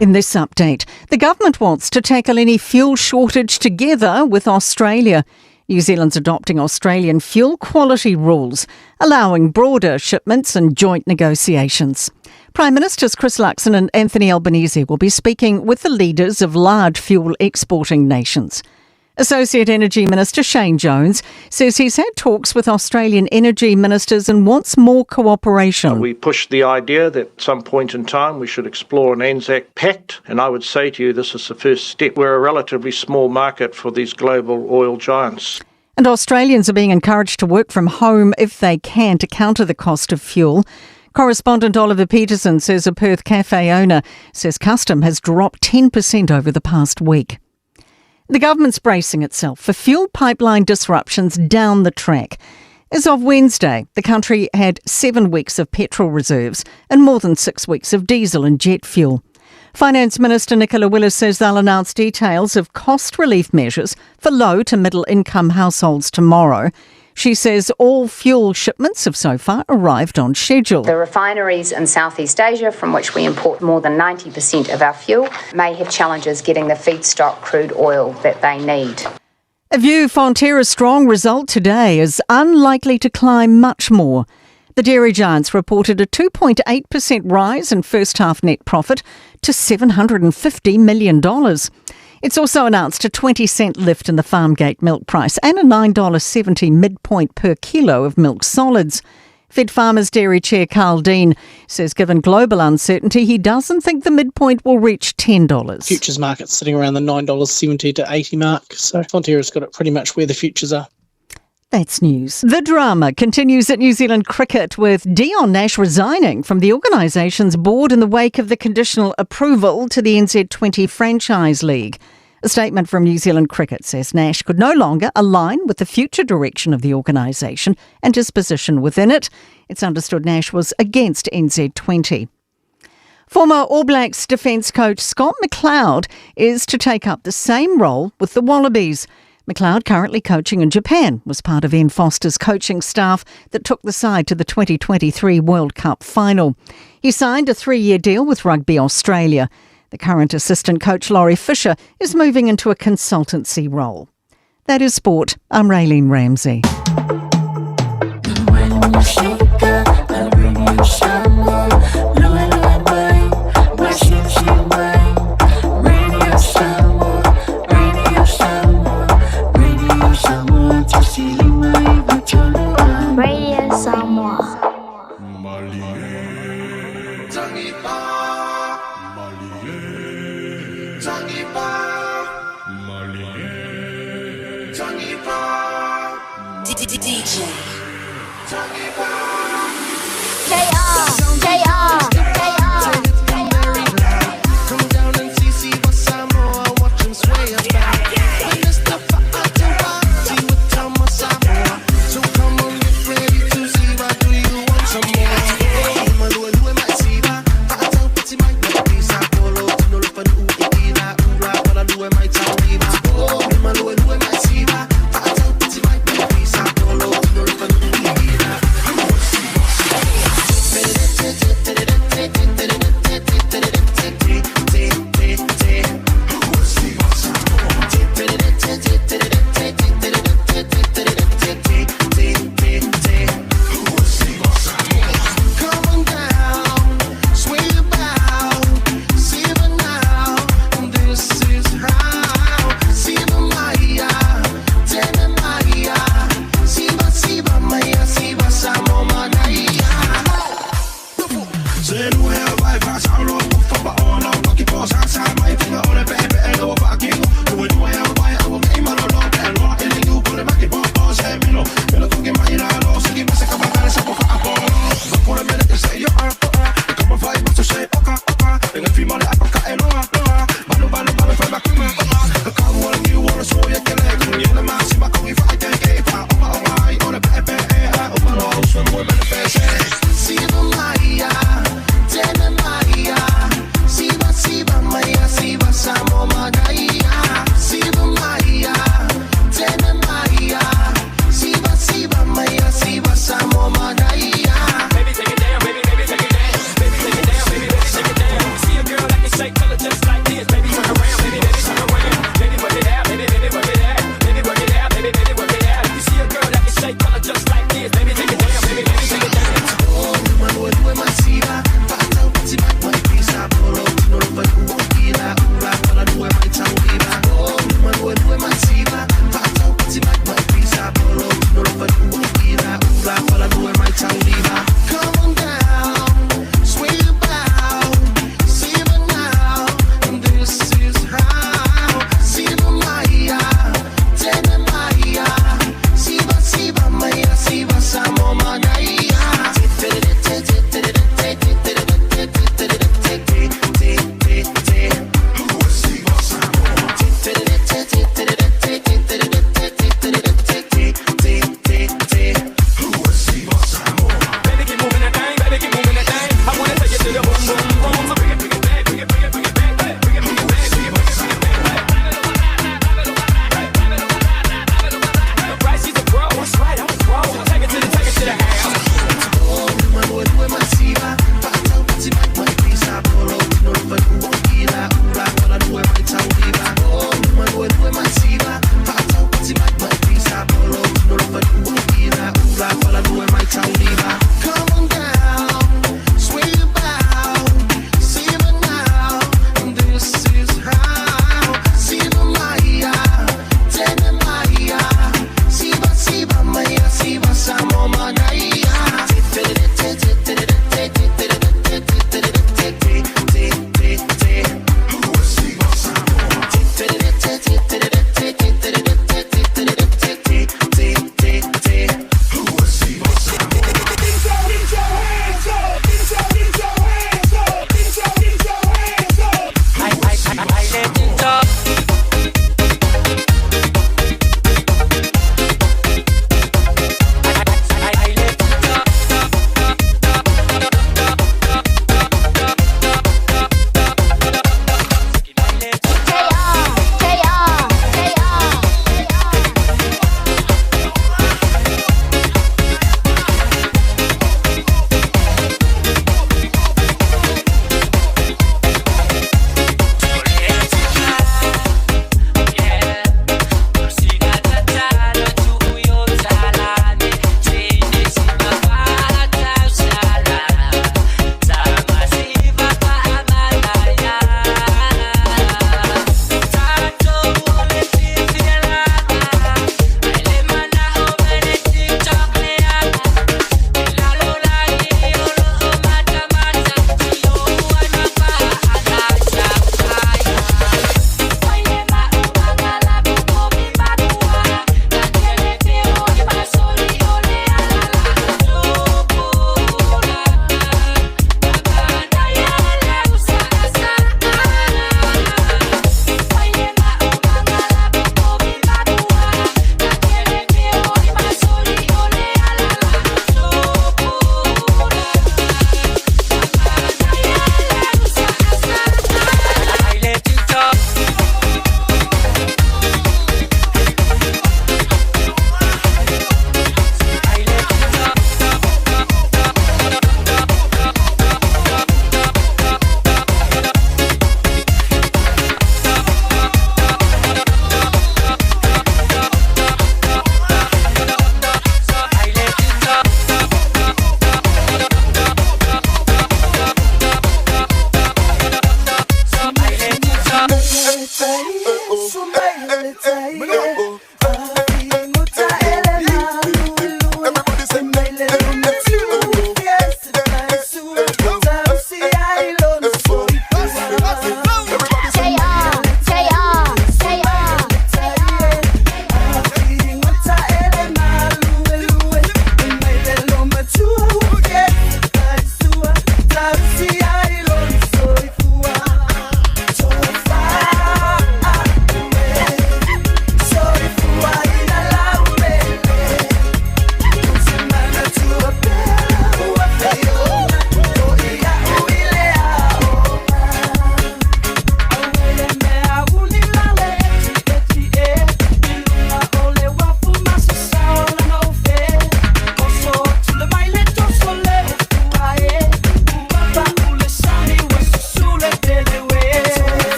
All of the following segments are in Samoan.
In this update, the government wants to tackle any fuel shortage together with Australia. New Zealand's adopting Australian fuel quality rules, allowing broader shipments and joint negotiations. Prime Ministers Chris Luxon and Anthony Albanese will be speaking with the leaders of large fuel exporting nations. Associate Energy Minister Shane Jones says he's had talks with Australian energy ministers and wants more cooperation. We pushed the idea that at some point in time we should explore an Anzac Pact, and I would say to you this is the first step. We're a relatively small market for these global oil giants. And Australians are being encouraged to work from home if they can to counter the cost of fuel. Correspondent Oliver Peterson says a Perth cafe owner says custom has dropped 10% over the past week. The government's bracing itself for fuel pipeline disruptions down the track. As of Wednesday, the country had 7 weeks of petrol reserves and more than 6 weeks of diesel and jet fuel. Finance Minister Nicola Willis says they'll announce details of cost relief measures for low to middle income households tomorrow. She says all fuel shipments have so far arrived on schedule. The refineries in Southeast Asia, from which we import more than 90% of our fuel, may have challenges getting the feedstock crude oil that they need. A view Fonterra's strong result today is unlikely to climb much more. The dairy giants reported a 2.8% rise in first half net profit to $750 million. It's also announced a 20-cent lift in the farmgate milk price and a $9.70 midpoint per kilo of milk solids. FedFarmers Dairy Chair Carl Dean says given global uncertainty, he doesn't think the midpoint will reach $10. Futures market's sitting around the $9.70 to $80 mark, so Fonterra's got it pretty much where the futures are. That's news. The drama continues at New Zealand Cricket with Dion Nash resigning from the organisation's board in the wake of the conditional approval to the NZ20 Franchise League. A statement from New Zealand Cricket says Nash could no longer align with the future direction of the organisation and his position within it. It's understood Nash was against NZ20. Former All Blacks defence coach Scott McLeod is to take up the same role with the Wallabies. McLeod, currently coaching in Japan, was part of Ian Foster's coaching staff that took the side to the 2023 World Cup final. He signed a 3-year deal with Rugby Australia. The current assistant coach, Laurie Fisher, is moving into a consultancy role. That is sport. I'm Raylene Ramsey. Radio Samoa. DJ. JR, JR, JR. Come down and see what Samoa, watch 'em sway about. When Mr. Fa'atawati with Tama Samoa. So come on, get ready to see what do you want some more?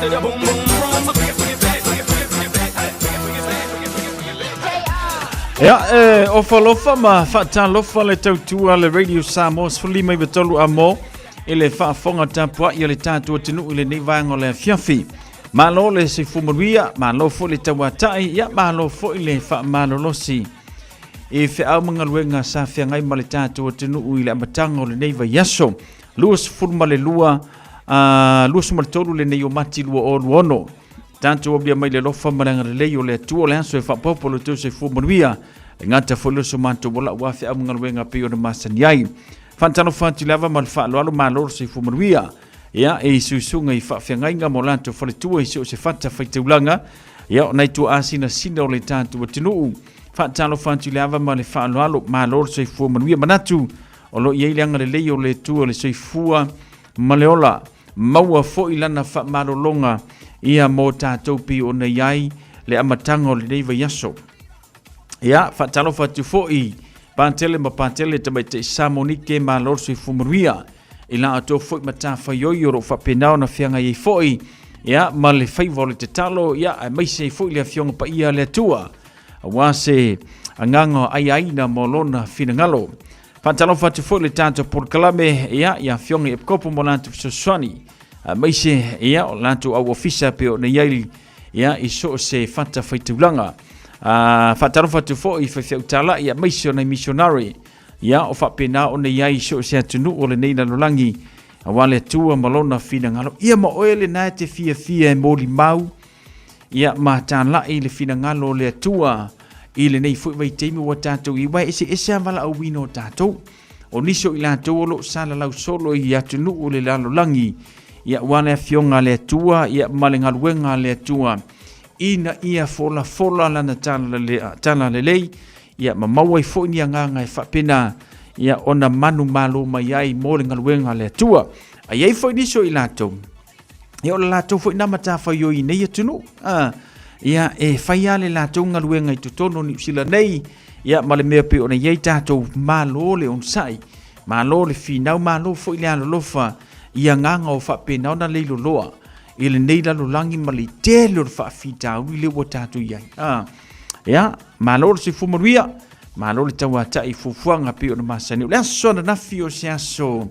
Ia, e ofa alofa ma faatalofa le tautua le Radio Samoa 153 a mo i le faafofoga tapuai a le tatou atunuu i lenei vaega o le afiafi. Malo le soifua manuia, malo foi le tauatai, ia malo foi le faamalolosi i feau ma galuega sa feagai ma le tatou atunuu i le amataga o lenei vaiaso 22 23 lenei o Mati 2026. Tatou aulia mai le alofa ma le agalelei o le Atua o le aso e faaopoopo lo outou soifua manuia. E gata foi le so matou ola aua feau ma galuega pei ona masani ai. Faatalofa atu i le ava ma le faaaloalo malo le soifua manuia. Ia, e susuga i faafeagaiga ma o latou faletua i so o se fata faitaulaga, ia, o nai tuaasinasina o le tatou atunuu. Faatalofa atu i le ava ma le faaaloalo, malo le soifua manuia. Manatu o lo o i ai le agalelei o le Atua o le soifua ma le ola. Maua foi lana faamalologa ia mo tatou pei ona i ai le amataga o lenei vaiaso. Ia, faatalofa atu foi Patele ma Patele Tamaitai Samonike malo le soifua manuia i la outou foi matafaioi o lo o faapena ona feagai ai foi ia ma le faiva o le tatalo ia aemaise ai foi le Afioga Paia a le Atua aua se agaga aiaina mo lona finagalo. Faatalofa atu foi le tatou polokalame ia i Afioga i Epikopo mo latou fesoasoani aemaise ia o latou au ofisa pei ona i ai ia i so o se fata faitaulaga. Faatalofa atu foi i faifeau talai aemaise o nai missionary ia o faapena ona i ai i so o se atunuu o lenei lalolagi aua le Atua ma lona finagalo. Ia ma oe lena e te fiafia e molimau ia ma talai le finagalo o le Atua i lenei foi vaitaimi ua tatou i ai, aua e eseese lava valaauina o tatou. O nisi o i latou o lo o salalau solo i atunuu o le lalolagi, ia aua le afioga a le Atua ia ma le galuega a le Atua, ina ia folafola lana talalelei, ia ma maua ai foi ni agaga e faapena ia ona manumalo mai ai mo le galuega a le Atua. A i ai foi nisi o i latou, ia o le latou foi na matafaioi i nei atunuu. Ia e fai lava le latou galuega i totonu o Niu Sila nei, ia ma le mea pei ona i ai tatou, malo le onosai, malo le finau, malo foi le alolofa i agaga o faapena ona leiloloa i lenei lalolagi ma le tele o le faafitauli lea ua tatou i ai. Ia, malo le soifua manuia, malo le tauatai i fuafuaga pei ona masani. O le aso ananafi o se aso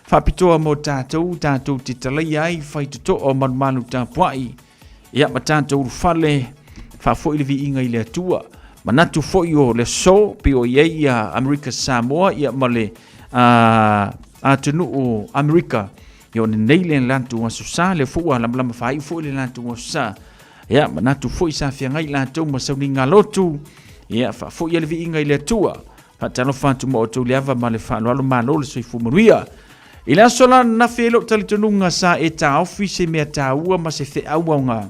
faapitoa mo tatou, tatou te talaia ai faitotoa o malumalu tapuai, ia ma tatou ulufale faafoi le viiga i le Atua. Manatu foi o le aso pei o i ai ia Amerika Samoa ia ma le atunuu Amerika, ia o lenei le latou aso sa, lea foi ua lamalama faaiu foi le latou aso sa. Ia manatu foi sa feagai latou ma sauniga lotu, ia faafoi le viiga i le Atua. Faatalofa atu ma outou le ava ma le faaaloalo, malo le soifua manuia. I le aso la ananafi e lou talitonuga sa e taofi se mea taua ma se feau aoga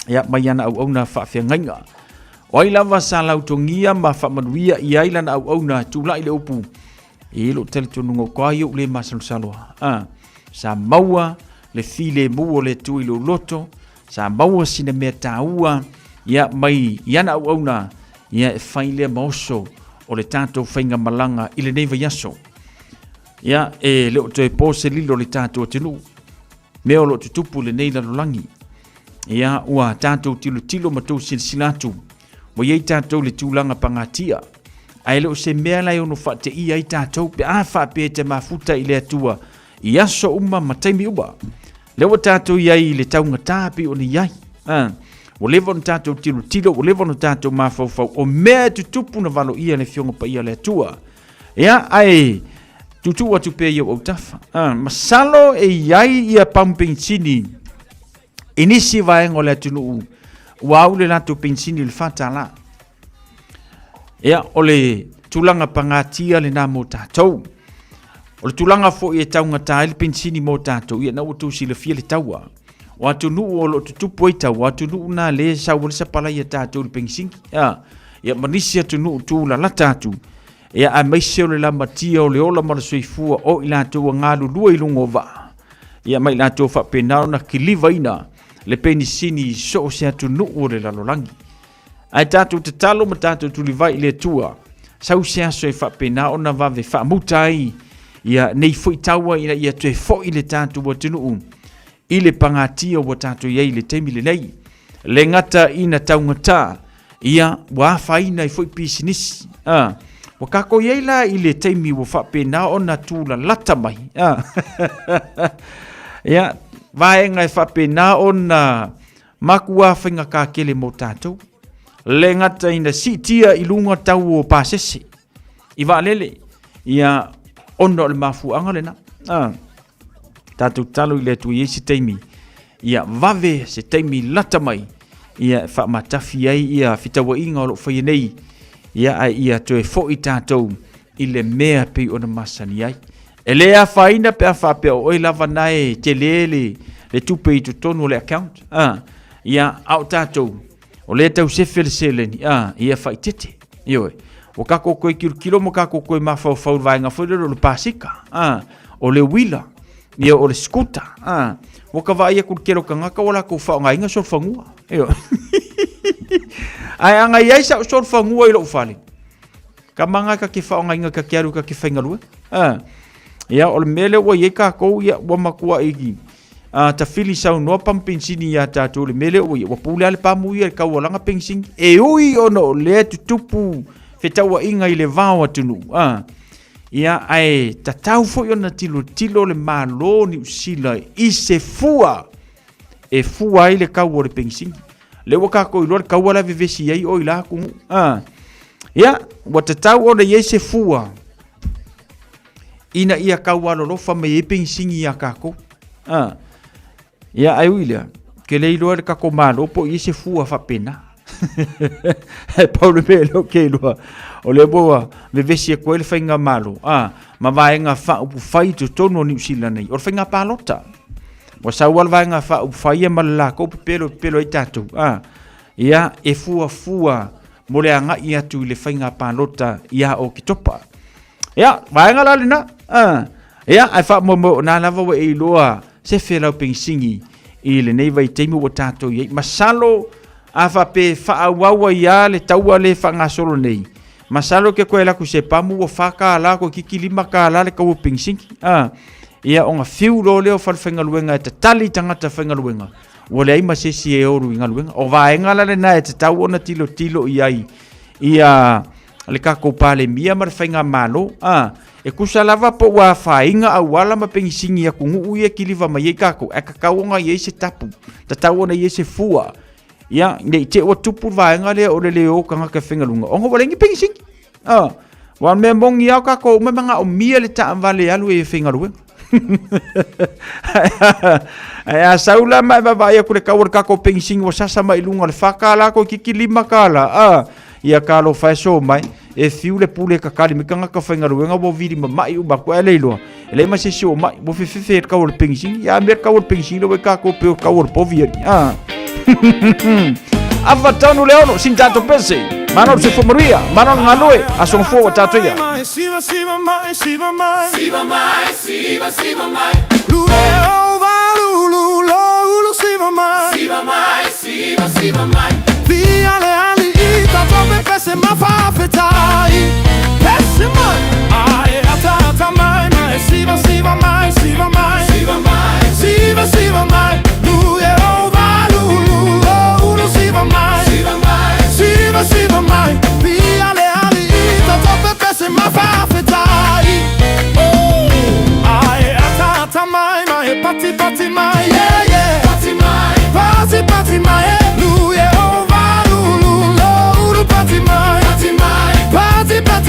ia mai ana auauna faafeagaiga. O ai lava sa lautogia ma faamanuia i ai lana auauna, tulai le upu e lou talitonuga o koa i ou le masalosaloa. Sa maua le filemu o le Atua i lou loto, Sa maua sina mea taua ia mai i ana auauna ia e fai lea ma oso o le tatou faigamalaga i lenei vaiaso. Ia e le o toe po se lilo le tatou atunuu, mea o lo o tutupu i lenei lalolagi. Ia ua tatou tilotilo ma tou silasila atu, ua i ai tatou i le tulaga pagatia, ae le o se mea la e ono faateia ai tatou pe a faapea e te mafuta i le Atua i aso uma ma taimi uma. Lea ua tatou i ai i le taugata pei ona i ai. Ua leva ona tatou tilotilo, ua leva ona tatou mafaufau, o mea e tutupu na valoia le Afioga Paia a le Atua. Ia, ae tuutuu atu pea i ou autafa. Masalo e i ai ia pamu penisini i nisi vaega o le atunuu ua au le latou penisini i le $4. Ia, o le tulaga pagatia lena mo tatou. O le tulaga foi e taugata ai le penisini mo tatou, ia na ua outou silafia le taua. O atunuu o lo o tutupu ai taua, o atunuu na lea e sau ai le sapalai a tatou i le penisini. Ia, ia ma nisi atunuu tulalata atu, ia aemaise o le lamatia o le ola ma le soifua o i latou ua galulue i luga o vaa. Ia ma i latou faapena ona kilivaina le penisini i so o se atunuu o le lalolagi. Ae tatou tatalo ma tatou tulivai i le Atua, sau se aso e faapena ona vave faamuta ai ia nei foi taua ina ia toe foi le tatou atunuu. i le pagatia ua tatou i ai i le taimi lenei. Le gata ina taugata, ia ua afaina ai foi pisinisi. A, ua kākou i ai la i le taimi ua faapena ona tūlalata mai. A, ia, vaega e faapena ona makuā faigata tele mo tatou. Le gata ina siitia i luga tau o pasese i vaalele, ia ona o le mafuaaga lena. A, tatou tatalo i le Atua i ai se taimi, ia vave se taimi lata mai, ia e faamatafi ai ia fetauaiga o lo o faia nei, ia ae ia toe foi tatou i le mea pei ona masani ai. E le afaina pe a faapea o oe lava na e tele le, le tupe i totonu o le account. Ah, ia, a o tatou, o lea tau sefe le seleni, ah, ia faaitete. Ioe. Ua kākou toe kilokilo ma kākou toe mafaufau i le vaega foi lele o le pasika, ah, o le uila, ia o le skuta, ah. Ua ka vaai atu i le tele o tagata ua latou faaaogaina solofanua. Ioe. Ae a na i ai sau solofanua i lou fale, Ka manga ka ke whaongainga ka ke aru ka ke whaingarua. Ah. Ia, o le mea lea ua i ai kākou, ia, ua matua i a, tawhili saunoa pamu pensini iā tātou, le mea lea ua i, ua pule a le pamu ia i le kaualaga pensini. E ui ona o lea tutupu fetauaiga i le va o atunuu. Ah. Ia, ae tatau foi ona tilotilo le Malo o Niu Sila i se fua e fua ai le kau o le penisini. Lea ua kākou iloa le kaua la e vevesi ai o i la atunuu. Ah. Ia, ua tatau ona i ai se fua ina ia taualolofa mai ai penisini iā kākou. Ah. Ia, ae ui lea, ke le iloa le tatou Malo po o i ai se fua faapena. E pau le mea lea ou te iloa, o lea ua vevesi atu ai le faigamalo, ah, ma vaega faaupufai i totonu o Niu Sila nei, o le faiga palota. Ua sau lava le vaega faaupufai ia ma le latou pepelo e pepelo ai tatou, ah, ia, e fuafua mo le agai atu i le faiga palota ia Oketopa. Ia, vaega la lena, ah, ia, ae faamoemoe o na lava ua e iloa sefe lau penisini i lenei vaitaimi ua tatou i ai. Masalo a faapea e faaauau ai lava le taua lea e faagasolo nei, masalo ke koe alu atu i se pamu ua $4 toeitiiti $5 le tau o penisini. Ah, ia ona fiu loa lea o falefaigaluega e tatali i tagata faigaluega, ua leai ma se isi e olu i galuega. O vaega la lena e tatau ona tilotilo i ai ia le tatou Palemia ma le Faigamalo. Ah, e tusa lava po ua afaina auala ma penisini i atunuu ia e kiliva mai ai tatou, ae tatau ona i ai se tapu, tatau ona i ai se fua. Ia, ne i te i ua tupu le vaega lea o le le o tagata e faigaluega, ona ua leai ni penisini. Ah, aua o le mea moni lava o tatou uma e manaomia le taavale e alu ai e faigaluega. Ae a sau la ma e vaavaai atu i le tau o le tatou penisini ua sasa mai i luga o le $4 toeitiiti $5, ah, ia talofa e so mai, e fiu le pule e kakali mai tagata faigaluega ua vili mamai uma atu, ae le iloa, e leai ma se isi o mai, ua fefefe e le tau o le penisini, ia a mea le tau o le penisini lea ua i tatou pei o le tau o le povi alii, ah. Afa tonu le ono, sin tatou pese, malo le soifua manuia, malo le galue, aso gafua ua tatou ia. Siva, siva mai, siva mai. Siva mai, siva, siva mai. Lule o valulu lo ulu siva mai. Siva mai, siva, siva mai. Via le ali i tatou pe pese ma fafetai. Pese mai, ae ata ata mai mai. Siva, siva mai, siva mai. Siva mai, siva, siva mai. Lule o valulu lo ulu siva mai. Siva mai, siva, siva mai. Via le ali i tatou pe pese ma fafetai. Oh, ae ata ata mai mai. Pati pati mai, yeah yeah. Pati mai, pati pati mai. Lule o valulu lo ulu pati mai. Pati mai, pati pati.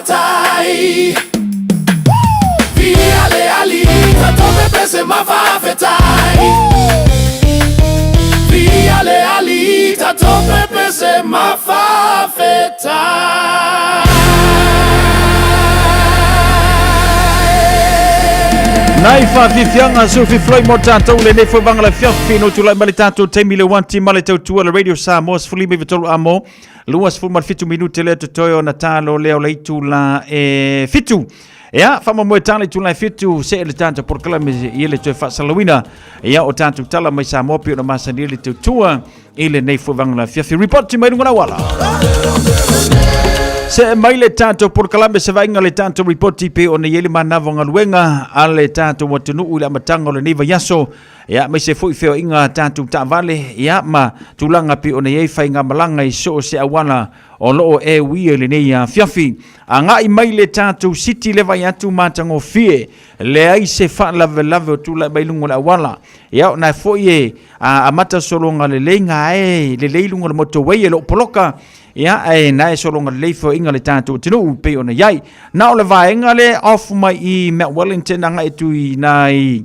Faafetai. Via le ali, tatou pepese ma faafetai. Via le ali, tatou pepese ma faafetai. Nai faafiafiaga Sufi Floyd mo tatou lenei foi vaga le afiafi no tulai mai le tatou taimi le wanti ma le tautua le Radio Samoa 13 amo 27 minute lea totoe ona talo lea o le itula e fitu. Ia, faamoemoe tala itula e fitu se le tatou polokalame i le toe faasalauina ia o tatou tala mai Samoa pei ona masani le tautua i lenei foi vaga afiafi. Report mai luga o le auala. Se mai le tatou polokalame se vaaiga le tatou ripoti pe ona i ai le manava o galuega a le tatou atunuu i le amataga o lenei vaiaso. Ia, aemaise foi feoaiga a tatou taavale, ia, ma tulaga pei ona i ai faigamalaga i so o se auala o lo o e uia i lenei afiafi. Agai mai le tatou city le vai atu matagofie, leai se faalavelave o tulai mai luga o le auala. Ia, o na foi e amata sologa lelei gae lelei luga o le motorway e lo o poloka, Ia, ae na e sologa lelei feoaiga le tatou atunuu pei ona i ai. Na o le vaega le off mai i Mount Wellington agai atu i nai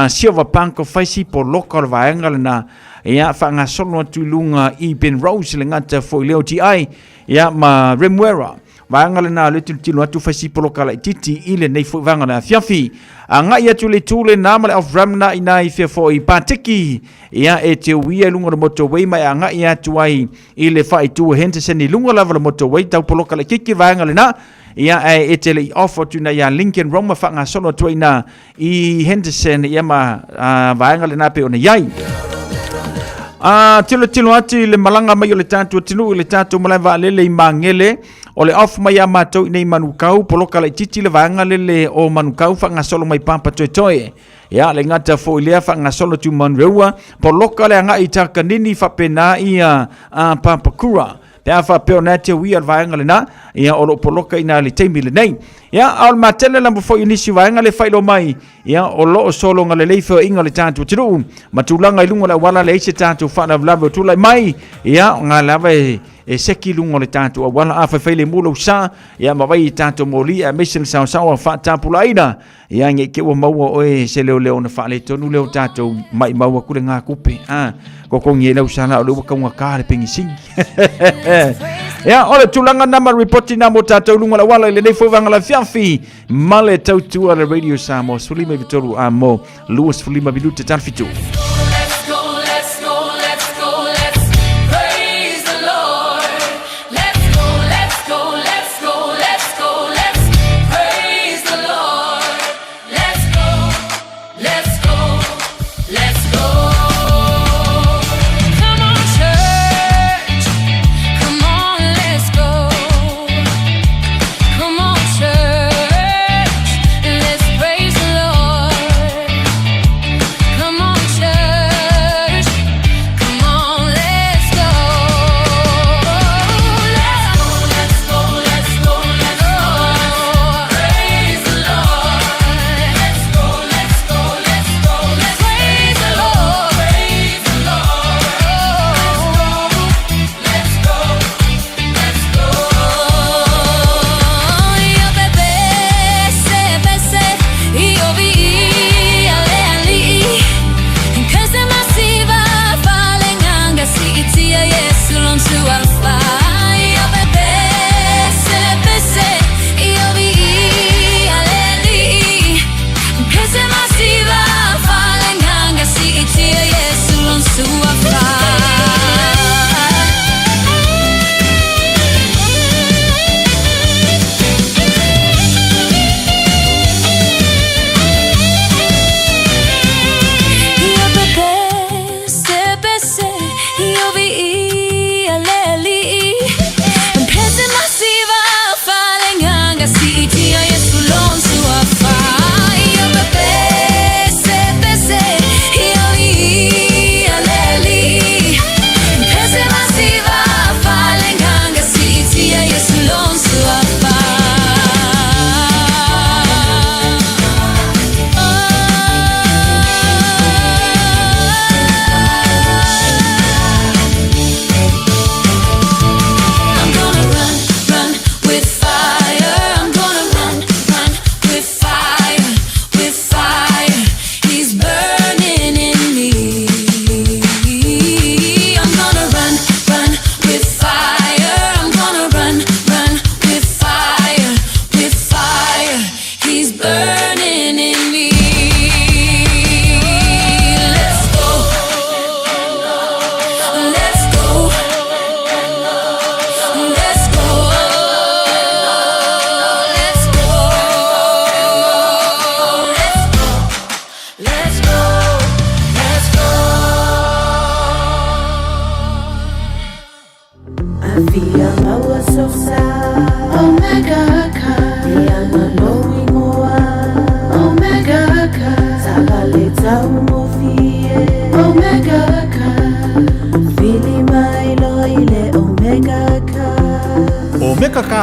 Silver Park o Faisi poloka o le vaega lena. Ia, faagasolo atu i luga i Ben Rose le gata foi le OTI, ia, ma Remuera. Vaega lena o le tilotilo atu Faisi poloka laitiiti i lenei foi vaega o le afiafi. Agai atu i le itu lena ma le off ramp na i nai fea foi Patiki. Ia, e te uia i luga o le motorway ma e agai atu ai i le faaitu o Henderson i luga lava o le motorway tau poloka laitiiti vaega lena. Ia, ae e te le i off atu ina ia Lincoln Roma faagasolo atu ai ina i Henderson, ia ma vaega lena pei ona i ai. Tilotilo atu i le malaga mai o le tatou atunuu i le tatou malae vaalele i Magele, o le off mai a matou i nei Manukau, poloka laitiiti le vaega lele o Manukau faagasolo mai Papatoetoe. Ia, le gata foi lea faagasolo atu Manureua, poloka le agai i Takanini faapena ia Papakura. Pe a faapea o na te uia le vaega lena, ia o lo o poloka ina le taimi lenei. Ia, a o le matele lava foi o nisi vaega le faailoa mai, ia o lo o sologa lelei feoaiga o le tatou atunuu ma tulaga i luga o le auala leai se tatou faalavelave o tulai mai, ia nga lava e e seki luga o le tatou auala a faifai le mu lou sa, ia ma vai i tatou moli aemaise le saosaoa faatapulaaina. Ia nge ke ua maua oe se leo leo na whaale tonu leo tātou mai maua kule ngā kupe. Ah, ko ko ngi lau sala o le ua kaunga kā le pengi singi. Ia, o le tulaga na ma reporti na mo tātou lunga la wala i lenei foi vanga la fiafi. Ma le tautua le Radio Samoa, 13 a mo 25 minute tal fitu. Let's go, let's go, let's go, let's praise the Lord. Let's go, let's go, let's go, let's go, let's praise the Lord. Let's go, let's go, let's go. Come on, church. Come on, let's go. Come on, church. Let's praise the Lord. Come on, church.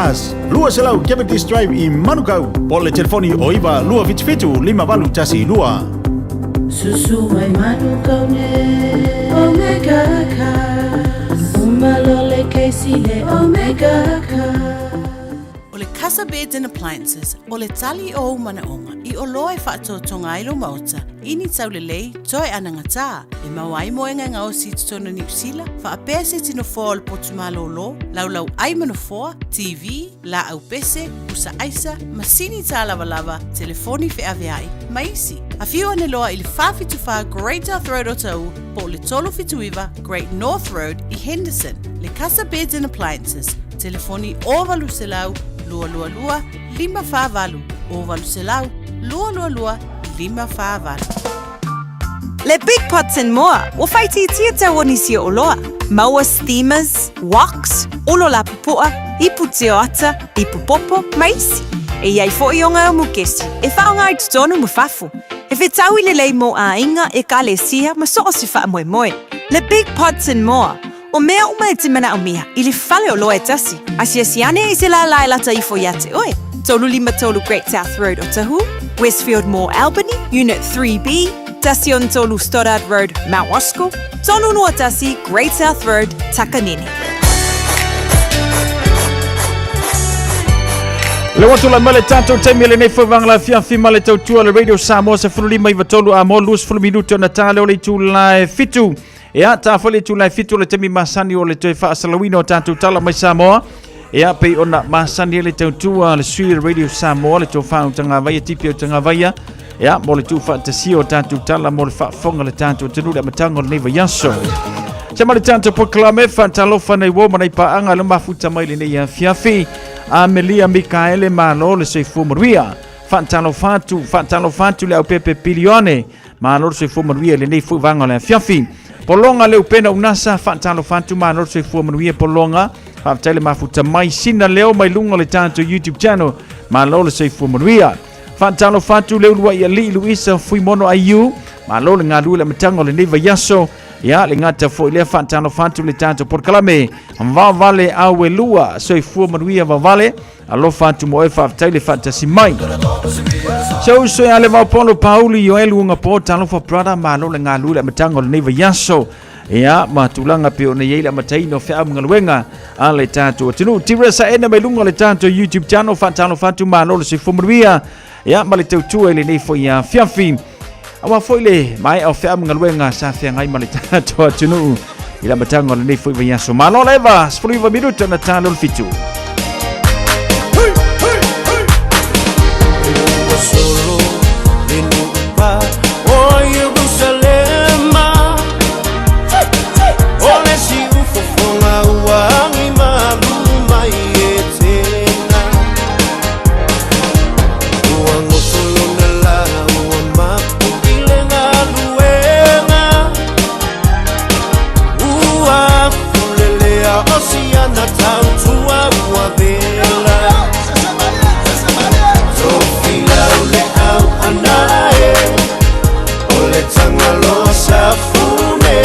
Cars, 200 Cavendish Drive i Manukau, po o le telefoni o 9 277 5812. Susu mai Manukau nei, Omega Cars. Uma loa le kesi le Omega Cars. O le Casa Beds and Appliances, o le tali o ou manaoga i oloa e faatoatoga ai lou maota i ni taulelei toe anagatā e maua ai moega e gaosi i totonu o Niu Sila, faapea se iti nofoa o le potu malōlō, laulau ʻai ma nofoa, TV, laau pese, pusa aisa, masini tālavalava, telefoni feaveai, ma isi. Afio ane loa i le 474 Great South Road o Taʻu po o le 379 Great North Road i Henderson. Le Casa Beds and Appliances, telefoni 0800 222 548, 0800 222 548. Le Big Pots and More, ua faaitiitia tau o nisi o oloa. Maua steamers, woks, olo lapopoa, ipu tioata, ipu popo, ma isi. E i ai foʻi o gau mukesi, e faaaoga i totonu ma fafo. E fetaui lelei mo aiga, ekalesia, ma so o se faamoemoe. Le Big Pots and More, o mea uma e te manaomia i le fale oloa e tasi. Asiasi ane i se lālā e lata ifo iā te oe. 353 Great South Road Otahuhu, Westfield Mall Albany, Unit 3B, 13 Stoddard Road, Mount Roskill, 321 Great South Road, Takanini. Le ua tulai mai le tatou taimi lenei foi vaega lafiafi ma le tautua le Radio Samoa 15 93 a mo 20 minute ona tā lea o le itula e fitu. Ia, tā foi le itula e fitu o le taimi masani o le toe faasalauina o tatou tala mai Samoa. Ia, pei ona masani ai le tautua le sui o le Radio Samoa, le tofa o Tagavaia, Tipi o Tagavaia. Ia, mo le tuufaatasia o tatou tala mo le faafofoga le tatou atunuu le amataga o lenei vaiaso. Se ma le tatou polokalame faatalofa nei uo ma nei paaga le mafuta mai lenei afiafi. Amelia Mikaele malo le soifua manuia. Faatalofa atu, faatalofa atu le aupepe pilione. Malo le soifua manuia i lenei foi vaega o le afiafi. Pologa le upena unasa, faatalofa atu malo le soifua manuia Pologa. Faafetai le mafuta mai sina leo mai luga o le tatou YouTube channel. Malo le soifua manuia. Faatalofa atu le uluai alii Luisa Fuimono Aiu. Malo le galue le amataga o lenei vaiaso. Ia, le gata foi lea faatalofa atu le tatou polokalame. Vavale auelua, soifua manuia vavale. Alofa atu mo oe faafetai le faatasi mai. Se uso ia le Vaopolo Pauli Ioelu Ugapo, talofa brother, malo le galue le amataga o lenei vaiaso. Ia, ma tulaga pei ona i ai le amataina o feau ma galuega a le tatou atunuu. Tiresa ena mai luga o le tatou YouTube channel, faatalofa atu malo le soifua manuia. Ia, ma le tautua i lenei foi afiafi. Aua foi le maea o feau ma galuega sa feagai ma le tatou atunuu i le amataga o lenei foi vaiaso. Malo leva, 19 minuta na tā lolo fitu. Solo le nupa o Ierusalema O le siufofoga ua agi malu mai e tena Ua goto lona la ua mapu i le galuega Ua fulelea o siana tautua ua vela Tofilau le au anae O le Tagaloa Safune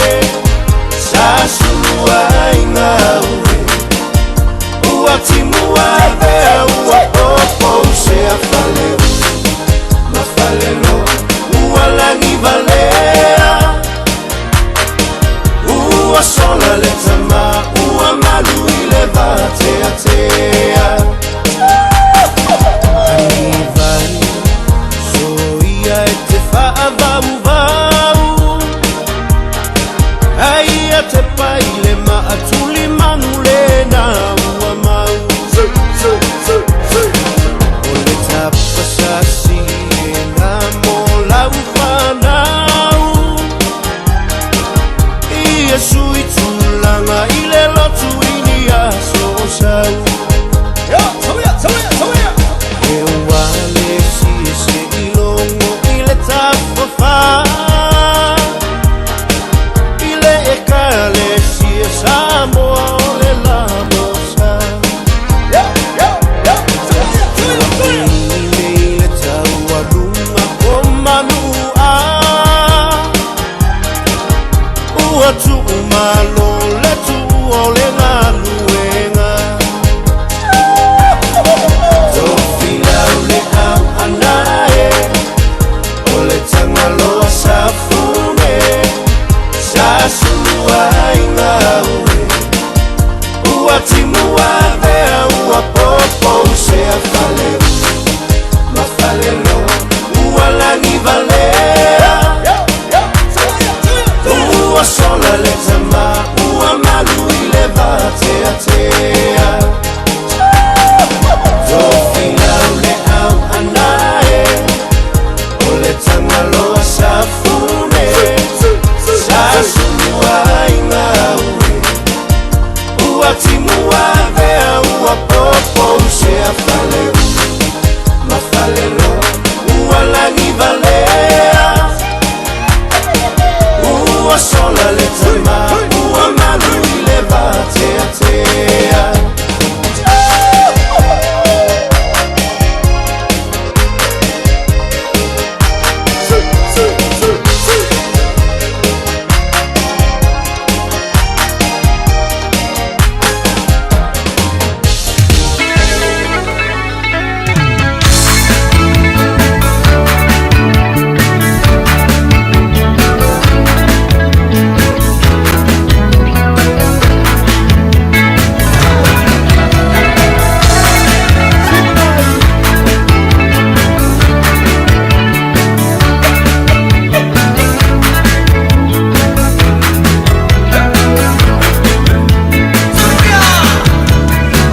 Sa sulu ai gaue Ua timu avea ua popo sea faleu Ma faleloa ua lagi valea Ua sola le tama ua malu i le vateatea Anivai soia e te faavauvau Ai a te pai le maatuli manu le na ua mau O le tapasasi e ngā mō lau whanau I Iesu i tūlanga i le lotu i ni aso o sau E ua le si e se i longo i le tafawha I le ekalesia Samoa o le lamosa. alelo Ua lagi valea Ua sola le tama Ua malu i le vateatea.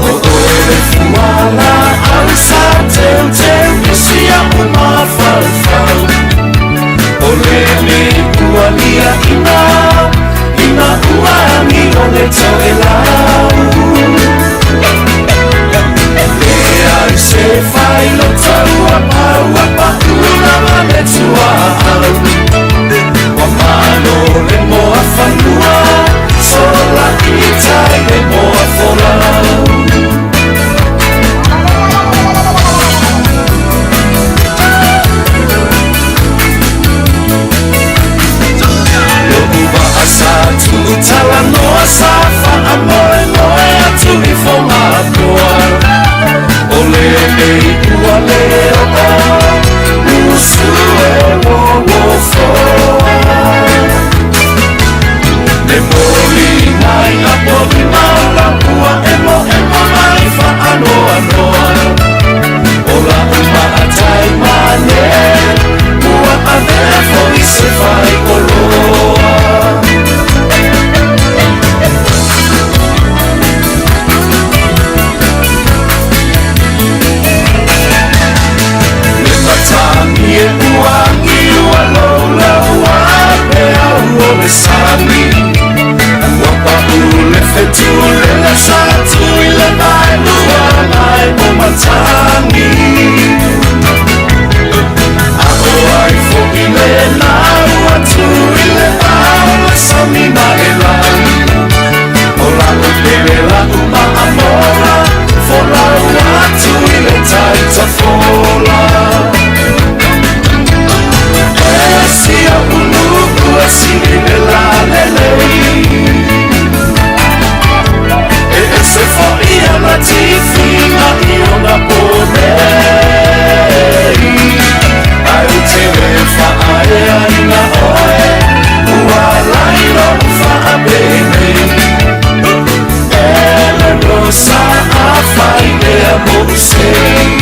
O oe le fuala au sa teuteu i sia o mafaufau O lele ua lia ina ina ua agi o le toelau Leai se failota ua pau ua pau lava le tuaau Ua malo le moa fanua sola i tai le moa folau. Lo'u vaa sa tuutalanoa sa faamoemoe atu i Fogapoa O lenei ua le oo usu e wowofoa Le moli mai a povi maola ua emoemo mai faanoanoa O la'u maatai mane ua avea foi se faioloa. Le matagi e uagi ua louloua peau o le sami Ua pau le fetu lele sa tui le vaelua mai o matagi A o ai foi lena ua tu i le ao le sami ma e lagi O la'u pele la'u maamola folau atu i le tai tafola E sia ulu e sili le lalelei E ese fo'i ana tifiga i ona ponei Ae ou te le faaeaina oe ua alai lou faapenei E le rosa afai ea mou sei.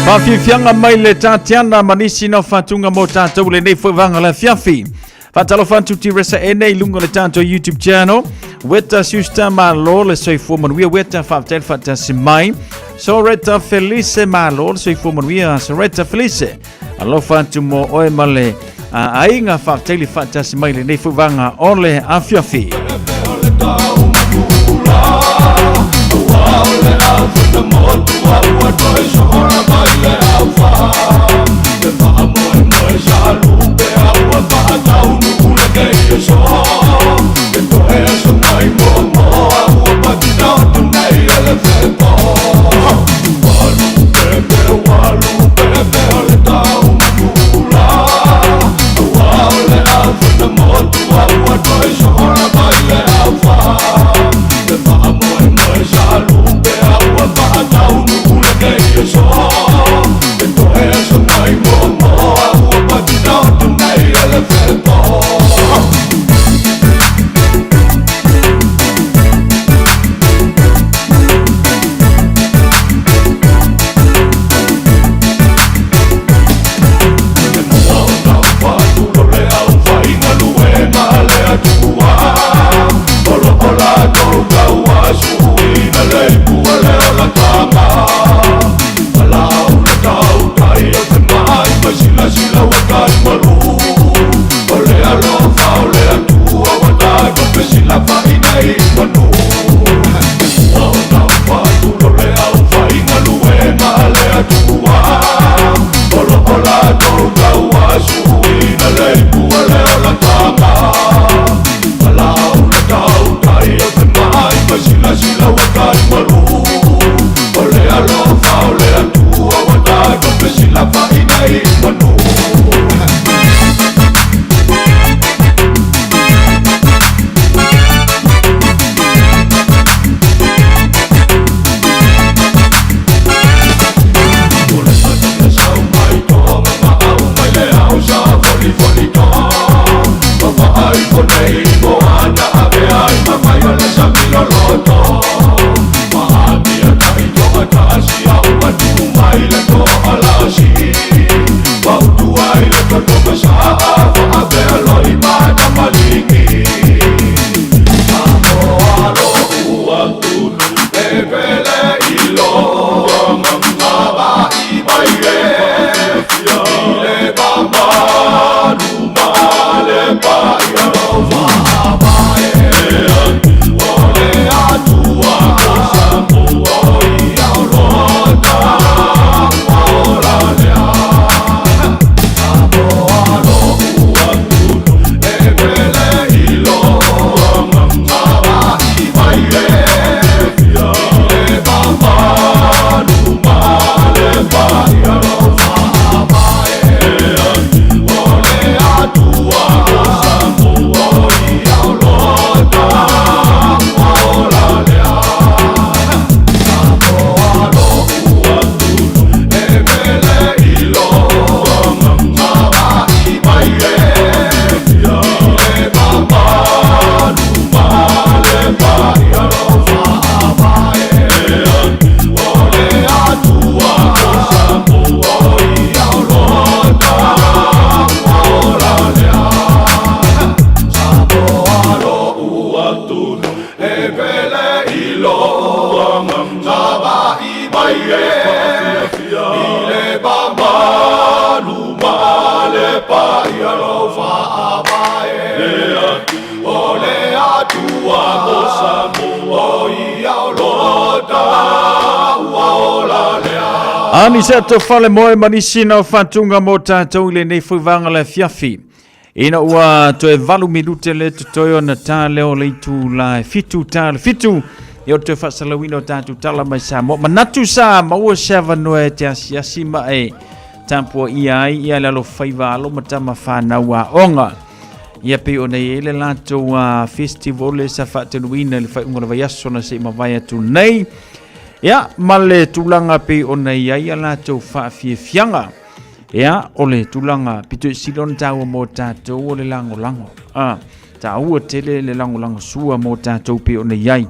Faafiafiaga mai le Tatiana ma nisi na faatuga mo tatou lenei foi vaega le afiafi. Faatalofa atu Tiresa ene i luga o le tatou YouTube channel. Weta Siusta malo le soifua manuia. Weta faafetai le faatasi mai. Soreta Felice malo le soifua manuia. Soreta Felice. Alofa atu mo oe ma le aiga faafetai le faatasi mai lenei foi vaega o le afiafi. Ani se ato fale moe ma nisi na o whatunga mō tātou i lenei foi vānga le afiafi. Ina ua toe valu minute le totoe ona tā leo le itu la e fitu tā le fitu. E o toe whaasalauina o tātou tala mai Samoa. Manatu sa maua se avanoa e te asiasi ma e tampua ia ai ia le alofaiva alo ma tama whanau aoga. Ia pei ona i ai le latou festival le sa faatanuina i le faaiuga o le vaiaso na se i mavae atu nei. Ia, ma le tulaga pei ona i ai a latou faafiafiaga. Ia, o le tulaga pito i sili ona taua mo tatou o le lagolago. A, taua tele le lagolago sua mo tatou pei ona i ai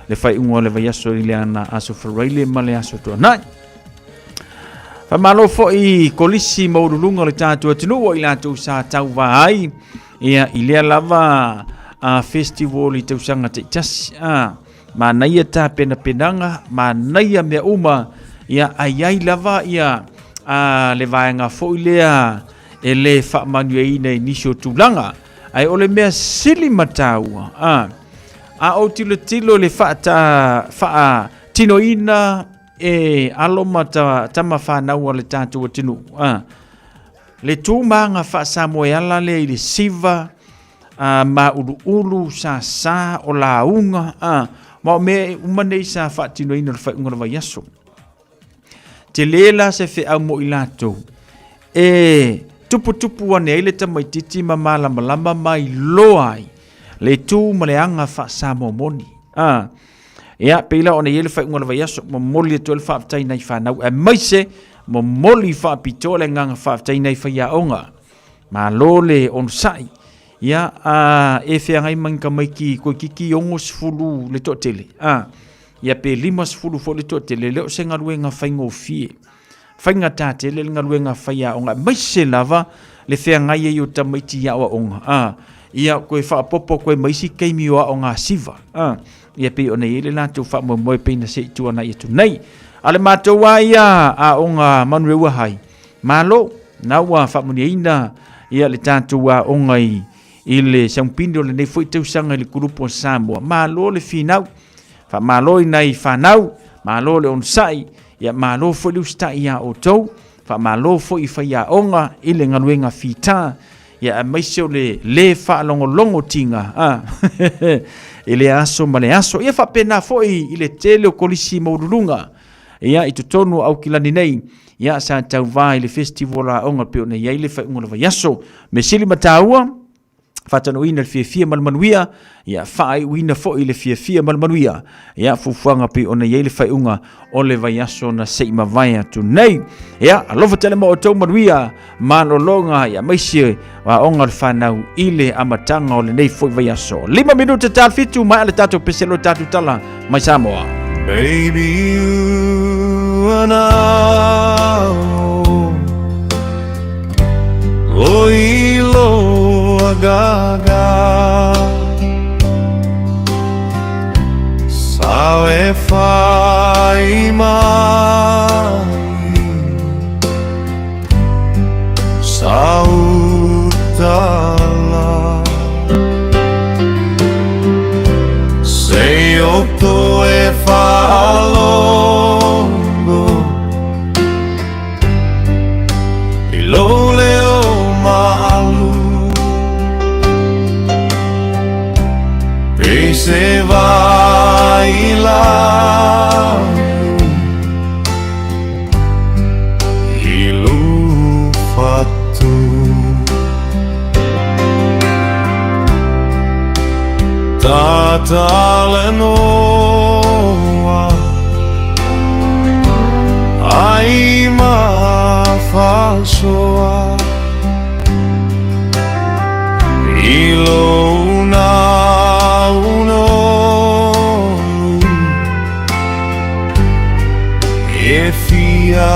le faaiuga o le vaiaso i le ana Aso Faraile ma le Aso Toonai. Faamalo foi i kolisi maualuluga o le tatou atunuu o i latou sa tauva ai ia, i lea lava a festival i tausaga taitasi. A, manaia tapenapenaga, manaia mea uma, ia, a i ai lava ia, a, le vaega foi lea e le faamanuiaina i nisi o tulaga. Ae o le mea sili ma taua, a, a ou tilotilo i le faata, faatinoina E alo ma ta, tama whanau a le tātou atunuu. A, le tūmāga whaasamoeala lea i le siva, a, māuluulu, sāsā, o lāunga, a, ma o mea e uma nei sa whaatinoina le whaiunga le vaiaso. Te lē la se wheau mo i lātou. E tuputupu ane ai le tamaititi ma mālamalama mai loa ai le tū ma le aga whaasamoa moni. A, Ia, pei la ona i ai le faaiuga o le vaiaso, momoli atu ai le faafetai nai fanau, aemaise momoli faapitoa le agaga faafetai nai faiaoga. Malo le onosai. Ia, a, e feagai ma ni tamaiti toeitiiti 60 le toatele. A, ia pe 50 foi le toatele, e le o se galuega faigofie. Faigata tele le galuega faiaoga, aemaise lava le feagai ai o tamaiti i aoaoga. A, ia toe faaopoopo atu ai ma isi taimi o aoga siva. A, ia pei ona i ai le latou faamoemoe pei na se i tuanai atu nei. A le matou lava ia aoga Manureua High, malo, na ua faamanuiaina ia le tatou aoga i i le siamupini o lenei foi tausaga i le kulupu o Samoa. Malo le finau, faamalo i nai fanau, malo le onosai, ia malo foi le usitai iā outou, faamalo foi i faiaoga i le galuega fita, ia aemaise o le lē faalogologo tiga a i le aso ma le aso. Ia faapena foi i le tele o kolisi maualuluga ia i totonu o Aukilani nei, ia sa tauvā i le festival aoga pei ona i ai le faaiuga o le vaiaso. Mea sili ma taua, faatanoina le fiafia ma le manuia, ia faaiuina foi le fiafia ma le manuia, ia fuafuaga pei ona i ai le faaiuga o le vaiaso na se i mavae atu nei. Ia, alofa tele ma outou manuia malologa, ia aemaise o aoga o le fanau i le amataga o lenei foi vaiaso. 5 minute ta 7, maea le tatou pese lo tatou tala mai Samoa. Baby, you and I O ilo agaga Sao e whai mai Sa utala Sei o to e whaalongo I lo leo maalu Pei se vai lau I lufatu Tatalanoa Ai mafasoa I lou naunolu E fia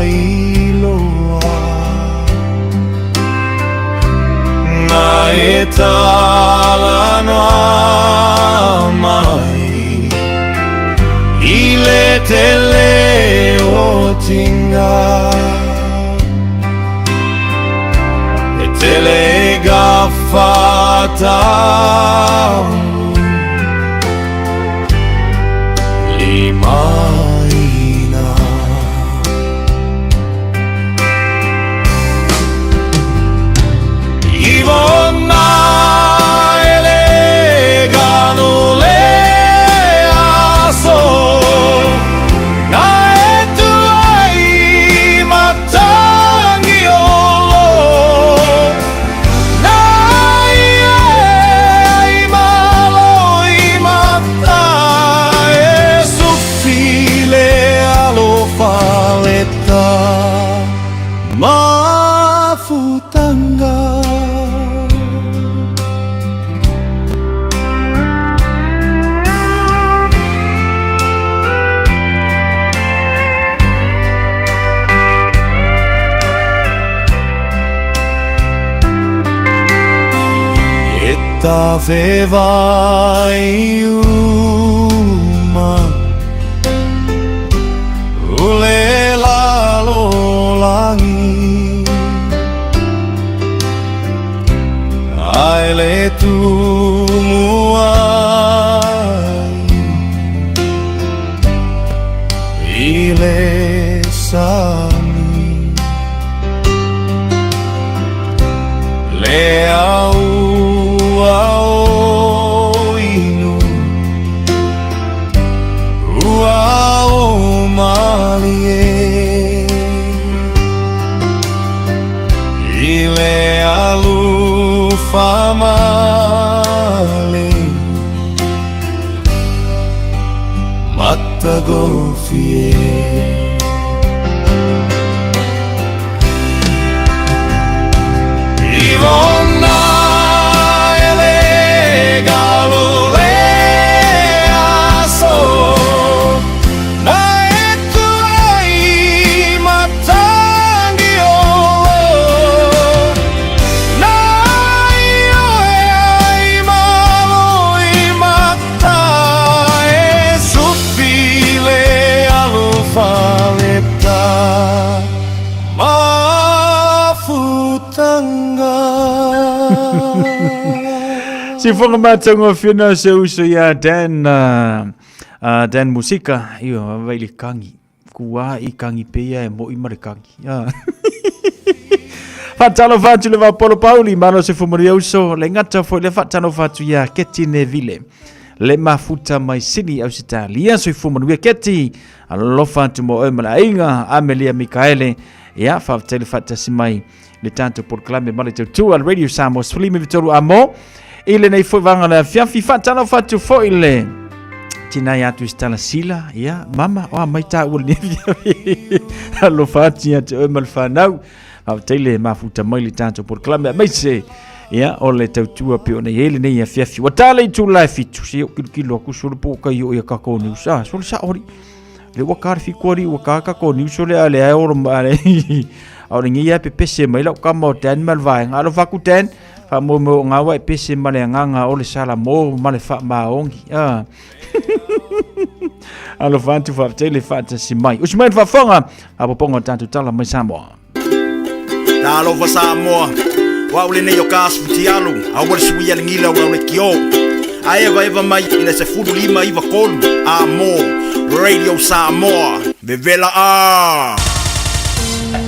iloa Na e talanoa mai I le tele o tinga E tele gafatau Limaina. Mafutanga. E tawhe vai uma O le lalolagi Ai le tumu ai I le sami Le au ao inu Ua o malie I le alufa male Matagofie. Ivona ele galule aso Na e tuai matangi olo Na ioe ai malo i mata E sufi le alofa le ta Mafutanga. Sifoga matagofie na se uso ia Dan uh, Dan Musika io vai le kangi kua i kangi peia e moi ma le kangi. Ah. Whaatalofa atu le Vapolo Pauli, malo se fumaria uso, le ngata foi le whaatalofa atu ia Keti Neville. Le mafuta mai Sydney, Ausitalia, soifua manuia Keti, alofa atu mo oe ma le aiga, Amelia Mikaele, ia, faafetai le faatasi mai le tatou polokalame ma le tautua le Radio Samoa 13 amo i lenei foi vaega o le afiafi. Faatalofa atu foi le tina ia atu i Stella Sila, ia, mama, o a mai tāua lenei afiafi. Alofa atu ia te oe ma le whanau. Faafetai le mafuta mai le tatou polokalame aemaise ia o le tautua pe ona i ai lenei afiafi. Ua tā le itula e fitu, se o kilokilo aku solo po o kai o ia kako news. Ah, solo sa ori. Le ua kā le fiku ari, ua kā kako news o le a le ai oro ma le. A o le ngi ia pe pese mai lau kama o Dan ma le vaenga. Alofa aku Dan, wha mo mo ngā wa e pese ma le anganga o le sala mo ma le wha maongi. Ah. Alofa atu faafetai le faatasi mai. Usi mai le faafofoga, faapopoga o tatou tala mai Samoa. Talofa Samoa, o au lenei o ka asu futialu, aua le suia le gila o le kio. A eva eva mai i le 1593 a mo Radio Samoa, vevela a!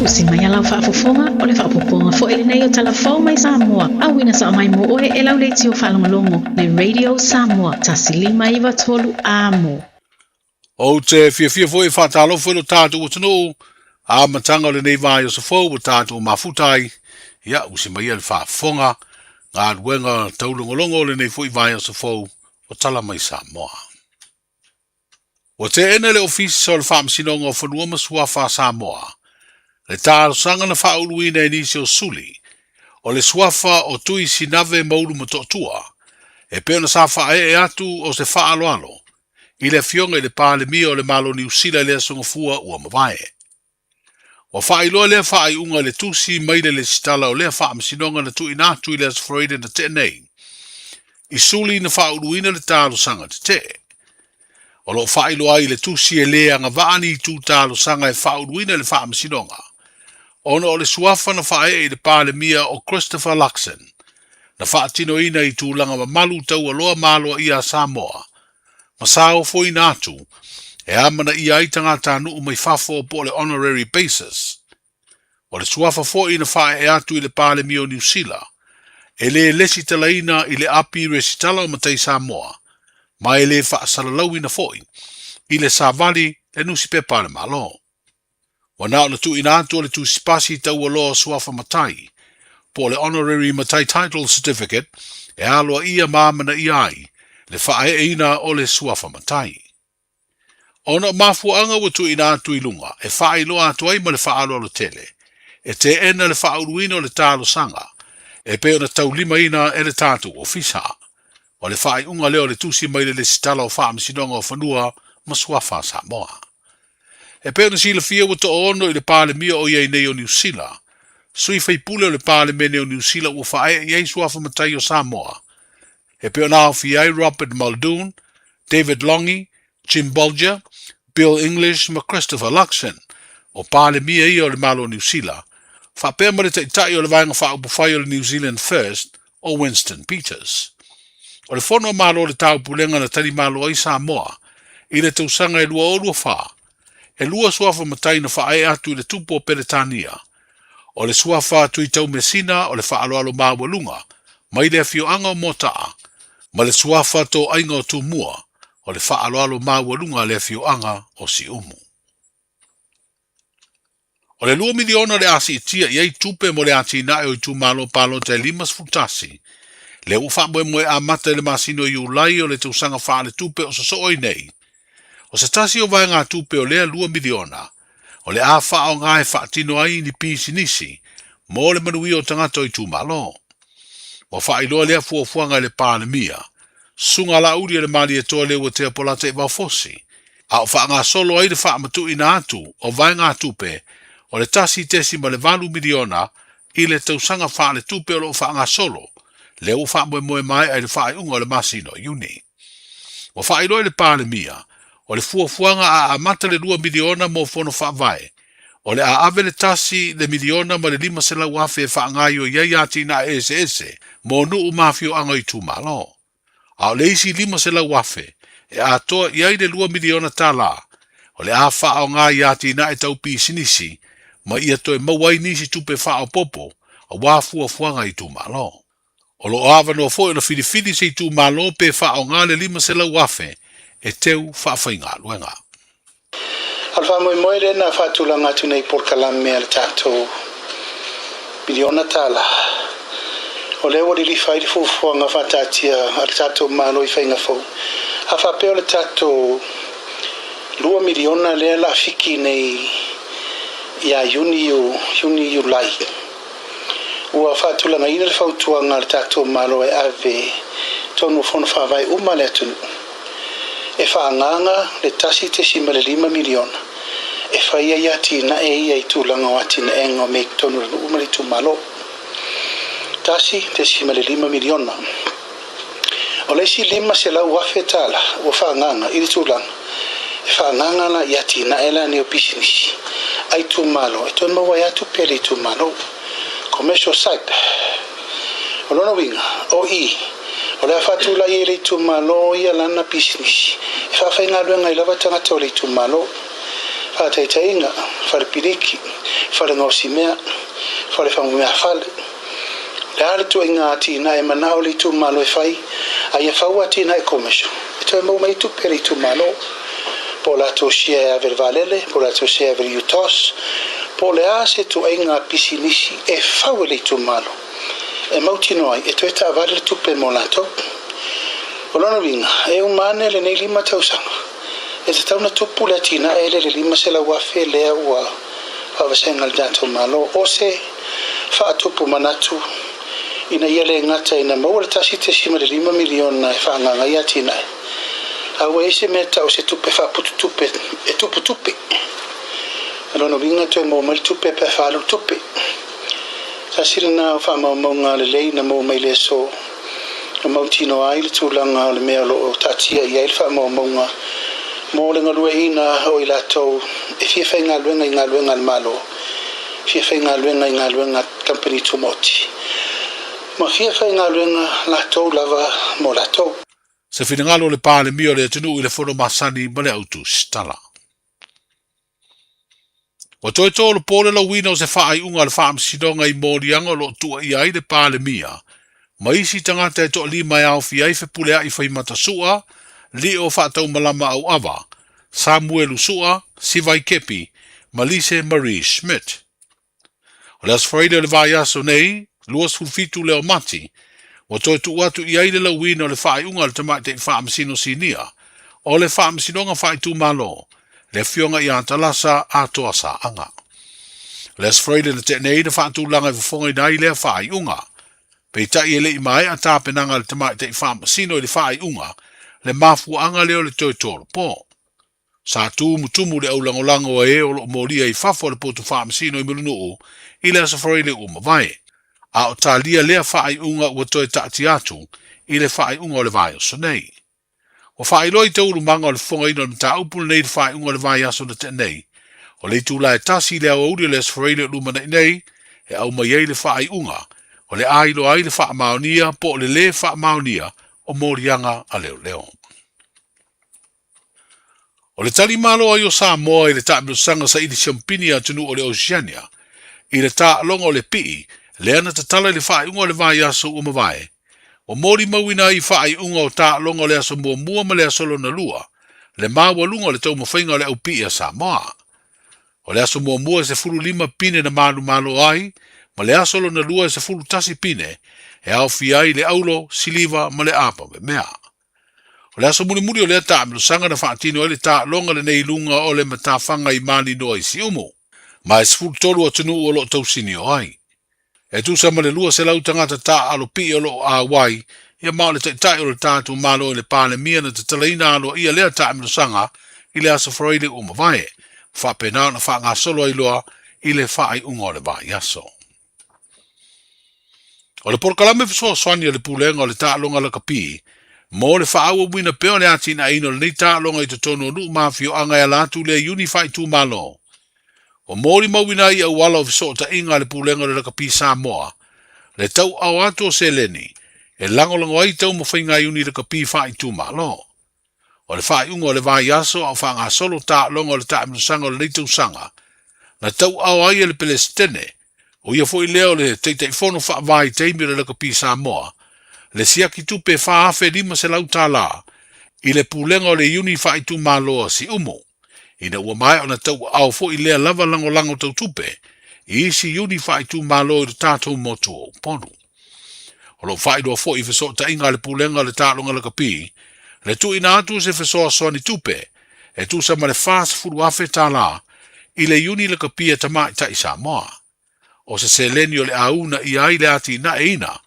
Usi mai a lau faafofoga, o le faaopoopoga foi lenei o Tala Fou mai Samoa, auina sao mai mo oe e lau leitio faalogologo le Radio Samoa 1593 Amo. Ou te fiafia foi e faatalofa i lo tatou atunuu, amataga o lenei vaiaso fou ua tatou mafuta ai, ia usi mai ia le faafofoga, galuega taulogologo o lenei foi vaiaso fou o Tala Mai Samoa. Ua teena e le Ofisa o le Faamasinoga o Fanua ma Suafa a Samoa le talosaga na faauluina e nisi o suli o le suafa o Tui Sinave Maulu Motootua e pei ona sa faaee atu o se faaaloalo i le Afioga i le Palemia o le Malo o Niu Sila i le Aso Gafua ua mavae. Ua faailoa lea faaiuga i le tusi mai le lesitala o lea faamasinoga na tuuina atu i le Aso Faraile na tea nei, i suli na faauluina le talosaga tetee. O lo o faailoa ai i le tusi e lē agavaa ni itu talosaga e faauluina i le faamasinoga, ona o le suafa na faaee i le Palemia o Christopher Luxon, na faatinoina i tulaga mamalu taualoa ma aloaia a Samoa, ma sa ofoina atu e amanaia ai tagatanuu mai fafo po o le honorary basis. O le suafa foi na faaee atu i le Palemia o Niu Sila, e le lesitalaina i le api resitala o matai Samoa, ma e le faasalalauina foi i le savali le nusipepa a le Malo. Ua na ona tuuina atu o le tusipasi taualoa suafa matai, po o le Honorary Matai Title Certificate, e aloaia ma amanaia ai le faaeeina o le suafa matai. Ona o mafuaaga ua tuuina atu i luga e faailoa atu ai ma le faaaloalo tele, E teena le faauluina o le talosaga e pei ona taulimaina e le tatou Ofisa. O le faaiuga lea o le tusi mai le Lesitala o Faamasinoga o Fanua ma Suafa a Samoa. E pei ona silafia ua toaono i le Palemia o i ai nei o Niu Sila, sui faipule o le Palemene o Niu Sila ua faaee i ai suafa matai o Samoa, e pei ona aofia ai Robert Muldoon, David Lange, Jim Bolger, Bill English ma Christopher Luxon, o Palemia ia o le Malo o Niu Sila, faapea ma le Taitai o le Vaega Faaupufai o le New Zealand First, o Winston Peters. O le Fono a Malo o le Taupulega na talimalo ai Samoa i le tausaga e 2024, e lua suafa matai na faaee atu i le Tupu o Peretania. O le suafa Tuitaumesina o le faaaloalo maualuga mai le afioaga o Moataa, ma le suafa Toaiga o Tumua o le faaaloalo maualuga a le afioaga o Siumu. O le $2 miliona o le a siitia i ai tupe mo le atinae o itumalo palota e 51, lea ua faamoemoe amata i le masina o Iulai o le tausaga faaletupe o sosoo ai nei. O se tasi o vaegatupe o lea $2 miliona, o le a faaaoga e faatino ai ni pisinisi mo le manuia o tagata o itumalo. Ua faailoa lea fuafuaga e le Palemia, Susuga Laauli o le Malietoa Leuatea Polata i Vaofosi, a o faagasolo ai le faamatuuina atu o vaegatupe o le $1.8 miliona i le tausaga faaletupe o lo o faagasolo, lea ua faamoemoe maea i le faaiuga o le masina o Iuni. Ua faailoa e le Palemia, o le fuafuaga a amata le $2 miliona mo fono faavae, o le a ave le tasi le miliona ma le 500,000 e faagaoioi ai atinae eseese mo nuu ma afioaga o itumalo. A o le isi 500,000 e atoa i ai le $2 miliona, o le a faaaoga i atinae tau pisinisi ma ia toe maua ai nisi tupe faaopoopo aua fuafuaga a itumalo. O lo o avanoa foi ona filifili se itumalo pe faaaoga le 500,000 e teu faafaigaluega. O le faamoemoe lea na faatulaga atu nei i polokalame a le tatou miliona tala, o lea ua lilifa ai le fuafuaga faataatia a le tatou Malo i faiga fou. A faapea o le tatou $2 miliona lea la fiki nei ia Iuni, Iuni, Iulai, Ua faatulagaina le fautuaga a le tatou Malo e ave i totonu o fono faavae uma a le atunuu e faaagaaga le $1.5 miliona e fai ai atinae ia i tulaga o atinaega o mea i totonu o le nuu ma le itumalo. $1.5 miliona. O le isi $500,000 ua faaagaaga i le tulaga e faaagaaga la i atinae la nei o pisinisi a itumalo e toe maua ai lava tupe a le itumalo. Commercial site. O lona uiga, o i, o le a faatulai ai e le itumalo ia lana pisinisi e faafaigaluega ai lava tagata o le itumalo. Faataitaiga, fale piliki, fale gaosimea, fale fagumeafale. Le a le tuaiga atinae e manao le itumalo e fai, a ia fau atinae commercial e toe maua mai ai tupe a le itumalo. Po o latou share e ave i le vaalele, po o latou share e ave i le UTOS, po o le a se tuaiga pisinisi e fau e le itumalo e mautinoa ai e toe taavale le tupe mo latou. O lona uiga, e uma ane lenei 5 tausaga, e tatau ona tupu le atinae lea i le 500,000 lea ua faavasega e le tatou Malo. O se faatupu manatu ina ia le gata ina maua le $1.5 miliona e faaagaaga ai atinae, a ua i ai se mea e tau o se tupe faapututupe e tupu tupe. O lona uiga e toe maua mai le tupe pe a faaalu le tupe. Tasi lena o faamaumauga lelei na maua mai le aso na mautinoa ai le tulaga o le mea o lo o taatia i ai le faamaumauga mo le galueaiina o i latou e fia faigaluega i galuega a le Malo, fia faigaluega i galuega a kamupani tumaoti, ma fia faigaluega latou lava mo latou. Se finagalo o le Palemia o le atunuu i le fono masani ma le autusitala. Ua toe tolopo le lauina o se faaiuga a le Faamasinoga i moliaga o lo o tuuaia ai le Palemia ma isi tagata e toalima e aofia ai Fepuleai Faimata Su'a, Lio Faataumalama Auava, Samuelu Su'a, Sivai Kepi ma Lise Marie Schmidt. O le Aso Faraile o le vaiaso nei, 27 lea o Mati, ua toe tuu atu i ai le lauina o le faaiuga a le Tamaitai Faamasino Sinia o le Faamasinoga Faaitumalo, le Afioga ia Talasa Atoa Saaga. O le Aso Faraile na tea nei na faatulaga e fofogaina ai lea faaiuga. Peitai e le i maea tapenaga a le Tamaitai Faamasino i le faaiuga, le mafuaaga lea o le toe tolopo. Sa tumutumu le aulagolago a e o lo o molia i fafo a le potu faamasino i Mulinuu i le Aso Faraile ua mavae, a o talia lea faaiuga ua toe taatia atu i le faaiuga o le vaiaso nei. Ua faailoa i taualumaga o le fofogaina o le mataupu lenei i le faaiuga o le vaiaso na tea nei. O le itula e tasi i le aoauli o le Aso Faraile o lumanai nei e aumai ai le faaiuga o le a iloa ai le faamaonia po o le lē faamaonia o moliaga a leoleo. O le tali malo ai o Samoa i le taamilosaga saili siampini a atunuu o le Oceania i le taaloga o le pii lea na tatala i le faaiuga o le vaiaso ua mavae, ua molimauina ai i faaiuga o taaloga o le aso muamua ma le aso lona lua le maualuga o le taumafaiga o le aupii a Samoa. O le aso muamua e 15 pine na manumalo ai, ma le aso lona lua e 11 pine e aofia ai le aulo, siliva ma le apamemea. O le aso mulimuli o lea taamilosaga na faatino ai le taaloga lenei i luga o le matafaga i Maninoa i Siumu, ma e 13 atunuu o lo o tausinio ai. E tusa ma le 200 tagata taaalo pii o lo o auai, ia ma o le Taitai o le tatou Malo i le Palemia na tatalaina aloaia lea taamilosaga i le Aso Faraile ua mavae, ma faapena ona faagasolo ai loa i le faaiuga o le vaiaso. O le polokalame fesoasoani a le Pulega o le Taaloga Lakapi mo le faaauauina pea o le atinaeina o lenei taaloga i totonu o nuu ma afioaga e ala atu lea iuni faaitumalo. Ua molimauina ai i auala o fesootaiga a le Pulega o le Lakapi Samoa le tauaao atu o seleni e lagolago ai taumafaiga a iuni lakapi faaitumalo. O le faaiuga o le vaiaso a o faagasolo taaloga o le taamilosaga o lenei tausaga, na tauaao ai e le Pelesitene, o ia foi lea o le Taitaifono faavaitaimi o le Lakapi Samoa, le siaki tupe e $4,500 i le Pulega o le Iuni Faaitumalo a Siumu, ina ua maea ona tauaao foi lea lava lagolago tau tupe i isi iuni faaitumalo i lo tatou motu o Upolu. O lo o faailoa foi i fesootaiga a le Pulega o le Taaloga Lakapi le tuuina atu o se fesoasoani tupe e tusa ma le $40,000 i le iuni lakapi a tamaitai Samoa. O se seleni o le a una ia ai le atinaeina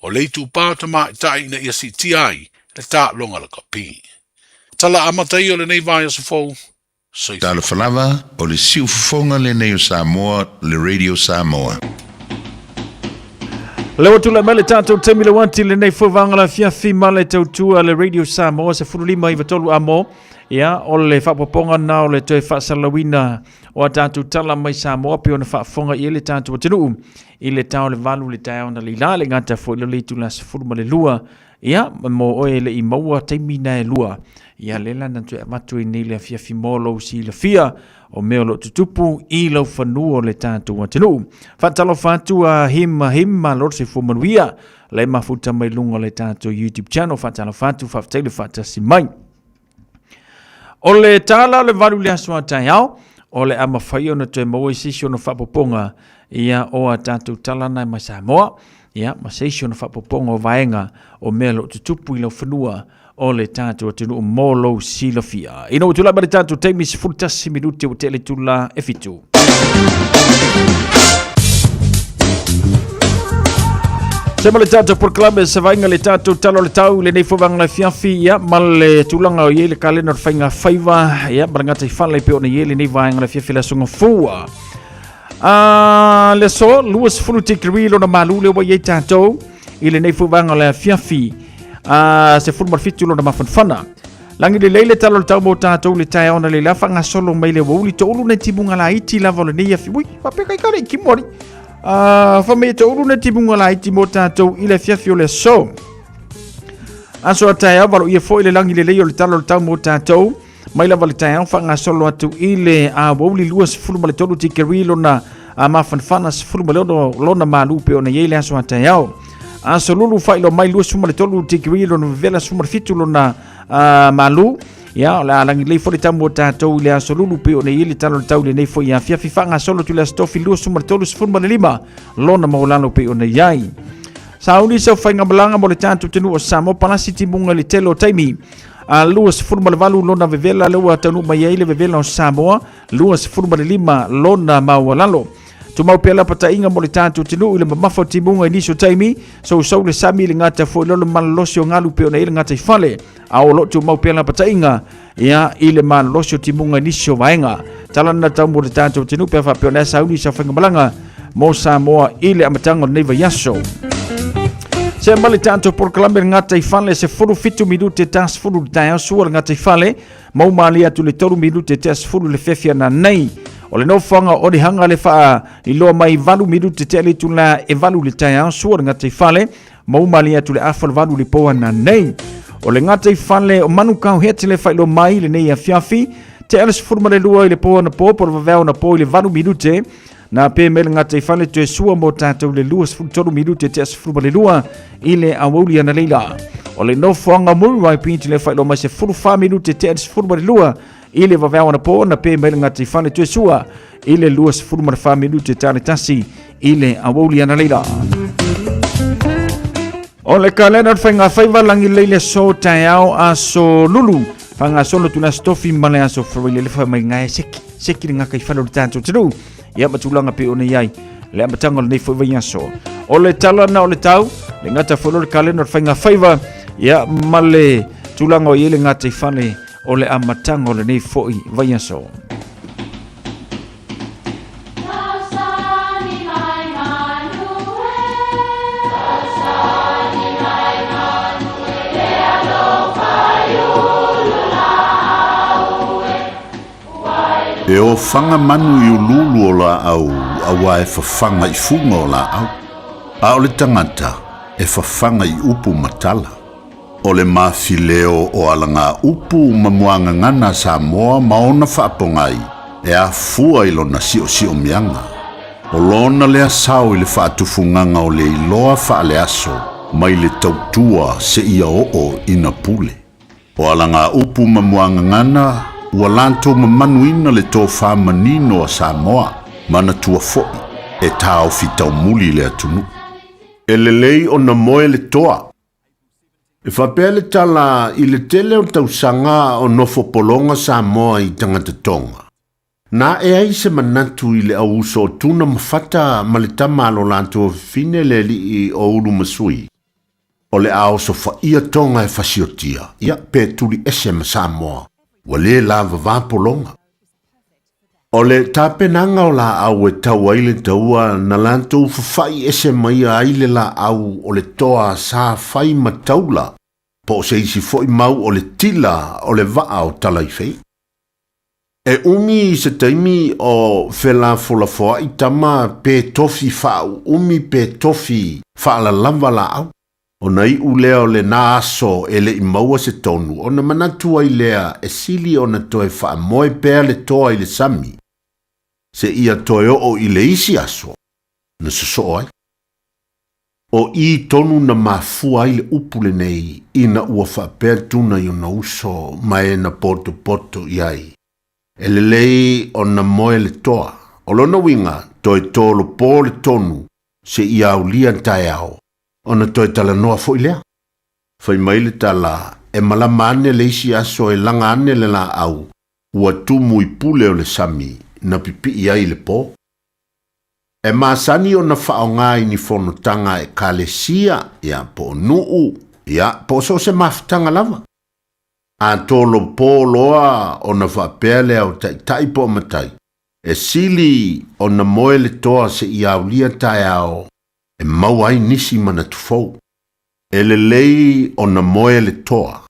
o le itupa o tamaitai ina ia siitia ai le taaloga lakapi. Tala amata ia o lenei vaiaso fou. Soifua. Talofa lava, o le siufofoga lenei o Samoa, le Radio Samoa. Lea ua tulai mai le tatou taimi le uati lenei foi vaega la fiafi ma le tautua le Radio Samoa 15 i 3 amo. Ia, o le faapopoga na o le toe faasalalauina o a tatou tala mai Samoa pei ona faafofoga i ai le tatou atunuu i le tao le valu le taeao na leila le gata foi le le itula 12. Ia, mo oe e le i maua taimi na e lua. Ia, le la na toe avatu i nei le afiafi mo lou silafia o mea o lo o tutupu i lau fanua o le tatou atunuu. Faatalofa atu a him him malo le soifua manuia. Lea e mafuta mai luga o le tatou YouTube channel. Faatalofa atu, faafetai le faatasi mai. O le tala o le valu le aso a taeao, o le a mafai ona toe maua i se isi ona faapopoga ia o a tatou tala na mai Samoa, ia ma se isi ona faapopoga o vaega o mea lo tutupu i lau fanua o le tatou atunuu mo lou silafia. Ina ua tulai mai le tatou taimi 11 minute ua tele tula e fitu. Se ma le tatou polokalame se vaaiga le tatou tala o le tau lenei foi vaega afiafi ia ma le tulaga o i ai le kalena o le faiga faiva ia ma le gataifale pei ona i ai lenei vaega afiafi le aso gafua. A le aso 20 tikiri lona malu le ua i ai tatou i lenei foi vaega o le afiafi a 17 lona mafanafana. Lagi lelei le tala o le tau mo tatou le taeao na leila faagasolo mai le ua uli toulu nai timuga laiti lava o lenei afi. Ui, faapea kai kale i kimu ali. Ah, fa mai toulu nai timuga laiti mo tatou i le afiafi o le aso. Aso a taeao valo ia foi le lagi lelei o le tala o le tau mo tatou. Mai lava le taeao faagasolo atu i le a ua uli 23 tikeri lona a mafanafana 16 lona malu pe ona i ai le aso a taeao. Aso lulu faailoa mai 23 tikeri lona vevela 17 lona malu. Ia, o le a lagi lelei foi le tau mo tatou i le aso lulu pe ona i ai le tala o le tau i lenei foi afiafi faagasolo atu i le aso tofi 23 15 lona maualalo pe ona i ai. Sauni sau faigamalaga mo le tatou atunuu o Samoa palasi timuga i le tele o taimi. A 28 lona vevela lea ua taunuu mai ai le vevela o Samoa, 25 lona maualalo. Tumau pea lapataiga mo le tatou atunuu i le mamafa o timuga i nisi o taimi, sousou le sami i le gata foi loa le malolosi o galu pei ona i ai le gataifale, a o lo o tumau pea lapataiga ia i le malolosi o timuga i nisi o vaega. Tala na tau mo le tatou atunuu pe a faapea o le a sauni i faigamalaga mo Samoa i le amataga o lenei vaiaso. Se ma le tatou polokalame le gataifale 17 minute ta 10 le taeao sua le gataifale mau malie atu le 3 minute tea 10 le fiafia nanei. O le nofoaga o le hanga le faa iloa mai 8 minute tea le itula e 8 le taeao sua le gataifale mau malie atu le afa le 8 le po nanei. O le gataifale o Manukau hea te le faailoa mai lenei afiafi tea le 12 i le po ana po po le vavea ona po i le 8 minute na pe me le gataifale toe sua mo tatou le 23 minute tea 12 i le aoauli ana leila. O le nofoaga Muriwai Beach le faailoa mai 14 minute tea le 12 i le vavea ona po na pe mai le gataifale toe sua i le 24 minute tea le 1 i le aoauli ana leila. O le kalena o le faiga faiva lagi lei le aso taeao aso lulu faagasolo atu le aso tofi ma le aso Friday le fai mai gae seki seki le gataifale o le tatou atunuu ia ma tulaga pei ona i ai le amataga o lenei foi vaiaso. O le tala na o le tau, le gata foi le kalena o le faiga faiva, ia ma le tulaga o i ai le gataifale o le amataga o lenei foi vaiaso. E ofaga manu i uluulu o laau auā e fafaga i fuga o laau, a o le tagata e fafaga i upu ma tala. O le mafileo o alagaupu ma muagagana a Samoa ma ona faapogai e afua i lona siosiomiaga. O lona lea sao i le faatufugaga o le iloa faaleaso mai le tautua seia oo ina pule. O alagaupu ma muagagana ua latou mamanuina le tofa manino a Samoa, manatua foi e taofi taumuli le atunuu. E lelei ona moe le toa. E faapea le tala i le tele o tausaga o nofo pologa Samoa i tagata Tonga. Na ae ai se manatu i le au uso o Tuna ma Fata ma le tama a lo latou fafine le alii o Ulumasui, o le a oso faia Tonga e fasiotia, ia, pe tuli ese ma Samoa, ua le lavava pologa. O le tapenaga o laau e tau ai le taua na latou fafa'i ese maia ai le laau o le toa sa fai ma taula, po o se isi foi mau o le tila o le vaa o Talaifei. E umi se taimi o felafolafoa'i tama pe tofi faauumi pe tofi faalalava laau, ona iu lea o lena aso e le i maua se tonu ona manatu ai lea e sili ona toe faamoe pea le toa i le sami, seia toe oo i le isi aso na sosoo ai. O i tonu na mafua ai le upu lenei ina ua faapea Tuna i ona uso ma e na potopoto i ai, E lelei ona moe le toa. O lona uiga, toe tolopo le tonu seia aulia taeao, ona toe talanoa foi lea. Fai mai le tala, e malama ane le isi aso e laga ane le laau ua tumu i pule o le sami na pipii ai i le po. E masani ona faaaoga i ni fonotaga a ekalesia, ia, po o nuu, ia, po o so o se mafutaga lava. A tolopo loa ona faapea lea o taitai po o matai, e sili ona moe le toa seia aulia taeao e maua ai nisi manatu fou. E lelei ona moe le toa.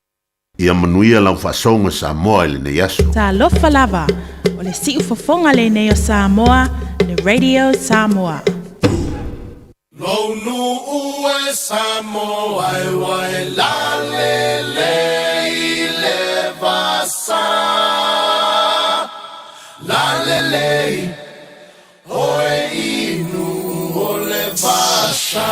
Ia manuia lau faasouga Samoa i lenei aso. Talofa lava, o le siufofoga lenei o Samoa, le Radio Samoa. Lou nuu e Samoa e ua e lalele i le vasa Lalelei oe i nuu o le vasa.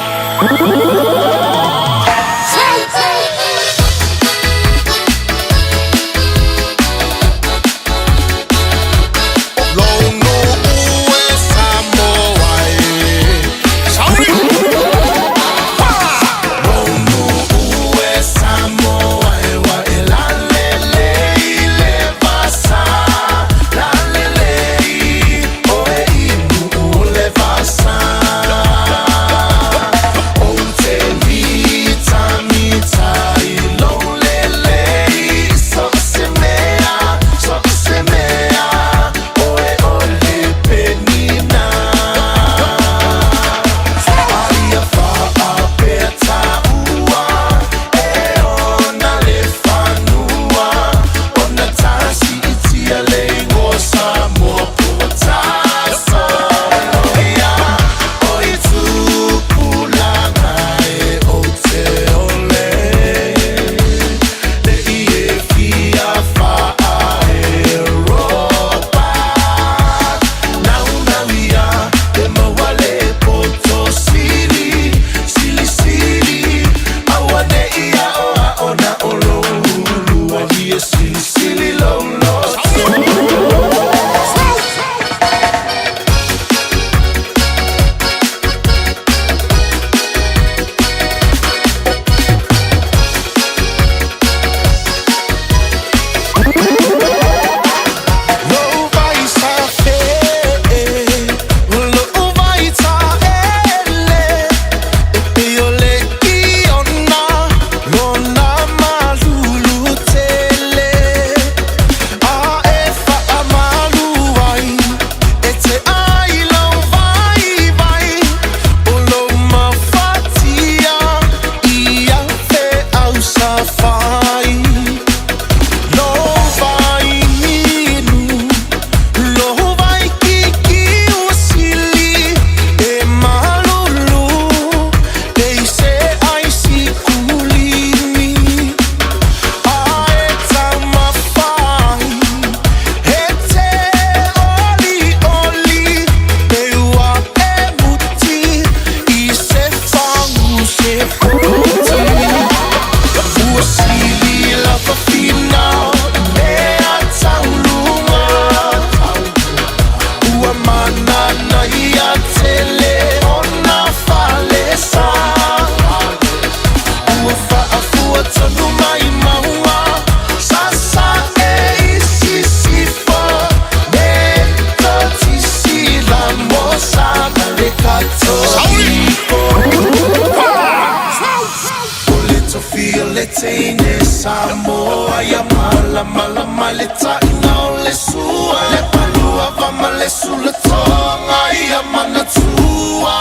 teine Samoa ia malamalama le taʻina o le sua le palua va le sulatoga ia manatua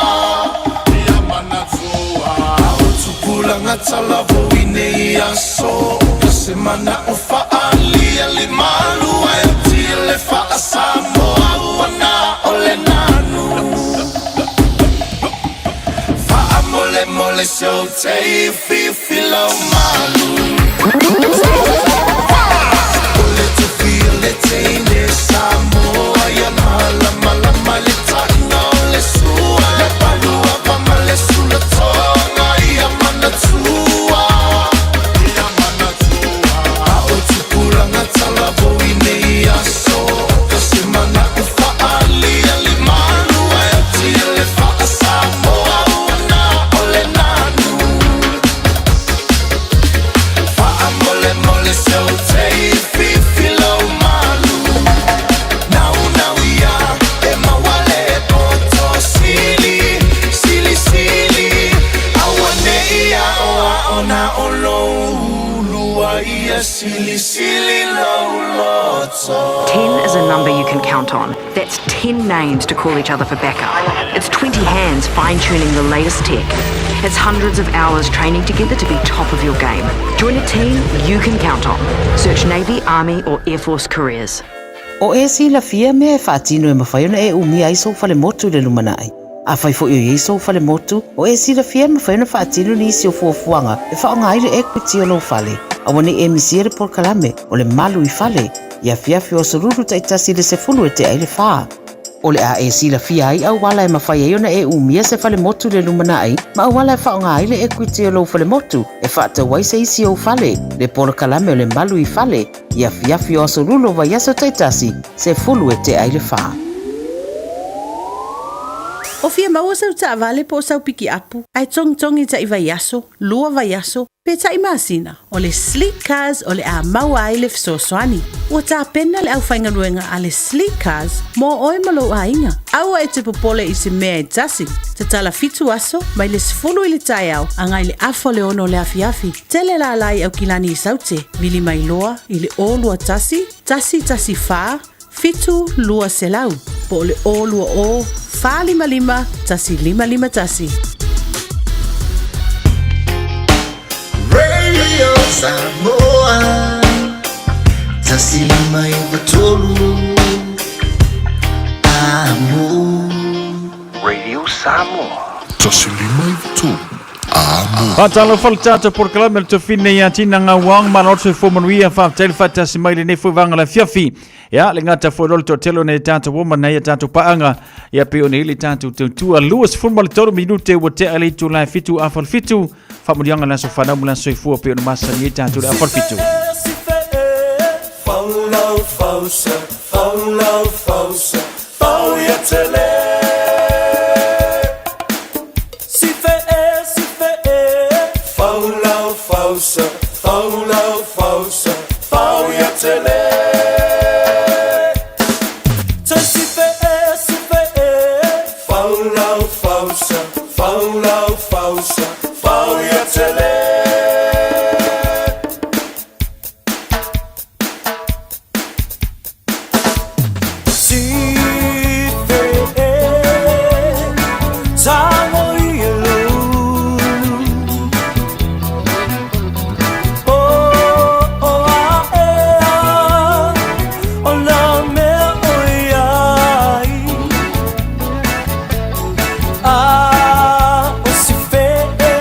ia manatua o tupulaga talavou i nei aso ka se manaʻo faaalia limalua e tia le faasamoa ua na o le nanu faamolemole seu tei fifi lau malu o le tufia le teine Samoa ia malamalama le taʻina o le sua le palua va ma le sulatoga ia manatua ia manatua a o tupulaga talavou i nei aso ka se manaʻo faaalia limalua e tia le faasamoa ua na o le nanu faamolemole seu tei fifi lau malu naunau ia e mauale poto sili silisili auaneʻi aʻoaʻo na o lou ia silisili lou loto 10 is a number you can count on. That's 10 names to call each other for backup. It's 20 hands fine tuning the latest tech. It's hundreds of hours training together to be top of your game. Join a team you can count on. Search Navy, Army, or Air Force careers. O e silafia mea e faatino e mafai ona e umia ai sou falemotu i le lumanai. Afai foi o i ai sou falemotu, o e silafia e mafai ona faatino nisi o fuafuaga e faaaoga ai le equity o lou fale. Aua ne i e misia le polokalame o le Malu i Fale i afiafi o aso Lulu taitasi i le 10 e tea i le 4. O le a e silafia ai auala e mafai ai ona e umia se falemotu i le lumanai ma auala e faaaoga ai le equity o lou falemotu e faatau ai se isi ou fale, le polokalame o le Malu i Fale i afiafi o aso Lulu o vaiaso taitasi, 10 e tea i le 4. O fia maua sau taavale po o sau pikiapu, ae togitogi taʻi vaiaso, lua vaiaso, pe taʻi masina, o le Sleek Cars o le a maua ai le fesoasoani. Ua tapena le aufaigaluega a le Sleek Cars mo oe ma lou aiga. Aua e te popole i se mea e tasi. Tatala 7 aso, mai le 10 i le taeao, agai i le afa o le 6 o le afiafi. Tele lala i Aukilani i Saute, vili mai loa i le 021 114 7200 po o le 020 455 1551. Radio Samoa 153 Amo Radio Samoa. 153 Amo. Faatalofa le tatou polokalame le tofine ia tina ngau aong ma loto fo manuia faafetai le faatasi mai lenei foi vaega o le afiafi. Ia le gata foi loa le toatele o nai tatou uoma nai a tatou paaga ia pei ona i ai le tatou tautua 23 minute ua tea le itula e 7 afa o le 7 faamanuiaga le aso fanau ma le aso soifua pei ona masani ai tatou le afa o le 7. Fau fausa, fau fausa, fau ia tele. Si fe e, si fe e, fau lau fausa, fau lau fausa, fau ia tele. Te si fe e, si fe e, fau lau fausa, fau lau fausa, fau ia tele. Si fe e, tango i lulu. O, o, a, e, a, o nā mea o iai. A, o si fe e,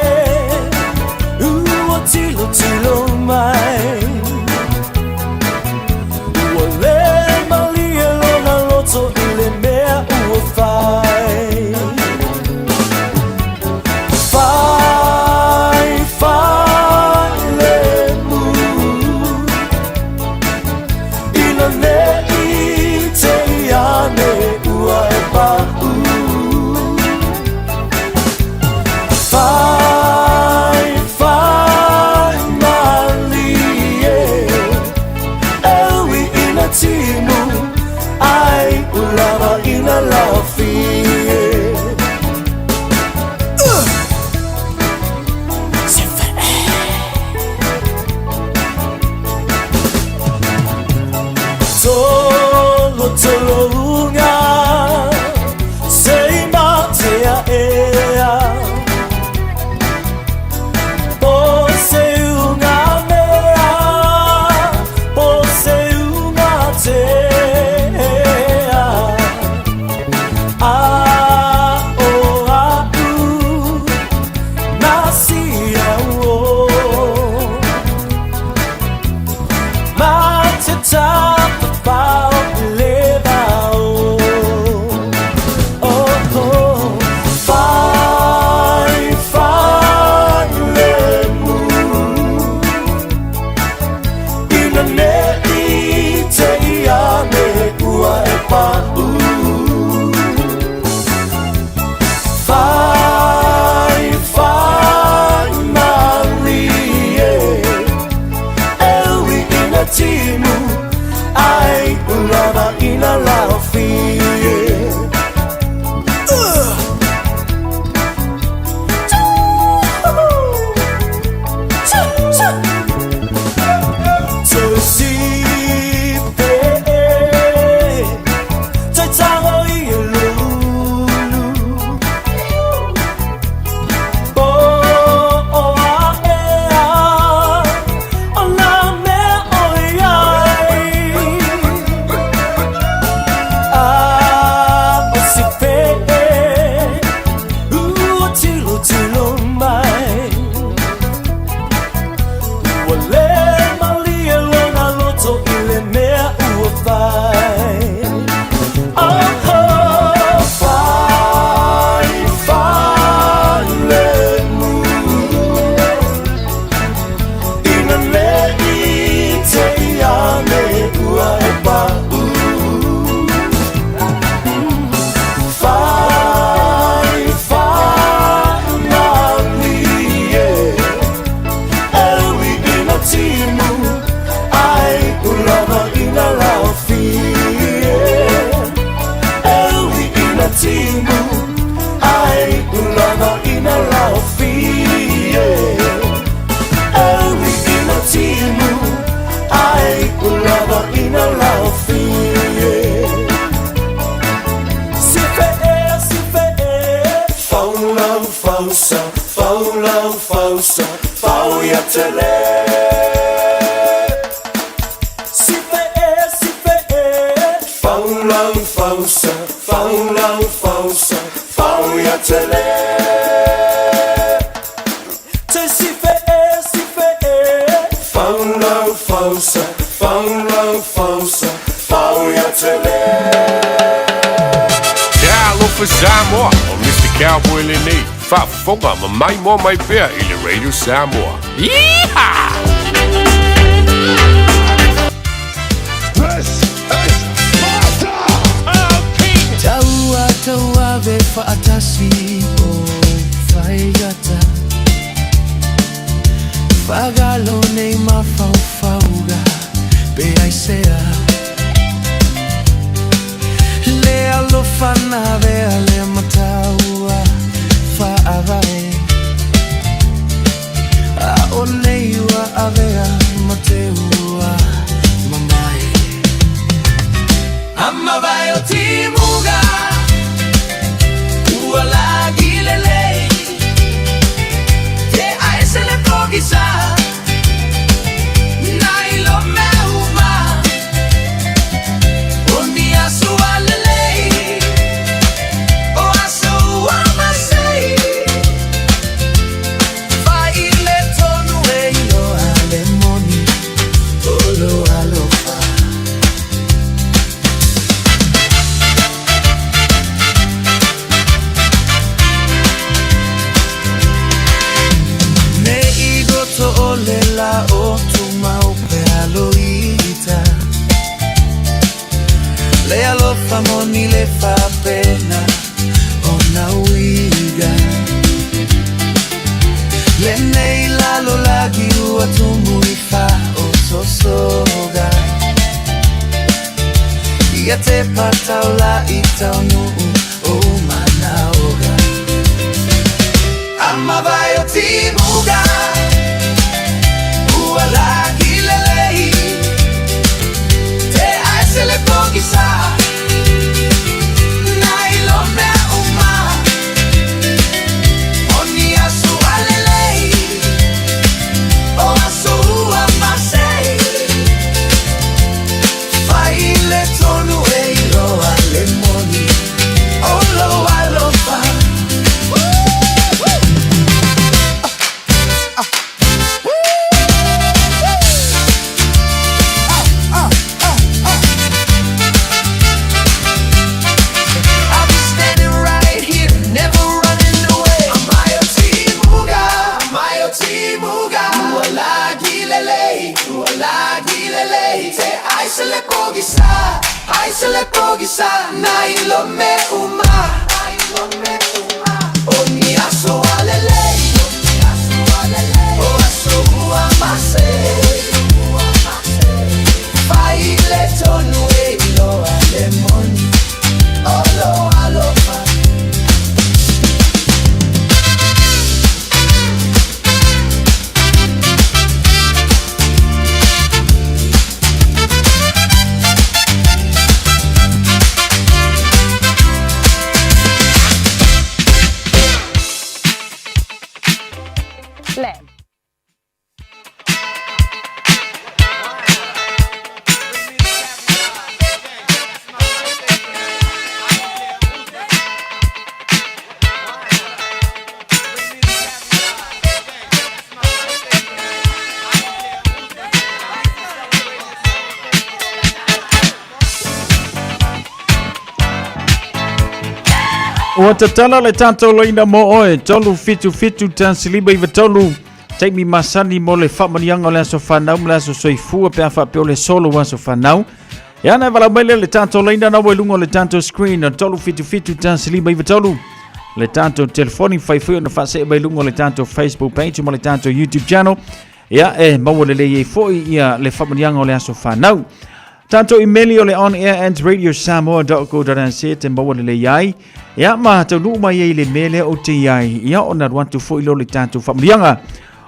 fausa, faulau fausa, fau ia tele. Si fe e, si fe e. Faulau fausa, faulau fausa, fau ia tele. Te si fe e, si fe e. Faulau fausa, faulau fausa, fau ia tele. Talofa Samoa, o Mr. Cowboy lenei, faafofoga ma maimoa mai pea i le Radio Samoa. Yeehaw! This is Sparta! Taua tauave faatasi o faigata Fagalo nei mafaufauga pe aisea Le alofa na avea le mataua faavae A o nei ua avea ma te ua mamae Amavae o timuga Ua lagi lelei Te aese le pogisa Nai lo mea uma O ni aso a lelei O aso ua masei Fai le tonu e iloa le moni O lo alofa. Ne i goto o le la o tumau pe aloita Le alofa moni le fapena o na uiga Le nei lalo lagi ua tumu i fa o tosoga Ia te patau la i tau nuu o manaoga Amavae o timuga Ua lagi lelei Te aese le pogisa Nai lo mea uma O ni aso a lelei O aso ua masei Fai le tonu e iloa le moni O lo alofa. I'll be standing right here, never running away. Amae o timuga, amae o timuga. Ua lagi lelei, ua lagi lelei. Te aise le pogisa, aise le pogisa. Nai lo me uma, nai lo me uma. O ni aso a lelei, o aso ua masei. Fai le tonu e iloa le moni. O lo alofa. Lamb. Ua tatala le tatou laina mo oe, 377 193, taimi masani mo le faamanuiaga o le aso fanau ma le aso soifua pe a faapea o le solo aso fanau. E ana e valaau mai lea le tatou laina na ua i luga o le tatou screen, 377 193, le tatou telefoni faifai ona faasee mai luga o le tatou Facebook page ma le tatou YouTube channel. Ia e maua lelei ai foi ia le faamanuiaga o le aso fanau. Tatou imeli o le onair at radiosamoa.co.nz te maua lelei ai. Ia ma taunuu mai ai le mea lea ou te i ai. Ia ona alu atu foi lea o le tatou faamanuiaga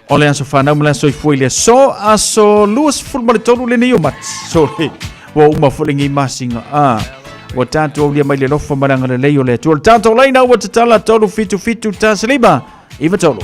o le aso fanau ma le aso soifua i le aso, aso 23 lenei o Mati. Sorry. Ua uma foi lenei masina. Ah, ua tatou aulia mai le alofa ma le agalelei o le Atua. O le tatou laina ua tatala 377 15. 93.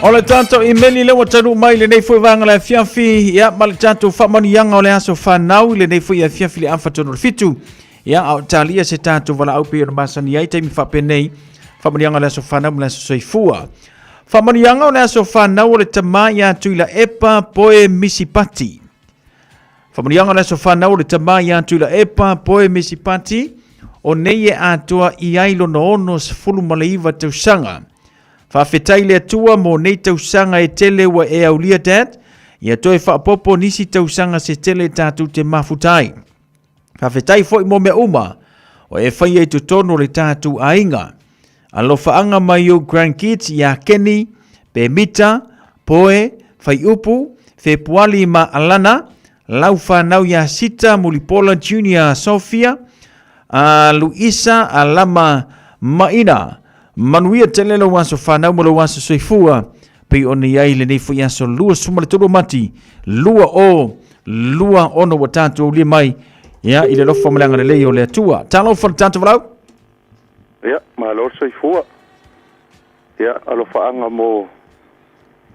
O le tatou imeli lea ua taunuu mai i lenei foi vaega o le afiafi, ia, ma le tatou faamanuiaga o le aso fanau i lenei foi afiafi le afa tonu o le fitu. Ia, a o talia se tatou valaau pei ona masani ai taimi faapenei, faamanuiaga o le aso fanau ma le aso soifua. Faamanuiaga o le aso fanau o le tama ia Tuilaepa Poe Misipati. Faamanuiaga o le aso fanau o le tama ia Tuilaepa Poe Misipati, o nei e atoa i ai lona 69 tausaga. Faafetai le Atua mo nei tausaga e tele ua e aulia Dad, ia toe faaopoopo nisi tausaga se tele tatou te mafuta ai. Faafetai foi mo mea uma o e faia i totonu o le tatou aiga. Alofaaga mai ou grandkids ia Kenny, Pemita, Poe, Faiupu, Fepuali ma Alana, lau fanau ia Sita, Mulipola, Junior, Sophia, a Luisa, Alama, Maina. Manuia tele lou aso fanau ma lou aso soifua, pei ona i ai lenei foi aso 23 o Mati 2026 ua tatou aulia mai ia i le alofa ma le agalelei o le Atua. Talofa le tatou valaau. Ia, malo le soifua. Ia, alofaaga mo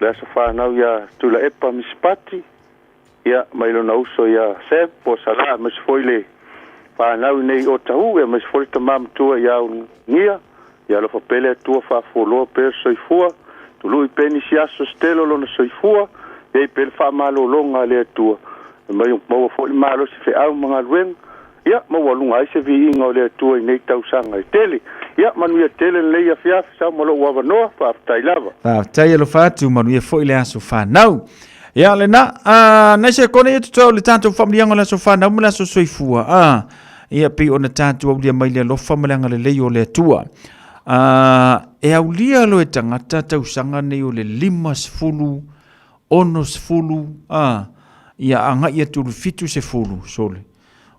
le aso fanau ia Tuilaepa Misipati, ia, mai lona uso ia Seb po o Sala, aemaise foi le fanau i nei o Tahu, aemaise foi le tama matua ia Ulugia. Ia alofa pea le Atua faafualoa pea le soifua, tului pea nisi aso se tele o lona soifua, ia i pea le faamalologa a le Atua, e mai maua foi le malosi feau ma galuega, ia maualuga ai se viiga o le Atua i nei tausaga e tele. Ia manuia tele lenei afiafi, sau ma lou avanoa, faafetai lava. Faafetai alofa atu, manuia foi le aso fanau. Ia lena, a nai se kone ia tutoe o le tatou faamanuiaga o le aso fanau ma le aso soifua. A ia pei ona tatou aulia mai le alofa ma le agalelei o le Atua. A e aulia loe tagata tausaga nei o le 50, 60, a ia agai atu i le 70, sole.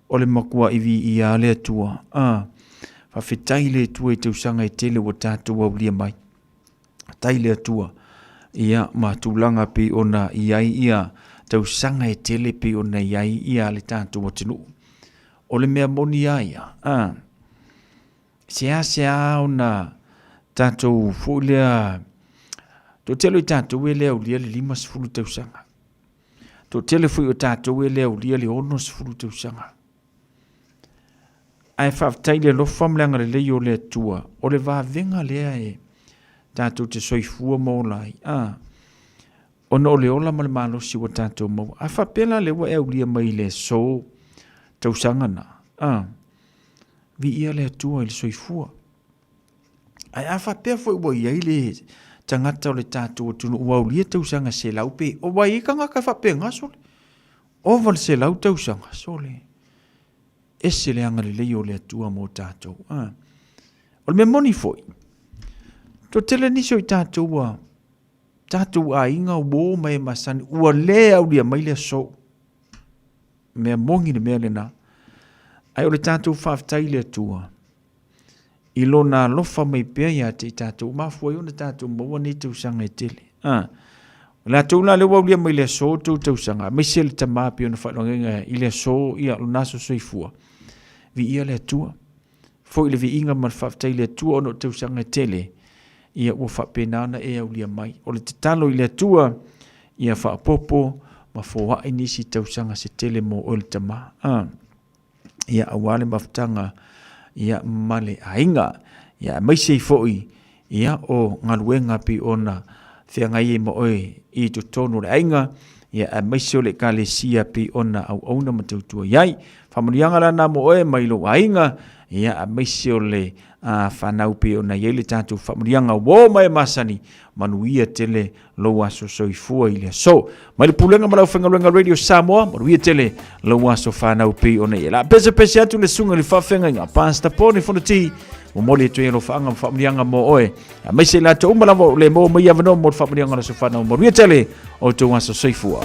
O le matua i viia a le Atua. A faafetai le Atua i tausaga e tele ua tatou aulia mai. Tai le Atua ia ma tulaga pei ona i ai ia tausaga e tele pei ona i ai ia le tatou atunuu. O le mea moni a ia, a, seasea ona tatou foi lea, toatele o i tatou e le aulia le 50 tausaga. Toatele foi o tatou e le aulia le 60 tausaga. Ae faafetai i le alofa ma le agalelei o le Atua, o le vavega lea e tatou te soifua ma ola ai, a, ona o le ola ma le malosi ua tatou maua. A faapea la lea ua e aulia mai i le aso tausaga na, a, viia le Atua i le soifua. Ae a faapea foi ua i ai le tagata o le tatou atunuu ua aulia tausaga 100 pe, o ua i ai tagata faapena sole. Ova le 100 tausaga, sole. Ese le agalelei o le Atua mo tatou. Ah. O le mea moni foi, toatele nisi o i tatou ua tatou aiga uo ma e masani ua le aulia mai le aso. Mea moni le mea lena. Ae o le tatou faafetai i le Atua i lona alofa mai pea ia te i tatou, mafua ai ona tatou maua nei tausaga e tele. Ah. O latou la lea ua aulia mai le aso o tou tausaga, aemaise le tama pei ona faailogaina i le aso, ia, lona aso soifua. Viia le Atua. Foi le viiga ma le faafetai i le Atua ona o tausaga e tele, ia ua faapena ona e aulia mai. O le tatalo i le Atua, ia faaopoopo ma foai nisi tausaga se tele mo oe le tama. Ah. Ia, aua le mafutaga ia ma le aiga. Ia, aemaise ai foi ia o galuega pei ona feagai ai ma oe i totonu o le aiga, ia aemaise o le ekalesia pei ona auauna ma tautua i ai. Faamanuiaga la na mo oe mai lou aiga, ia aemaise o le fanau pei ona i ai le tatou faamanuiaga ua o mai e masani, manuia tele lou aso soifua i le aso. Mai le pulega ma le aufaigaluega Radio Samoa, manuia tele lou aso fanau pei ona i ai. La pesepese atu le susuga i le faafeagaiga, Pastor Pone Fonoti, momoli atu ai alofaaga ma faamanuiaga mo oe. Aemaise i latou uma lava o le maua mai avanoa mo le faamanuiaga o le aso fanau. Manuia tele o tou aso soifua.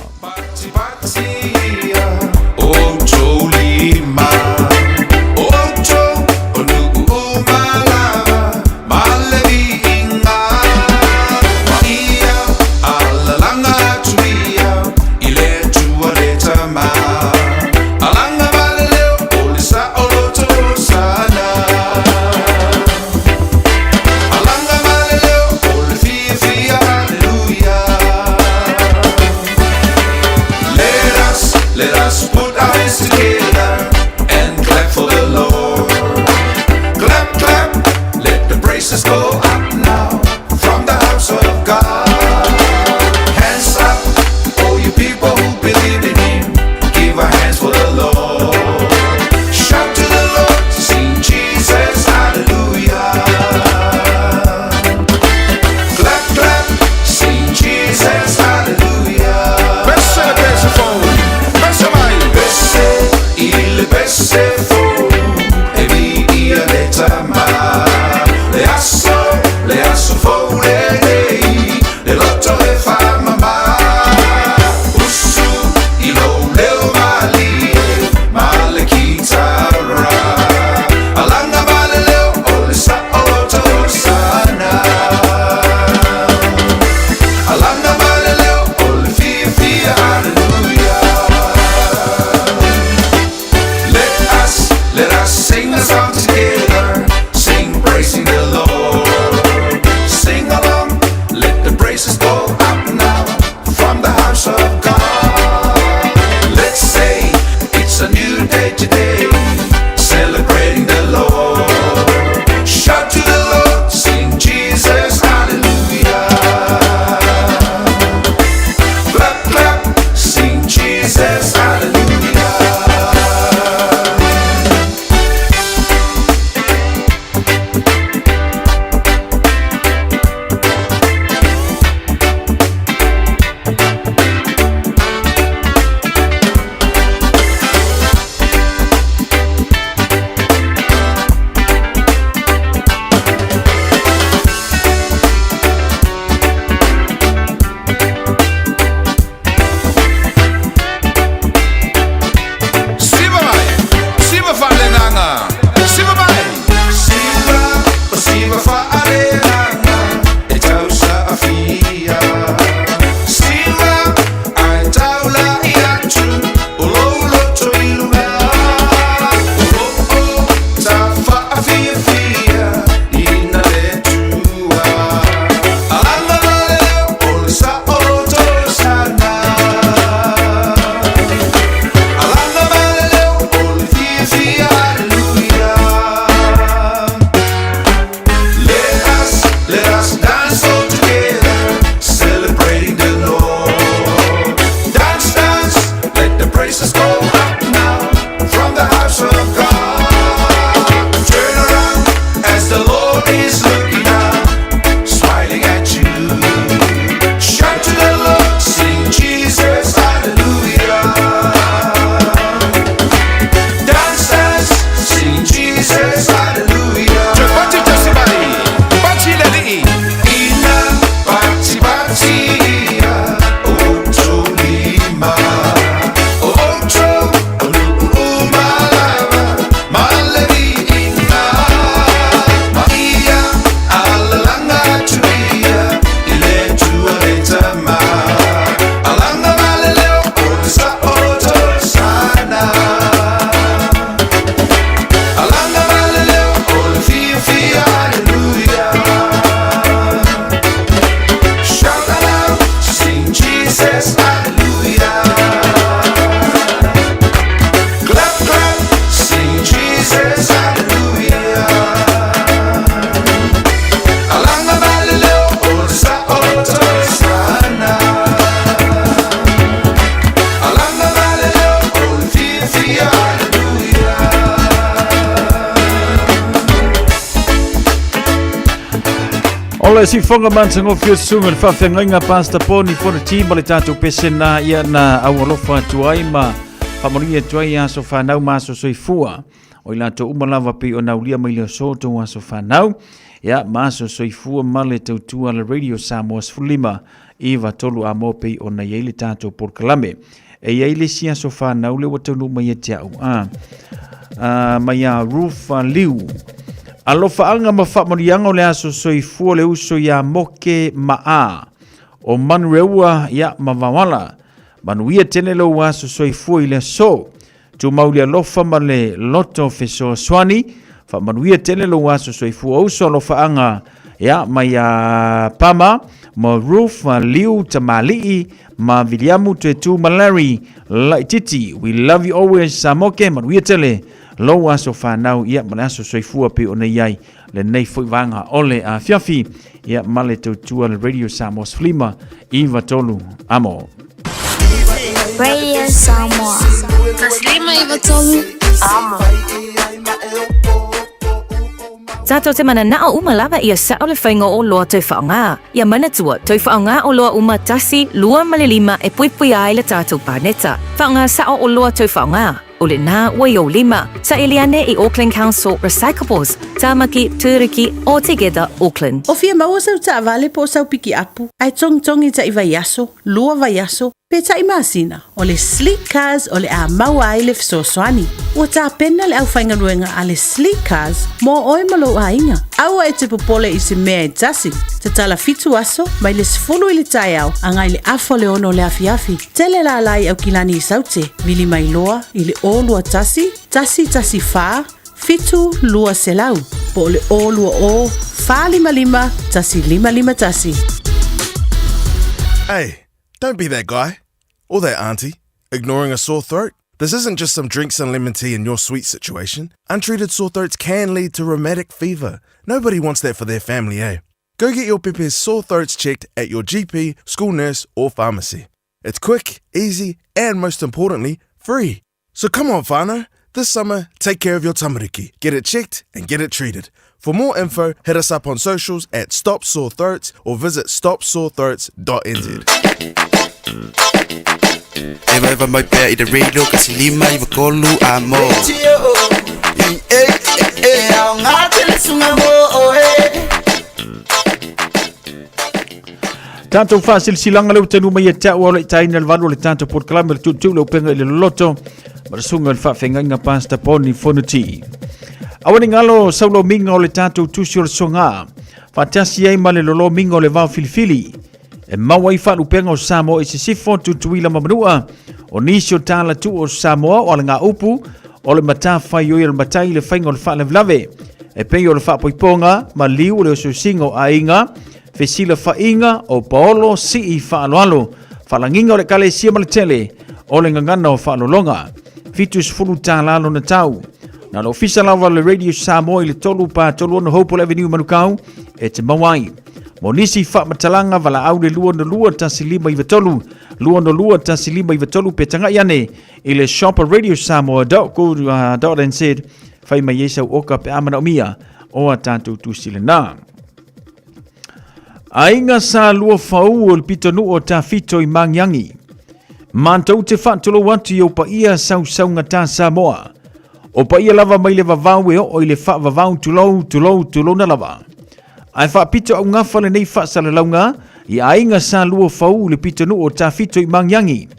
O le sifoga matagofie o susuga i le faafeagaiga Pastor Poni Fonoti ma le tatou pesena ia na aualofa atu ai ma faamanuia atu ai aso fanau ma aso soifua. O i latou uma lava pei ona aulia mai le aso tou aso fanau. Ia ma aso soifua ma le tautua le Radio Samoa 15 9 3 a mo pei ona i ai le tatou polokalame. E i ai le isi aso fanau le ua taunuu mai ia te au. A, a, mai a Ruth Liu. Alofaaga ma faamanuiaga o le aso soifua le uso ia Moke Maa o Manureua ia ma Vawala. Manuia tele lou aso soifua i le aso. Tumau le alofa ma le loto fesoasoani. Faamanuia tele lou aso soifua uso alofaaga ia mai a Pama ma Ruth ma Liu Tamalii ma Viliamu Tuetu ma Larry Laititi. We love you always Samoke, manuia tele lou aso fanau ia ma le aso soifua pe ona i ai lenei foi vaega o le afiafi ia ma le tautua le Radio Samoa 15 93 amo. Radio Samoa. Taslima i tolu amo. Tātou te mananao uma lava ia sao le whainga o loa tau whaonga. Ia manatua, tau whaonga o loa uma tasi, lua ma le lima e puipui ai le tātou pāneta. Whaonga sao o loa tau whaonga. O lena ua i ou lima. Saili ane i Auckland Council Recyclables, Tāmaki, Tūruki, or Together Auckland. O fia maua sau taavale po o sau pikiapu, ae togitogi taʻi vaiaso, lua vaiaso, pe taʻi masina, o le Sleek Cars o le a maua ai le fesoasoani. Ua tapena le aufaigaluega a le Sleek Cars mo oe ma lou aiga. Aua e te popole i se mea e tasi. Tatala fitu aso, mai le 10 i le taeao agai le afa o le ono o le afiafi. Tele lala i Aukilani i Saute, vili mai loa i le 021 114 7200 po o le 020 455 1551. Hey, don't be that guy. Or that auntie, ignoring a sore throat. This isn't just some drinks and lemon tea in your sweet situation. Untreated sore throats can lead to rheumatic fever. Nobody wants that for their family, eh? Go get your pepe's sore throats checked at your GP, school nurse, or pharmacy. It's quick, easy, and most importantly, free. So come on, whānau. This summer, take care of your tamariki. Get it checked and get it treated. For more info, hit us up on socials at Stop Sore Throats or visit stopsorethroats.nz. Eva eva mai pea i te radio kasi lima i vakolu a mo. Tātou whaasilasilaga le utanu mai ia te au le taina le valu o le tātou polokalame le tuutuu le upenga i le loloto ma le susuga i le faafeagaiga Pastor Poni Fonoti. Aua ne galo saulomiga o le tātou tusi o le soga faatasi ai ma le lolomiga o le vao filifili e maua ai faalupega o Samoa i sisifo Tutuila ma Manua o nisi o talatu o Samoa o alagaupu o le matafaioi o le matai i le faiga o le faalavelave e pei o le faapoipoga ma liu o le osiosiga o aiga fesilafaiga o paolo sii faaaloalo faalagiga o le ekalesia ma le tele o le gagana o faalologa 70 tālā lona tau. Na le ofisa lava le Radio Samoa i le 3 pa 36 Hopewell Avenue Manukau e te maua ai. Mo nisi faamatalaga valaau le 262 1593 262 1593 pe tagai ane i le shop radiosamoa.co.nz fai mai ai sau oka pe a manaomia o a tātou tusi lena. Aiga sa lua fau o le pitonuu o Tafito i Magiagi. Matou te faatulou atu i ou paia sausaugata Samoa. O paia lava mai le vavau e oo i le faavavau tulou, tulou, tulouna lava. Ae faapito augafa lenei faasalalauga i aiga sa lua fau i le pitonuu o Tafito i Magiagi.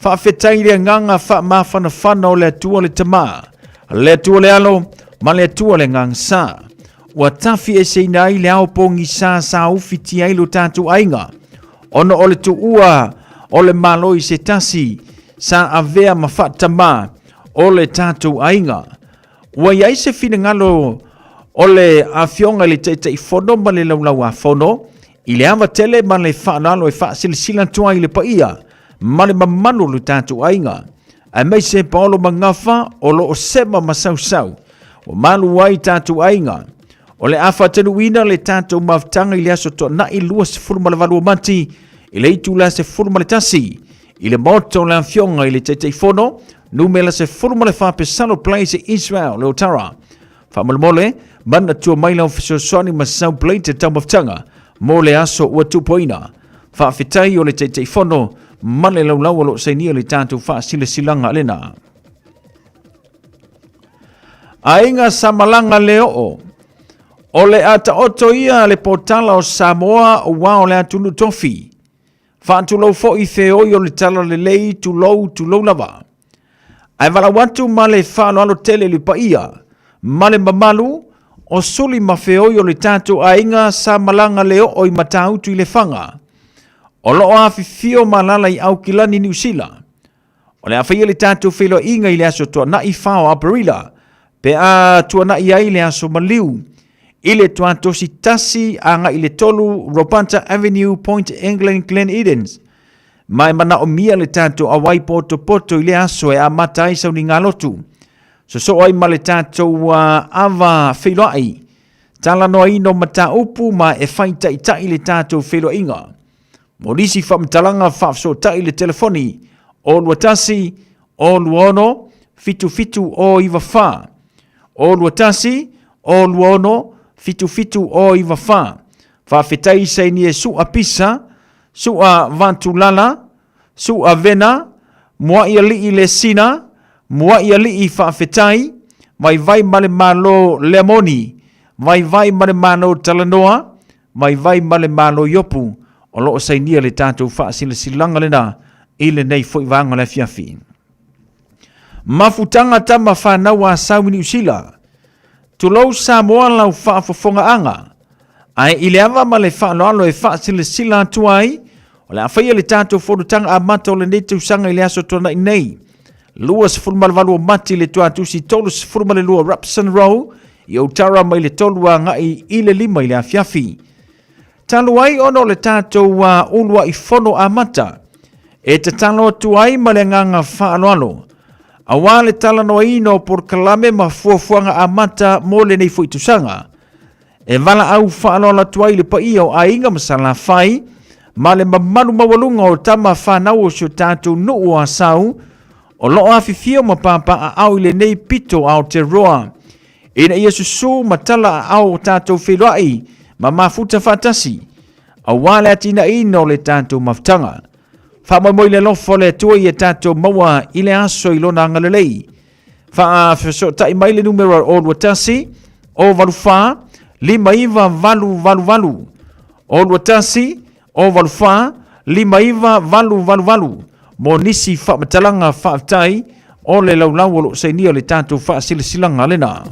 Faafetai i le agaga faamafanafana o le Atua le Tama, le Atua le Alo, ma le Atua le Agaga Sa. Ua tafieseina ai le ao pogisa sa ufitia ai lo tatou aiga, ona o le tuua o le Malo i se tasi sa avea ma faatamā o le tatou aiga. Ua i ai se finagalo o le Afioga i le Taitaifono ma le Laulau-a-Fono i le ava tele ma le faaaloalo e faasilasila atu ai i le paia ma le mamalu o lo tatou aiga, aemaise Paolo Magafa o lo o sema ma sausau ua malu ai tatou aiga. O le a faatanuuina le tatou mafutaga i le aso Toanai 28 o Mati i le itula 11 i le Maota o le Afioga i le Taitaifono, numera 14 Pesalo Place, Israel, Leotara. Faamolemole, manatua mai lau fesoasoani ma sau plate taumafutaga. mo le aso ua tupuaina. Faafetai o le Taitaifono ma le laulau o lo o sainia le tatou faasilasilaga lena. Aiga Samalaga le oo. O le a taoto ia le potala o Samoa ua o le atunuu tofi. Faatulou foi feoi o le talalelei tulou tulou lava. Ae valaau atu ma le faaaloalo tele i le paia ma le mamalu o suli ma feoi o le tatou aiga sa malaga le oo i Matautu i Lefaga. O lo o afifio ma alaala i Aukilani, Niu Sila. O le a faia le tatou feiloaiga i le aso Toanai 4 o Aperila pe a tuanai ai le aso maliu i le tuatosi 1 agai i le 3 Robata Avenue, Point England, Glen Edens. Ma e manaomia le tatou auai potopoto i le aso e amata ai saunigalotu. Sosoo ai ma le tatou ava feiloai, talanoaina o mataupu ma e faitaita'i le tatou feiloaiga. Mo nisi faamatalaga faafesootai i le telefoni 021 026 77094 021 026 77094. Faafetai sainie Su'a Pisa, Su'a Vatulala, Su'a Vena, Mua'i Ali'i Lesina, Mua'i Ali'i Faafetai, Vaivai ma le Malo Leamoni, Vaivai ma le Malo Talanoa, Vaivai ma le Malo Iopu, o lo o sainia le tatou faasilasilaga lena i lenei foi vaega o le afiafi. Mafutaga tama fanau a Sau i Niu Sila. Tulou Samoa lau faafofogaaga. Ae i le ava ma le faaaloalo e faasilasila atu ai, o le a faia le tatou fonotaga amata o lenei tausaga i le aso Tuanai nei, 28 o Mati i le tuatusi 32 Rapson Row i Otara mai le 3 agai i le 5 i le afiafi. Talu ai ona o le tatou uluai fono amata, e tatalo atu ai ma le agaga faaaloalo, aua le talanoaina o polokalame ma fuafuaga amata mo lenei foi tausaga. E valaau faaaloalo atu ai le paia o aiga ma Salafai ma le mamalu maualuga o tama fanau o si o tatou nuu o Asau, o lo o afifio ma papaaao i lenei pito Aotearoa, ina ia susu ma tala aao o tatou feiloai ma mafuta faatasi, aua le atinaeina o le tatou mafutaga. Faamoemoe i le alofa o le Atua ia tatou maua i le aso i lona agalelei. Faafesootai mai le numera 021 084 59888 021 084 59888 mo nisi faamatalaga faafetai o le laulau o lo o sainia le tatou faasilasilaga lena.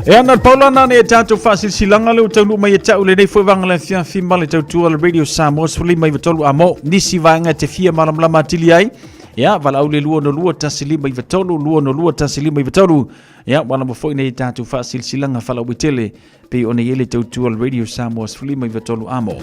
E ana paula na ne tātou whaasilasilaga le o taunuu mai e ta'u lenei foi vaega le afiafi ma le tautua le Radio Samoa 15 a mo nisi vaega te fia malamalama atili ai ia valaau le 202 1593 202 1593 ia ua lava foi nei tātou faasilasilaga faalauaitele pei ona i ai le tautua le Radio Samoa 15 a mo.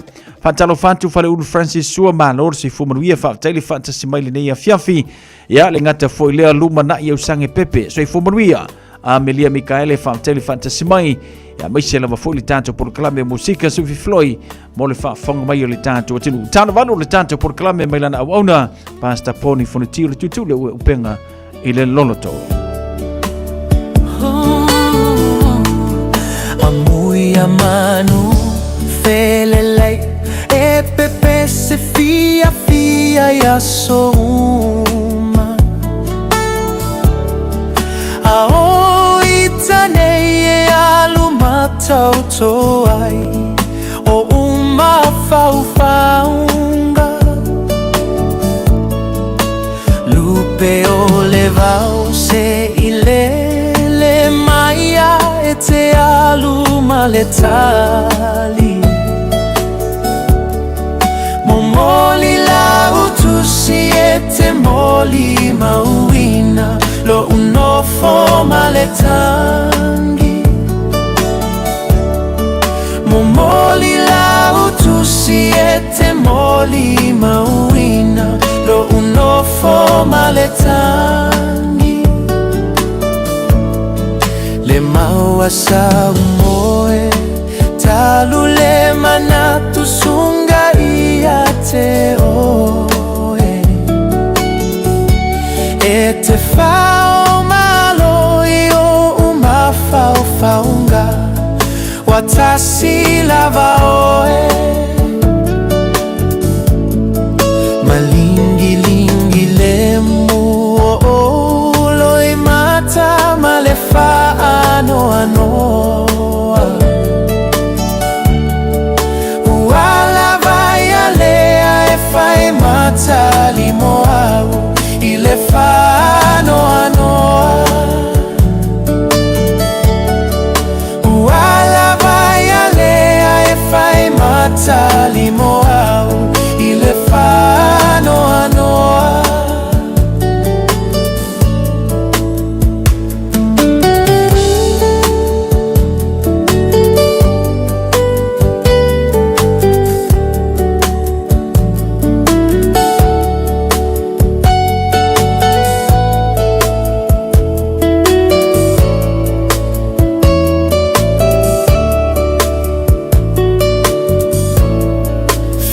Faatalofa atu Faleulu Francis Sua, malo le soifua manuia, faafetai le faatasi mai lenei afiafi. Ia le gata foi lea lumanai ausange pepe, soifua manuia. Amelia Mikaele, faafetai le faatasi mai. Ia maise lava foi le tatou polokalame o musika Sufi Floyd mo le faafofoga mai o le tatou atunuu. Talovalu le tatou polokalame mai lana auauna, Pastor Poni Fonoti o le tutu le ueupega i le loloto. Amui a manu felelei e pepe se fia fia ia so uma A o i tanei e alu matauto ai O uma faufaunga Lupe o le vao se i lele mai a e te alu matauto. ma le tali. Momoli lau tusi e te moli mauina Lo unofo ma le tangi. Momoli lau tusi e te moli mauina Lo unofo ma le tangi. Le maua sa umoe Talu le manatu sunga ia te oe. E te whao malo i o umawhaufaunga Watasi lava oe. Malingi lingi lemu o o loi mata ma le whaanoanoa. Ua lava ia lea e whai matali mo au i le whaanoanoa. Ua lava ia lea e whai matali mo au i le whaanoanoa.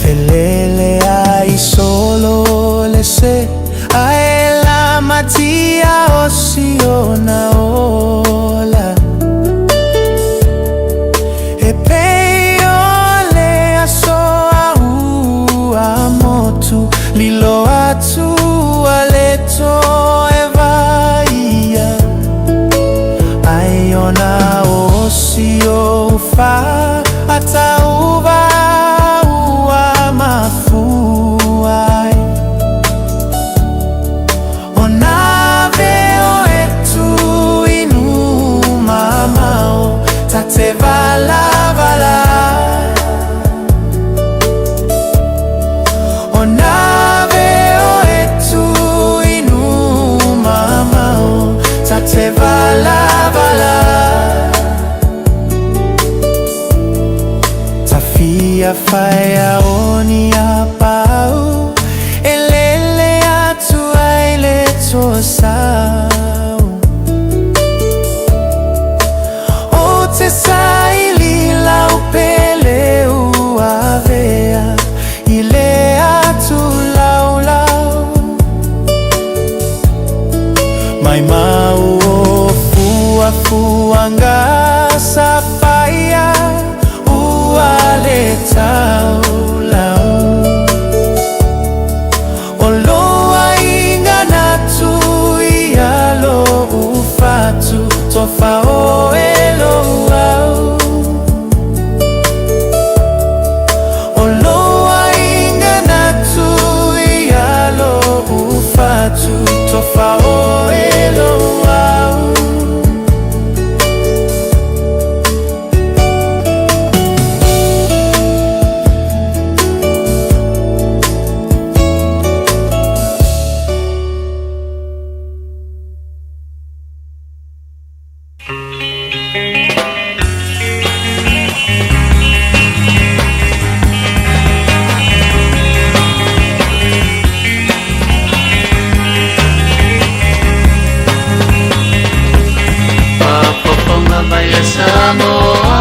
Felele ai solo le se Ae la matia o siona ola. E pei o le aso a ua motu Lilo atu a le toe vaia. Ai ona o si o ufa Atauva ua mafuai. O nā veo e tu inu mamao Ta te vala vala. O nā veo e tu inu mamao Ta te vala vala. Ta fia whaia o ni a pau E lele atu ai le toa sau. O te saili lau pele ua vea I le atu lau lau. Mai mau o fua fuanga sa paia Ua le tau lau. O loa inga natu ia lo ufatu Tofa o e lo au. O loa inga natu ia lo ufatu Tofa o e lo au. Papoponga mai le Samoa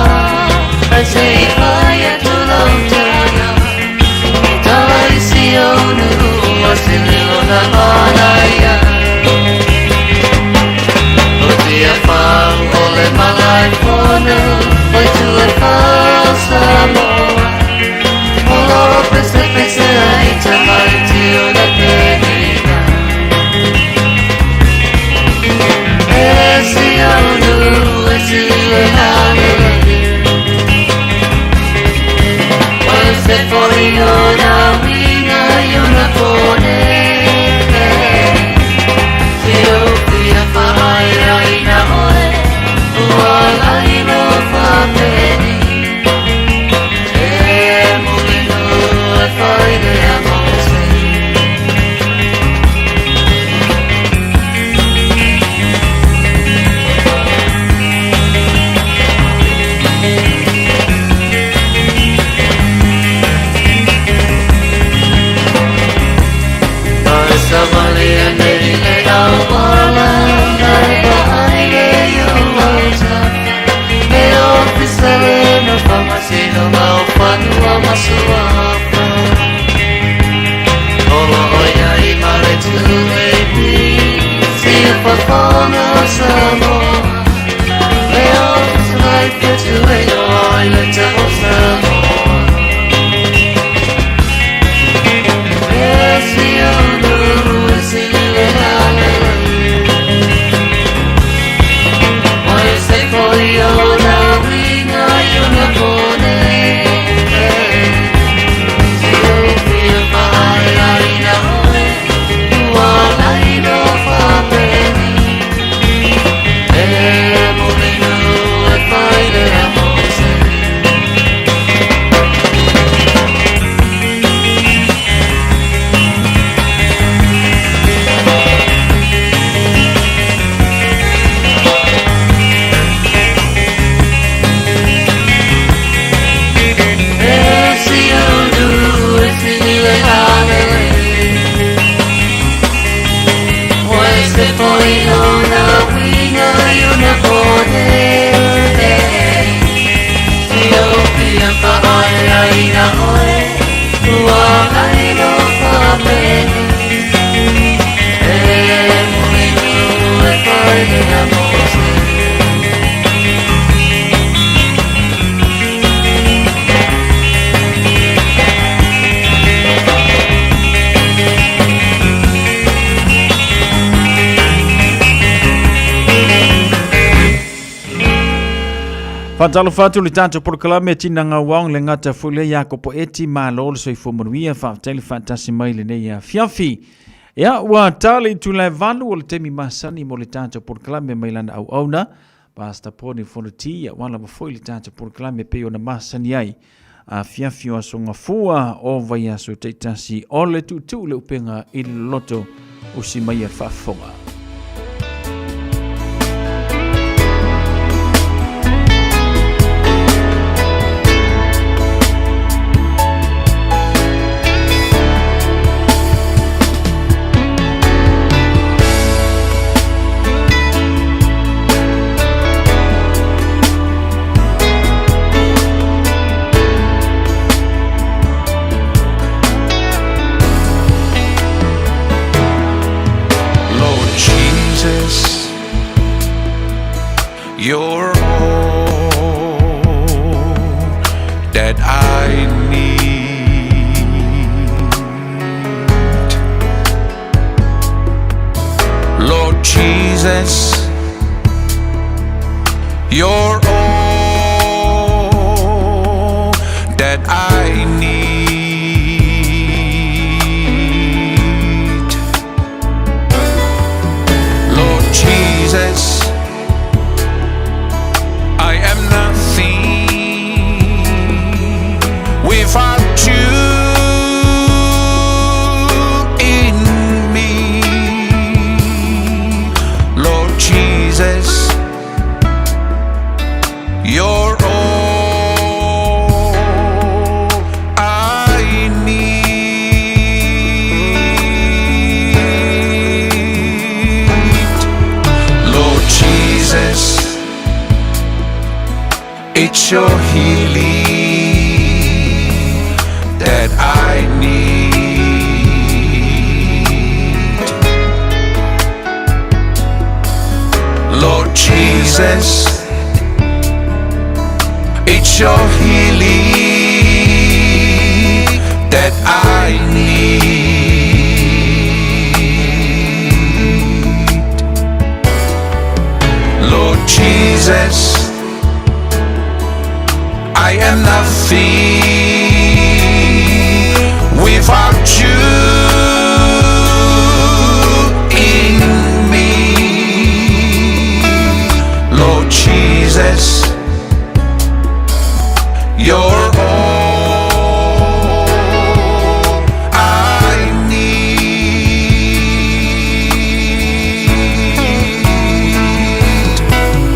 Ai se i fai atu lau tala Tala i si onu O se leo na manaia O tia whau o le malai fono O i tua whau Samoa O lo pese pese ai ta mai tio na penina E si onu e si le hanu O se foi o na wina i ona kone Te o pia whaai ai na oe Ua lai mo whapene. Faatalofa atu le tatou polokalame Tina Gauaong le gata foi lea ia Kopo Eti malo le soifua manuia faafetai le faatasi mai lenei afiafi. Ia ua ta le itula e 8 o le taimi masani mo le tatou polokalame mai lana auauna Pastor Poni Fonoti ia ua lava foi le tatou polokalame pei ona masani ai afiafi o aso gafua o vaiaso taitasi o le tuutuu le upega i le loloto usi mai a faafofoga. Lord Jesus, you're all that I need. Lord Jesus, you're all that I need. Lord Jesus, I am nothing without you in me. Lord Jesus, you're all I need. Lord Jesus, it's your healing that I need. Lord Jesus, it's your healing that I need. Lord Jesus, I am nothing without you in me. Lord Jesus, you're all I need.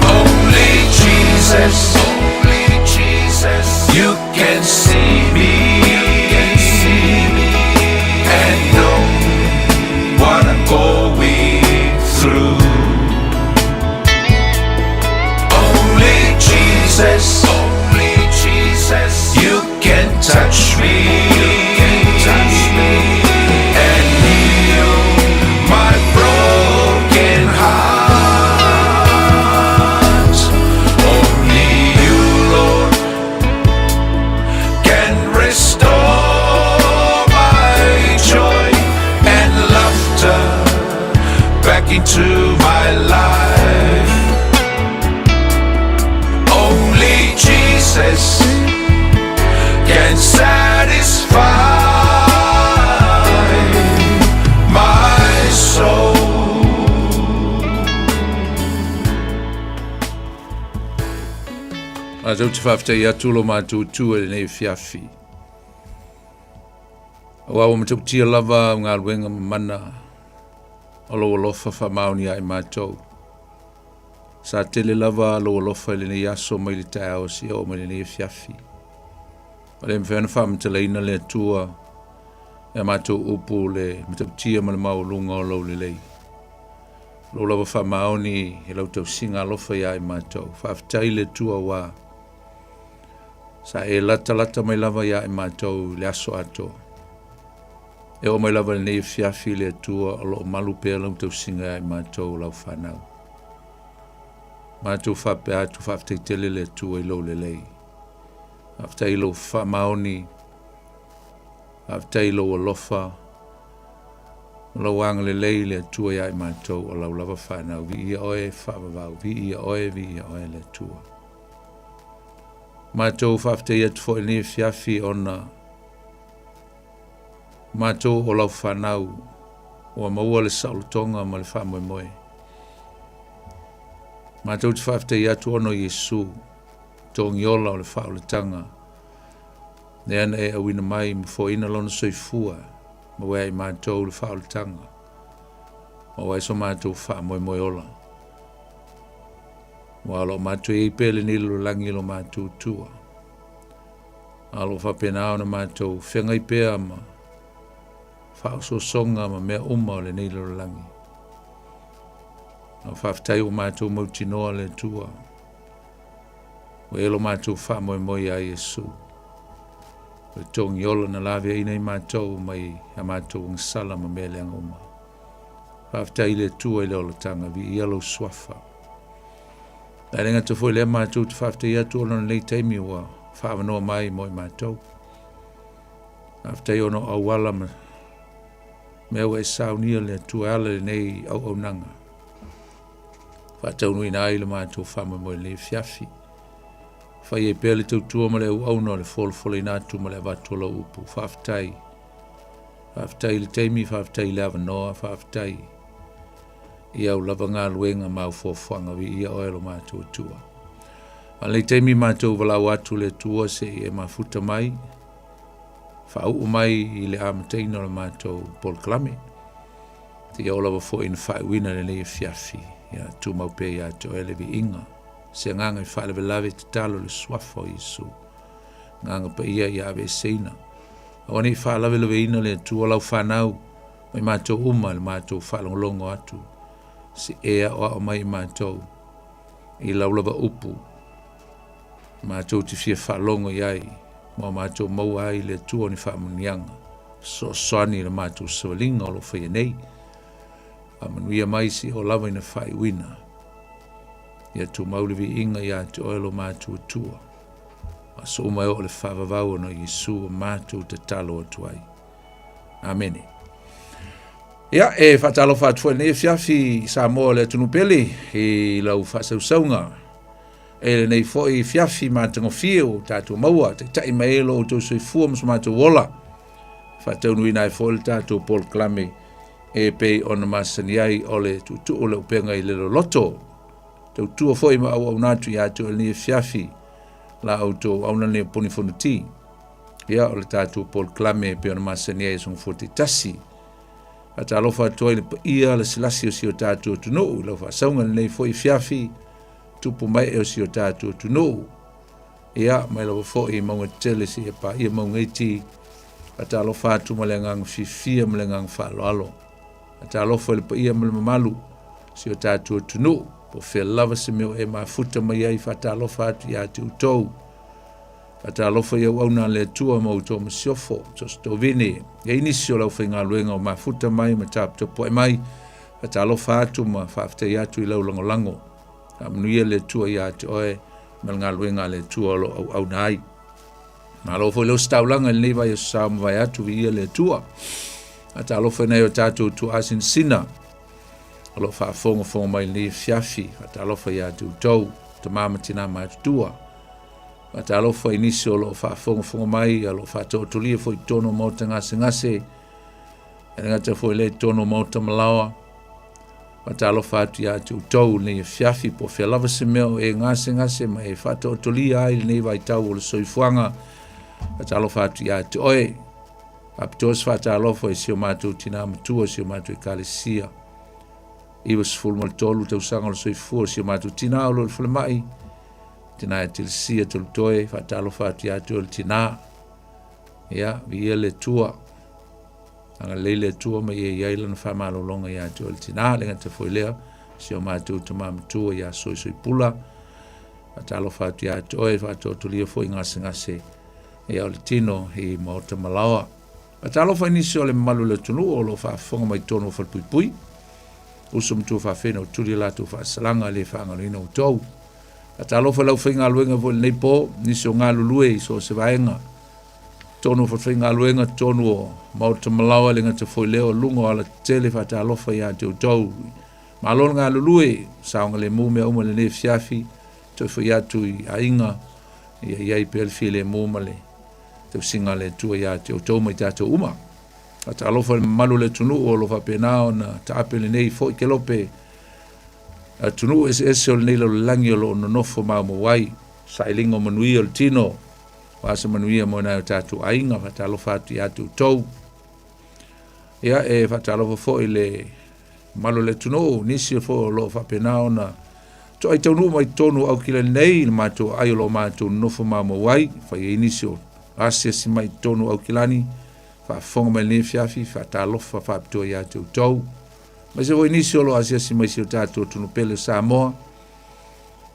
Only Jesus, only Jesus, you can see me, you can see me, and know what I'm going through. Only Jesus, only Jesus, you can touch me, you can touch me, and heal my broken heart. Only you Matou te faafetai atu lo matou tu e lenei afiafi. Aua ua matautia lava au galuega mamana o lou alofa faamaoni ia i matou. Sa tele lava lou alofa i lenei aso mai le taeao seia oo mai lenei afiafi. Ua le mafai ona faamatalaina le Atua e a matou upu le matautia ma le maualuga o lou lelei. Lou lava faamaoni i lau tausiga alofa ia i matou. Faafetai le Atua ua sa e latalata mai lava ia i matou i le aso atoa. E oo mai lava i lenei afiafi le Atua o lo o malu pea lau tausiga ia i matou lau fanau. Matou faapea atu faafetai tele le Atua i lou lelei. Faafetai i lou faamaoni. Faafetai i lou alofa ma lou agalelei le Atua ia i matou o lau lava fanau. Viia oe faavavau, viia oe, viia oe le Atua. Matou faafetai atu foi i lenei afiafi ona matou o lau fanau ua maua le saolotoga ma le faamoemoe. Matou te faafetai atu ona o Iesu, togiola o le faaolataga, lea na e auina mai ma foaina lona soifua, maua ai matou le faaolataga, maua ai so matou faamoemoe ola. Ua o lo o matou i ai pea lenei lalolagi i lo matou tua. A o lo o faapena ona matou feagai pea ma faaosoosoga ma mea uma o lenei lalolagi. A faafetai ua matou mautinoa le Atua. Ua e lo matou faamoemoe iā Iesu. O le togiola na laveaina i matou mai a matou agasala ma mea leaga uma. Faafetai i le Atua i le olataga, viia lou suafa. Ae le gata foi lea matou te faafetai atu ona o lenei taimi ua faaavanoa mai mo i matou. Faafetai ona o auala ma mea ua e saunia le Atua e ala i lenei auaunaga. Faataunuuina ai le matou faamoemoe i lenei afiafi. Fai ai pea le tautua ma le auauna o le folafolaina atu ma le avatu o lau upu. Faafetai. Faafetai i le taimi, faafetai i le avanoa, faafetai i au lava galuega ma au fuafuaga. Viia oe lo matou Atua. A lenei taimi matou valaau atu le Atua se i e mafuta mai, faauu mai i le amataina o le matou polokalame. Seia oo lava foi ina faaiuina lenei afiafi, ia tumau pea ia te oe le viiga. Se agaga i faalavelave tatalo i le suafa o Iesu. Agaga paia ia aveeseina. Aua ne i faalavelaveina le Atua lau fanau ma i matou uma i le matou faalogologo atu. Se e aoao mai i matou i lau lava upu matou te fia faalogo i ai ma o matou maua ai le Atua o ni faamanuiaga fesoasoani i le matou savaliga o lo o faia nei. Faamanuia mai seia oo lava ina faaiuina. Ia tumau le viiga ia te oe lo matou Atua. Aso uma e oo le faavavau ona o Iesu o matou tatalo atu ai. Amene. Ia, e faatalofa atu foi i lenei afiafi i Samoa o le atunuu pele i lau faasausauga. E lenei foi afiafi matagofie o tatou maua, taitai mai ai lo outou soifua ma so matou ola. Faataunuuina ai foi le tatou polokalame e pei ona masani ai o le tuutuu o le upega i le loloto. Tautua foi ma auauna atu ia te oe lenei afiafi la outou auauna lenei o Poni Fonoti. Ia, o le tatou polokalame e pei ona masani ai i aso Gafua taitasi. Faatalofa atu ai i le paia lasilasi o si o tatou atunuu i lau faasauga i lenei foi afiafi, tupu mae o si o tatou atunuu. Ia, mai lava foi i mauga tetele seia paia mauga iti. Faatalofa atu ma le agaga fiafia ma le agaga faaaloalo. Faatalofa i le paia ma le mamalu o si o tatou atunuu. Po o fea lava se mea o e mafuta mai ai, faatalofa atu ia te outou. Faatalofa i auauna a le Atua ma outou masiofo, so o se tovine, e i ai nisi o le aufaigaluega o mafuta mai ma taputapuai mai, faatalofa atu ma faafetai atu i lau lagolago. Faamanuia le Atua ia te oe ma le galuega a le Atua o lo o auauna ai. Malo foi le ositaulaga i lenei vaiaso sa mavae atu, viia le Atua. Faatalofa i nai o tatou tuaasinasina o lo o faafogafoga mai i lenei afiafi. Faatalofa ia te outou, tama ma tina matutua. Faatalofa i nisi o lo o faafogafoga mai, o lo o faataotolia foi i totonu o maota gasegase, e le gata foi i lea i totonu o maota malaoa. Faatalofa atu ia te outou i lenei afiafi, po o fea lava se mea o e gasegase ma e faataotolia ai lenei vaitau o le soifuaga. Faatalofa atu ia te oe. Faapitoa se faatalofa i si o matou tinā matua, si o matou ekalesia. 93 tausaga o le soifua o si o matou tinā o lo o i le falemai. Tinā e Telesia Tolutoe, faatalofa atu ia te oe le tinā. Ia, viia le Atua. Agalelei le Atua ma ia i ai lana faamalologa ia te oe le tinā, le gata foi lea, si o matou tamā matua ia Soisoipula. Faatalofa atu ia te oe, faatoatolia foi gasegase ia o le tino i Maota Malaoa. Faatalofa i nisi o le mamalu o le atunuu o lo o faafofoga mai totonu o Falepuipui. Uso matua faafeina o tuli latou faasalaga le faagaloina outou. Faatalofa i lau faigaluega foi lenei po, nisi o galulue i so o se vaega. Totonu o falefaigaluega, totonu o Maota Malaoa, le gata foi lea o luga o alatetele, faatalofa ia te outou. Malo le galulue, saogalemu mea uma i lenei afiafi, toe foi atu i aiga, ia i ai pea le filemu ma le tausiga a le Atua ia te outou ma i tatou uma. Faatalofa i le mamalu o le atunuu o lo o faapena ona taape lenei foi kelope atunuu eseese o lenei lalolagi o lo o nonofo maumau ai, sailiga o manuia o le tino, Aua se manuia mo nai o tatou aiga, faatalofa atu ia te outou. Ia, e faatalofa foi le mamalu o le atunuu, nisi foi o lo o faapena ona toai taunuu mai totonu o Aukilani nei, i le matou ai o lo o matou nonofo maumau ai, fai ai nisi o asiasi mai totonu o Aukilani, faafofoga mai lenei afiafi, faatalofa faapitoa ia te outou. Aemaise foi nisi o lo o asiasi mai si o tatou atunuu pele o Samoa,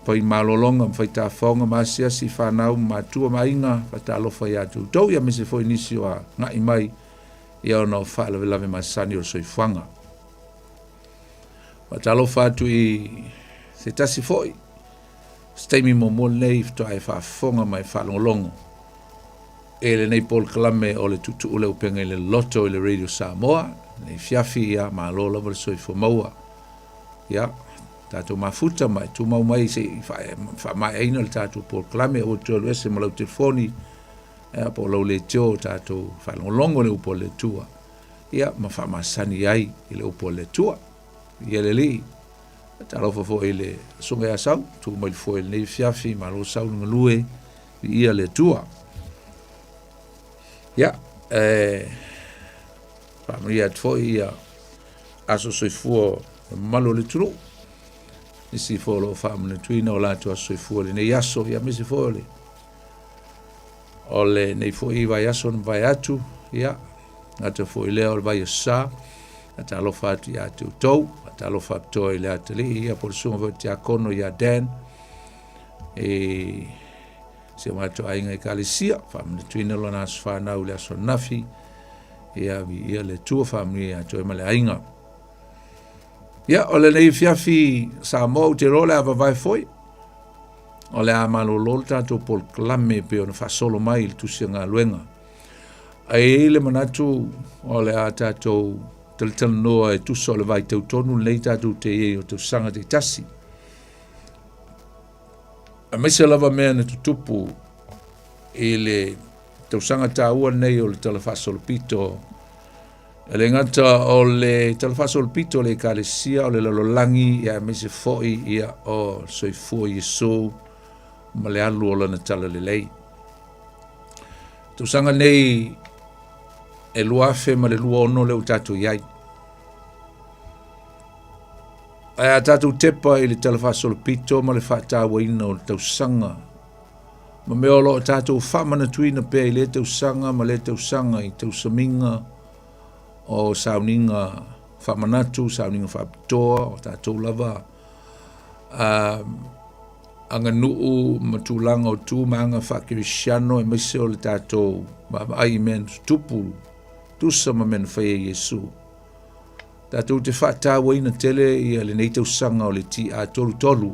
Fai malologa ma fai tafaoga ma asiasi i fanau ma matua ma aiga, faatalofa ia te outou, ia aemaise foi nisi o agai mai ia ona o faalavelave masani o le soifuaga. Faatalofa atu i se tasi foi, se taimi muamua lenei faatoa e faafofoga ma e faalogologo e lenei polokalame o le Tuutuu le Upega i le Loto i le Radio Samoa, lenei fiafi, ia malo lava le soifua maua. Ia, tatou mafuta ma e tumau mai se i faamaeaina le tatou polokalame, aua te alu ese ma lau telefoni, ia, po o lau leitio, tatou faalogologo i le upu a le Atua, ia, ma faamasani ai i le upu a le Atua. Ia le Alii, talofa foi i le Susuga ia Sau, tu mai le foe i lenei afiafi, malo Sau le galue, viia le Atua. Ia, e faamanuia atu foi ia aso soifua o le mamalu o le atunuu, nisi foi o lo o faamanatuina o latou aso soifua i lenei aso, ia aemaise foi o le o lenei foi vaiaso na mavae atu, ia, gata foi lea o le vaiaso sa, talofa atu ia te outou, talofa atoa i le atalii, ia po o le susuga foi o le tiakono ia Dan, e si o matou aiga ekalesia, faamanatuina lona aso fanau i le aso ananafi, ia viia le Atua, faamanuia ia te oe ma le aiga. Ia, o lenei afiafi Samoa ou te iloa o le a vavae foi, o le a malolo le tatou polokalame pei ona faasolo mai i le tusi o galuega. Ae i ai le manatu o le a tatou talatalanoa e tusa o le vaitau tonu lenei tatou te i ai o tausaga taitasi. Aemaise lava mea na tutupu i le tausaga taua lenei o le Tala Faasolopito. E le gata o le Tala Faasolopito o le Ekalesia o le lalolagi, ia aemaise foi ia o soifua Iesu ma le alu o lana talalelei. Tausaga nei e 2026 lea ua tatou i ai. Ae a tatou tepa i le Tala Faasolopito ma le faatauaina o le tausaga ma mea o lo o tatou faamanatuina pea i lea tausaga ma lea tausaga i tausamiga o sauniga faamanatu, sauniga faapitoa, o tatou lava aganuu ma tulaga o tu ma aga faakerisiano aemaise o le tatou vaavaai i mea na tutupu tusa ma mea na fai e Iesu. Tatou te faatauaina tele ia lenei tausaga o le TA33.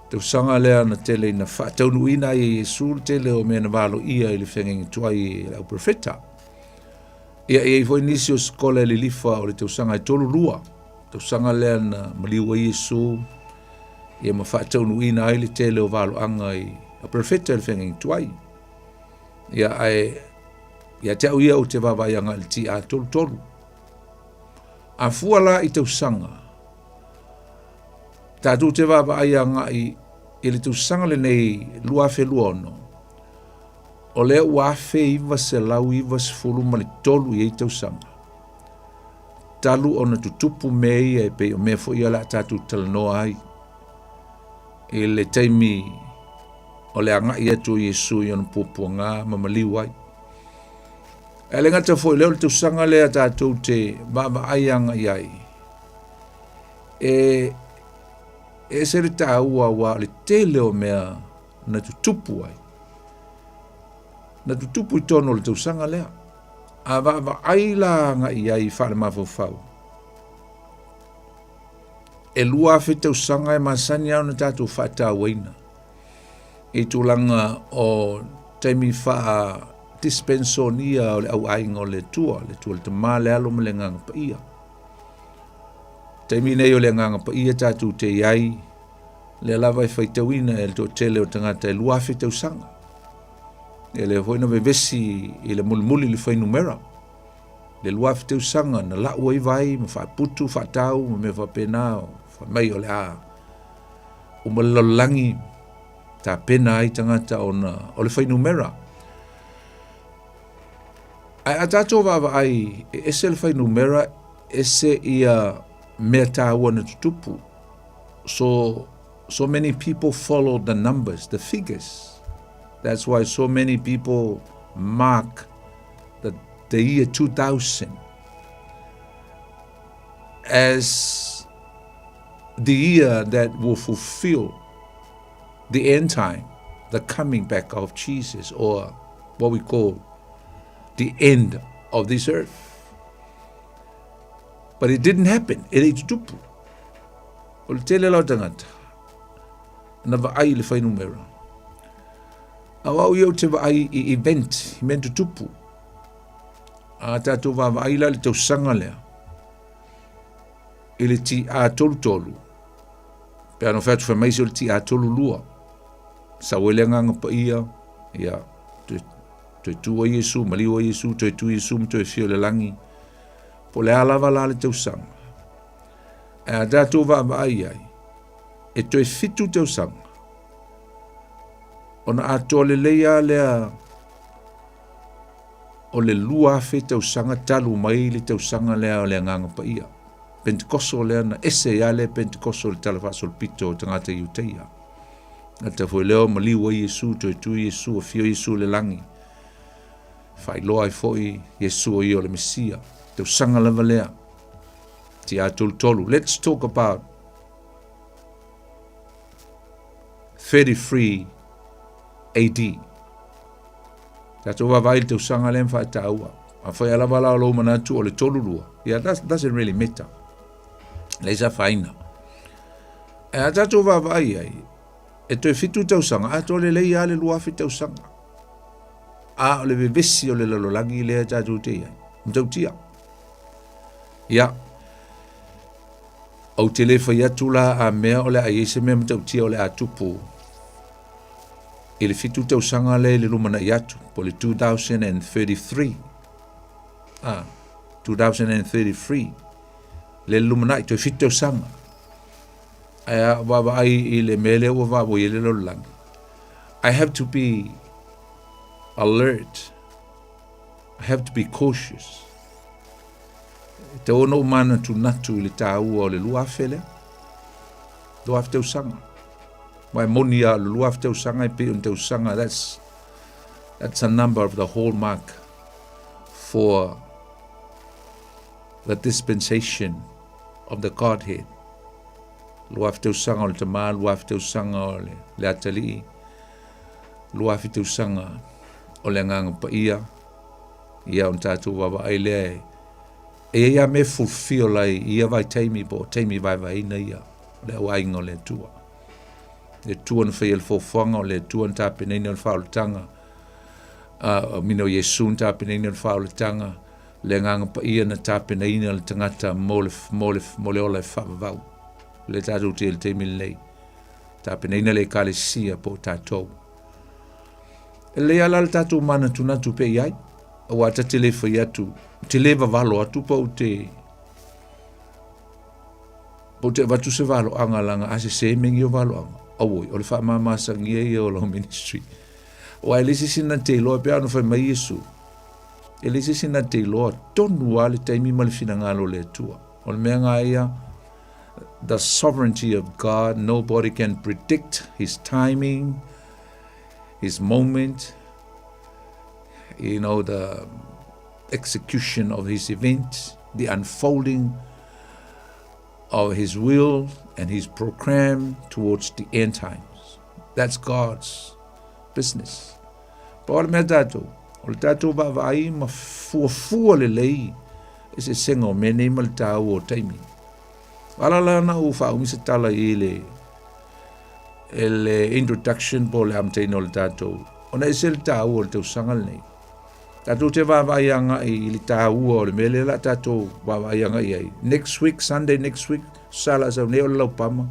Tausaga lea na tele ina faataunuuina ai e Iesu le tele o mea na valoia i le feagaiga tuai e le au profeta. Ia e i ai foi nisi o sikola e lilifa o le tausaga e 32. Tausaga lea na maliu ai Iesu ia ma faataunuuina ai le tele o valoaga i au profeta i le feagaiga tuai. Ia ae ia te au ia ou te vaavaai agai i le TA33. A fua la i tausaga, Tatou te vaavaai agai i le tausaga lenei 2026, o lea ua 1993 i ai tausaga talu ona tutupu mea ia e pei o mea foi ia o le a tatou talanoa ai i le taimi o le agai atu o Iesu i ona puapuaga ma maliu ai. Ae le gata foi lea o le tausaga lea tatou te vaavaai agai ai, e ese le taua aua o le tele o mea na tutupu ai, na tutupu i totonu o le tausaga lea. A vaavaai la agai i ai faalemafaufau, e 2000 tausaga e masani lava ona tatou faatauaina i tulaga o taimi faa dispensonia o le auaiga o le Atua, le Atua le Tama, le Alo ma le Agaga Paia. Taimi nei o le Agaga Paia tatou te i ai, lea lava e faitauina e le toatele o tagata e 2000 tausaga. E lea foi na vevesi i le mulimuli le fuainumera. Le 2000 tausaga na lau ai vai ma faaputu, faatau ma mea faapena, fai mai o le a uma le lalolagi tapena ai tagata ona o le fuainumera. Ae a tatou vaavaai e ese le fuainumera, ese ia mea taua na tutupu. So, so many people follow the numbers, the figures. That's why so many people mark the, the year 2000 as the year that will fulfill the end time, the coming back of Jesus, or what we call the end of this earth. But it didn't happen. E le tutupu. O le tele la o tagata, na vaai i le fuainumera. A o au ia ou te vaai i event, i mea tutupu. A tatou vaavaai la i le tausaga lea, i le TA33, pe a na fai atu fai mai se o le TA32, sau ai le agaga paia, ia, toe, toe tu ai Iesu, maliu ai Iesu, toe tu Iesu ma toe fio i le lagi. Po o le a lava la le tausaga. Ae a tatou vaavaai ai, e toe fitu tausaga, ona atoa lelei lava lea o le 2000 tausaga talu mai le tausaga lea o le Agaga Paia. Pentekoso lea na ese ai lava lea Pentekoso i le Tala Faasolopito o tagata Iutaia. Gata foi lea o maliu ai Iesu, toe tu Iesu, afio Iesu i le lagi. Faailoa ai foi Iesu o ia o le Mesia. Tausaga lava lea. Tia tolu. Let's talk about 33 AD. Tatou vaavaai i le tausaga lea ma faataua. Afai lava la o lou manatu o le 32, yeah, that doesn't really matter. Leai se afaina. Ae a tatou vaavaai ai, e toe fitu tausaga, atoa lelei lava le 2000 tausaga. A o le vevesi o le lalolagi lea tatou te i ai. Matautia. Ia, ou te le fai atu la a mea o le a i ai se mea matautia o le a tupu i le fitu tausaga lea i le lumanai atu, po o le 2033. Ah, 2033. Le lumanai, toe fitu tausaga. Ae a vaavaai i le mea lea ua vaavaai ai le lalolagi. I have to be alert. I have to be cautious. E tatau ona ou manatunatu i le taua o le 2000 lea. 2000 tausaga. Aua e moni lava o le 2000 tausaga e pei o ni tausaga, that's, that's a number of the hallmark for the dispensation of the Godhead. 2000 tausaga o le Tama, 2000 tausaga o le, le Atalii, 2000 tausaga o le Agaga Paia, ia ona tatou vaavaai lea e e i ai lava mea e fulfill ai i ia vaitaimi po o taimi vaevaeina ia o le auaiga o le Atua. Le Atua na faia le foafoaga, o le Atua na tapenaina le faaolataga, uh, mina o Iesu na tapenaina le faaolataga, le Agaga Paia na tapenaina le tagata mo le, mo le, mo le ola e faavavau. Le tatou te i le taimi lenei. Tapenaina le Ekalesia po o tatou. E lelei lava la le tatou manatunatu pea i ai, aua ta te le fai atu, te le vavalo atu pa ou te Po te avatu se valoaga laga a sesē mea nei o valoaga, auoi, o le faamamasagia ia o lau ministry. Aua e leai se isi na te iloa, e pei lava ona fai mai Iesu, e leai se isi na te iloa tonu lava le taimi ma le finagalo o le Atua. O le mea lena ia, the sovereignty of God, nobody can predict his timing, his moment, you know, the execution of his event, the unfolding of his will and his program towards the end times. That's God's business. Pa o le mea tātou, o le tātou vaavaai ma fuafua lelei e se senga o mea nei ma le tāua o taimi. Ala la na u whaumi se tala i le e le introduction po le amataina o le tātou. Ona e se le tāua o le tausaga lenei. Tātou te vaavaai agai i le tāua o le mea lea la tātou vaavaai agai ai. Next week, Sunday next week, sala sau nei o le laupama,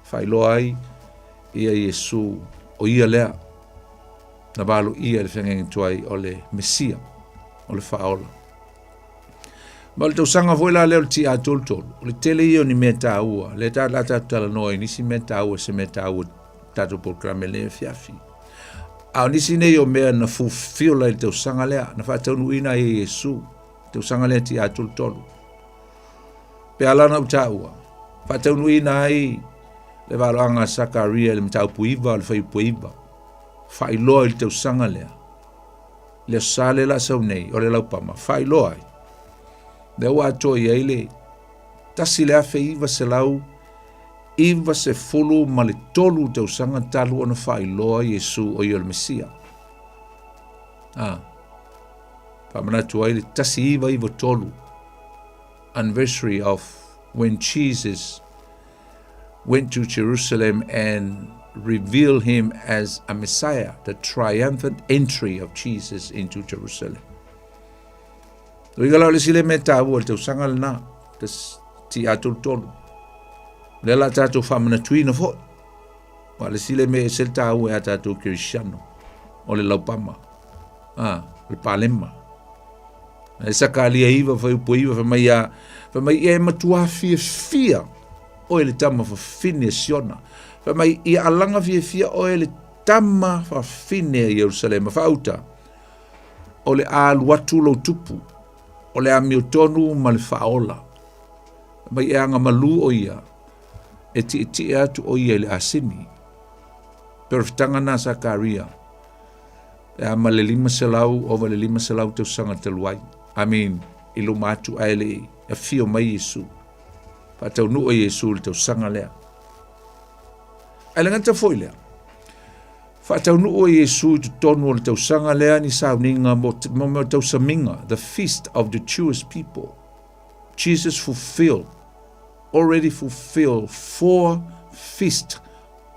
faailoa ai ia Iesu o ia lea na valo ia le feagaiga tuai o le Mesia, o le Faaola. Ma o le tausaga foi la lea o le TA tolutolu, o le tele ia o ni mea tāua, lea tā la tātou talanoa i nisi mea tāua, se mea tāua tātou polokalame lea afiafi. A o nisi nei o mea na fulfill ai le tausaga lea, na faataunuuina ai e Iesu, tausaga lea TA tolutolu. Pe ala na ou tāua, faataunuuina ai le valoaga a Sakaria i le mataupu iva o le fuaiupu iva, faailoa i le tausaga lea, le aso sa lea la sau nei, o le laupama, faailoa ai. Lea ua atoa i ai le 1993 tausaga talu ona faailoa Iesu o ia o le Mesia. Ah, faamanatu ai le 1993 anniversary of when Jesus went to Jerusalem and revealed him as a Messiah, the triumphant entry of Jesus into Jerusalem. Uiga la o le sile me tāua le tausaga lena, te ti a tolu tolu. Lea la tātou whamanatuina foi. Wa le sile me e sel tāua e a tātou Kirisiano, o le laupama, ah, le palema. E sakalia iva fai upu iva fai mai a fai mai ia e matua fiafia oe le tama fafine a Siona. Fai mai ia alaga fiafia oe le tama fafine a Ierusalema faauta o le a alu atu lou tupu o le amiotonu ma le faaola. Fai mai e agamalu o ia e tietie atu o ia i le asini. Perofitaga na Sakaria. Pe a ma le 500, ova i le 500 tausaga talu ai. I mean, i luma atu ae le i afio mai Iesu. Faataunuu e Iesu le tausaga lea. Ae le gata foi lea, faataunuu e Iesu i totonu o le tausaga lea ni sauniga mo, mo mea tausamiga, the feast of the Jewish people. Jesus fulfilled, already fulfilled four feasts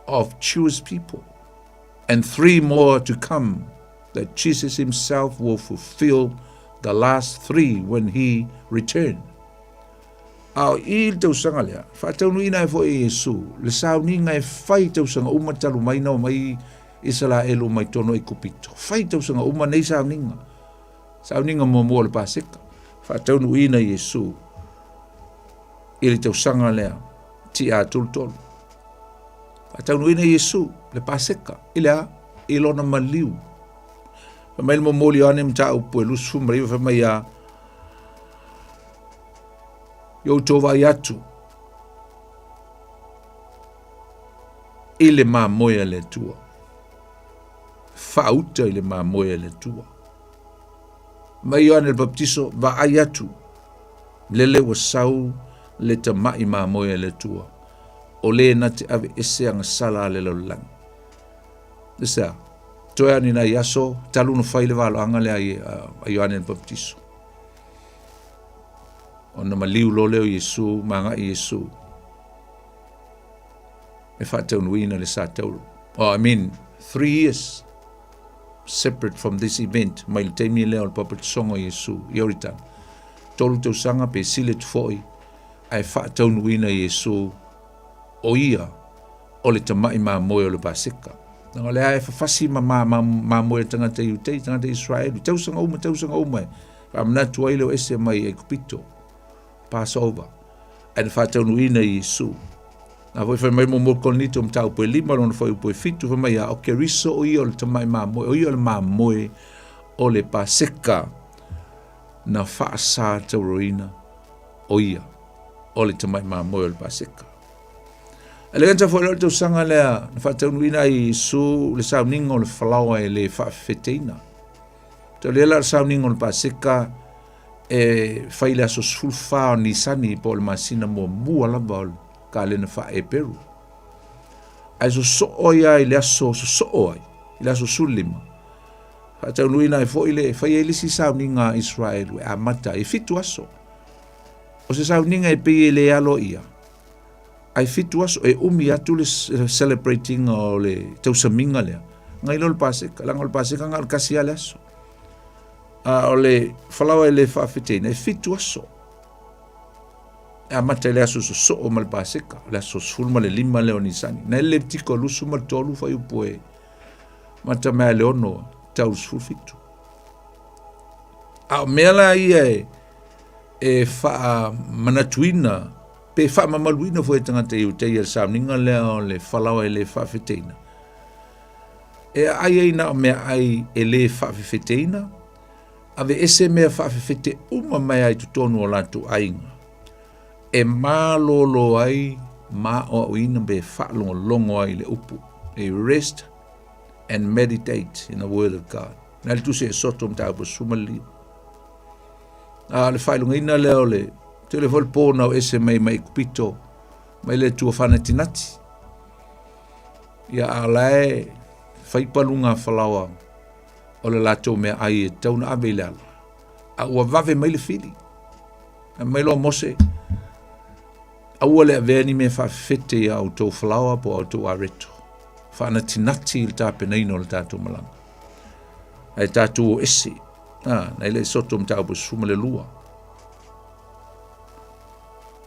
of Jewish people. And three more to come that Jesus himself will fulfill the last three when he return. A o i le tausaga lea, faataunuuina ai foi e Iesu le sauniga e fai tausaga uma talu mai na omai Isalaelu mai tonu Aikupito. Fai tausaga uma nei sauniga. Sauniga muamua o le Paseka. Faataunuuina Iesu i le tausaga lea, TA tolutolu. Faataunuuina Iesu le Paseka i le a? I lona maliu. Fai mai le momoli Ioane mataupu e 29 fai mai a i outou vaai atu i le mamoe a le Atua. Faauta i le mamoe a le Atua. Mai Ioane le Baptiso vaai atu lele ua sau le tama'i mamoe a le Atua, o lē na te aveese agasala a le lalolagi. Le sea, toe ani nai aso, talu na fai le valoaga lea a Ioane le Baptiso. Ona maliu loa lea o Iesu, ma agai Iesu e faataunuuina le sa tauro. Oh, I mean, 3 years separate from this event, mai le taimi lea o le papatisoga o Iesu i Ioritana. Tolu tausaga pe sili atu foi ae faataunuuina Iesu o ia o le tama'i mamoe o le Paseka. Leaga o lea e fafasi ma mamoe a tagata Iutei, tagata Israeli, tausaga uma, tausaga uma e faamanatu ai le o ese mai Aikupito, Passover. Ae na faataunuuina e Iesu. Na foi fai mai muamua Korinito mataupu e 5 lona fuaiupu e 7 fai mai a o Keriso o ia o le tamai mamoe, o ia o le mamoe o le Paseka na faasa tauroina o ia o le tamai mamoe o le Paseka. E le gata foi lea o le tausaga lea na faataunuuina ai e Iesu le sauniga o le falaoa e le faafefeteina. Tau lea la o le sauniga o le Paseka e fai le aso 14 o Nisani po o le masina muamua lava o le kalena faa-Eperu. Ae sosoo ai lava i le aso sosoo ai, i le aso 15, faataunuuina ai foi le fai ai le isi sauniga a Israelu e amata ai, e 7 aso. O se sauniga e pei e le aloaia, ae 7 aso e umi atu le celebrating o le tausamiga lea, ngai lo le Paseka, leaga o le Paseka na o le tasi lava le aso. A o le falaoa e le faafeteina, e 7 aso. E amata i le aso sosoo ma le Paseka, o le aso 15 lea o Nisani. Na ele Levitiko 23 fuaiupu e mata mai le 6 tau le 17. A o mea la ia e, e faamanatuina pe faamamaluina foi e tagata Iutaia le sauniga lea o le falaoa e le faafeteina. E aai ai na o meaai e lē faafefeteina, aveese mea faafefete uma mai ai totonu o latou aiga, e malōlō ai ma aoaoina pe faalogologo ai i le upu. They rest and meditate in the word of God. Na le tusi e soto mataupu 15. A o le faailogaina lea o le tele foi le pō na o ese mai mai Kupito mai le Atua fanatinati. Ia a o la e fai paluga falaoa o le latou meaai e tatau ona ave i le ala, a ua vave mai le fili. Fai mai loa Mose, aua le avea ni mea faafefete i a outou falaoa po o a outou areto. Faanatinati i le tapenaina o le tatou malaga. Ae tatou o ese. Ah, na i le soto mataupu 12.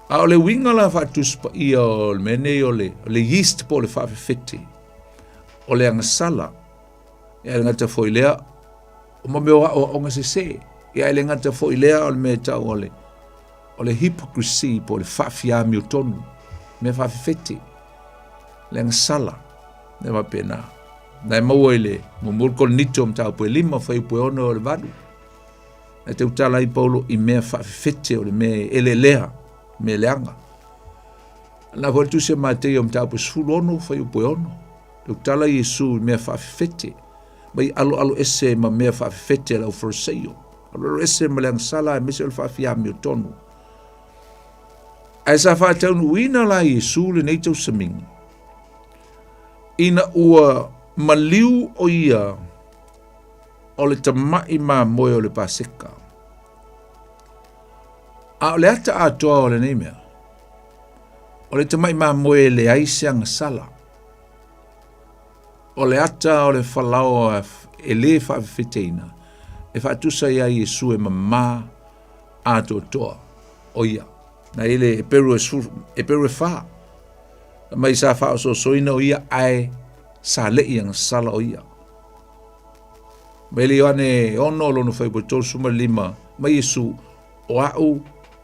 A o le uiga la faatusi paia o le mea nei o le, o le yeast po o le faafefete, o le agasala, ia e le gata foi lea, o ma mea o aoaoga sesē, ia e le gata foi lea o le mea e tau o le, o le hypocrisy po o le faafiamiotonu, mea faafefete, le agasala, mea faapena. Na e maua i le muamua le Korinito mataupu e 5, fuaiupu e 6 o le 8. E tautala ai Paulo i mea faafefete o le mea e elelea, mea leaga. Na foi le tusi a Mateio mataupu e 16, fuaiupu e 6. Tautala Iesu i mea faafefete, mai aloalo ese ma mea faafefete a le au Fariseio. Aloalo ese ma le agasala aemaise o le faafiamiotonu. Ae sa faataunuuina la Iesu lenei tausamiga, ina ua maliu o ia o le tama'i mamoe o le Paseka. A o le ata atoa o lenei mea, o le tama'i mamoe e leai se agasala. O le ata o le falaoa e lē faafefeteina, e faatusa iā Iesu e mamā atoatoa o ia. Na i le Eperu e, Eperu e whā. Mai sa whaososoina o ia ae sa le'i agasala o ia. Mai le Ioane 6 lona fuaiupu 35, mai Iesu, o a'u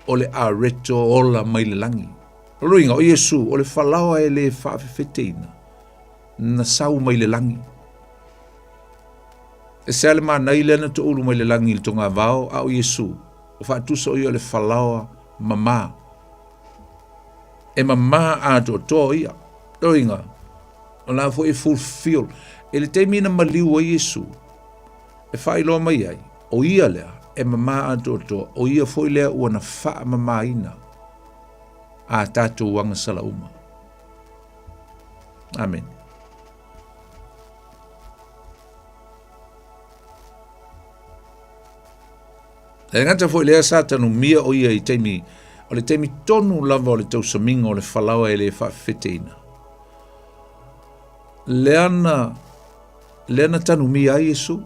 o le areto ola mai le lagi. O lona uiga, o Iesu, o le falaoa e lē faafefeteina, na sau mai le lagi. E sea le manai lea na toulu mai le lagi i le togavao, a o Iesu, o faatusa o ia o le falaoa mamā. E mamā atoatoa o ia. O lona uiga, O la foi e fulfill. I le taimi na maliu ai Iesu, e faailoa mai ai, o ia lea e mamā atoatoa, o ia foi lea ua na faamamāina a tatou agasala uma. Amene. E le gata foi lea sa tanumia o ia i taimi, o le taimi tonu lava o le tausamiga o le falaoa e le faafefeteina. Lea na, lea na tanumia ai Iesu.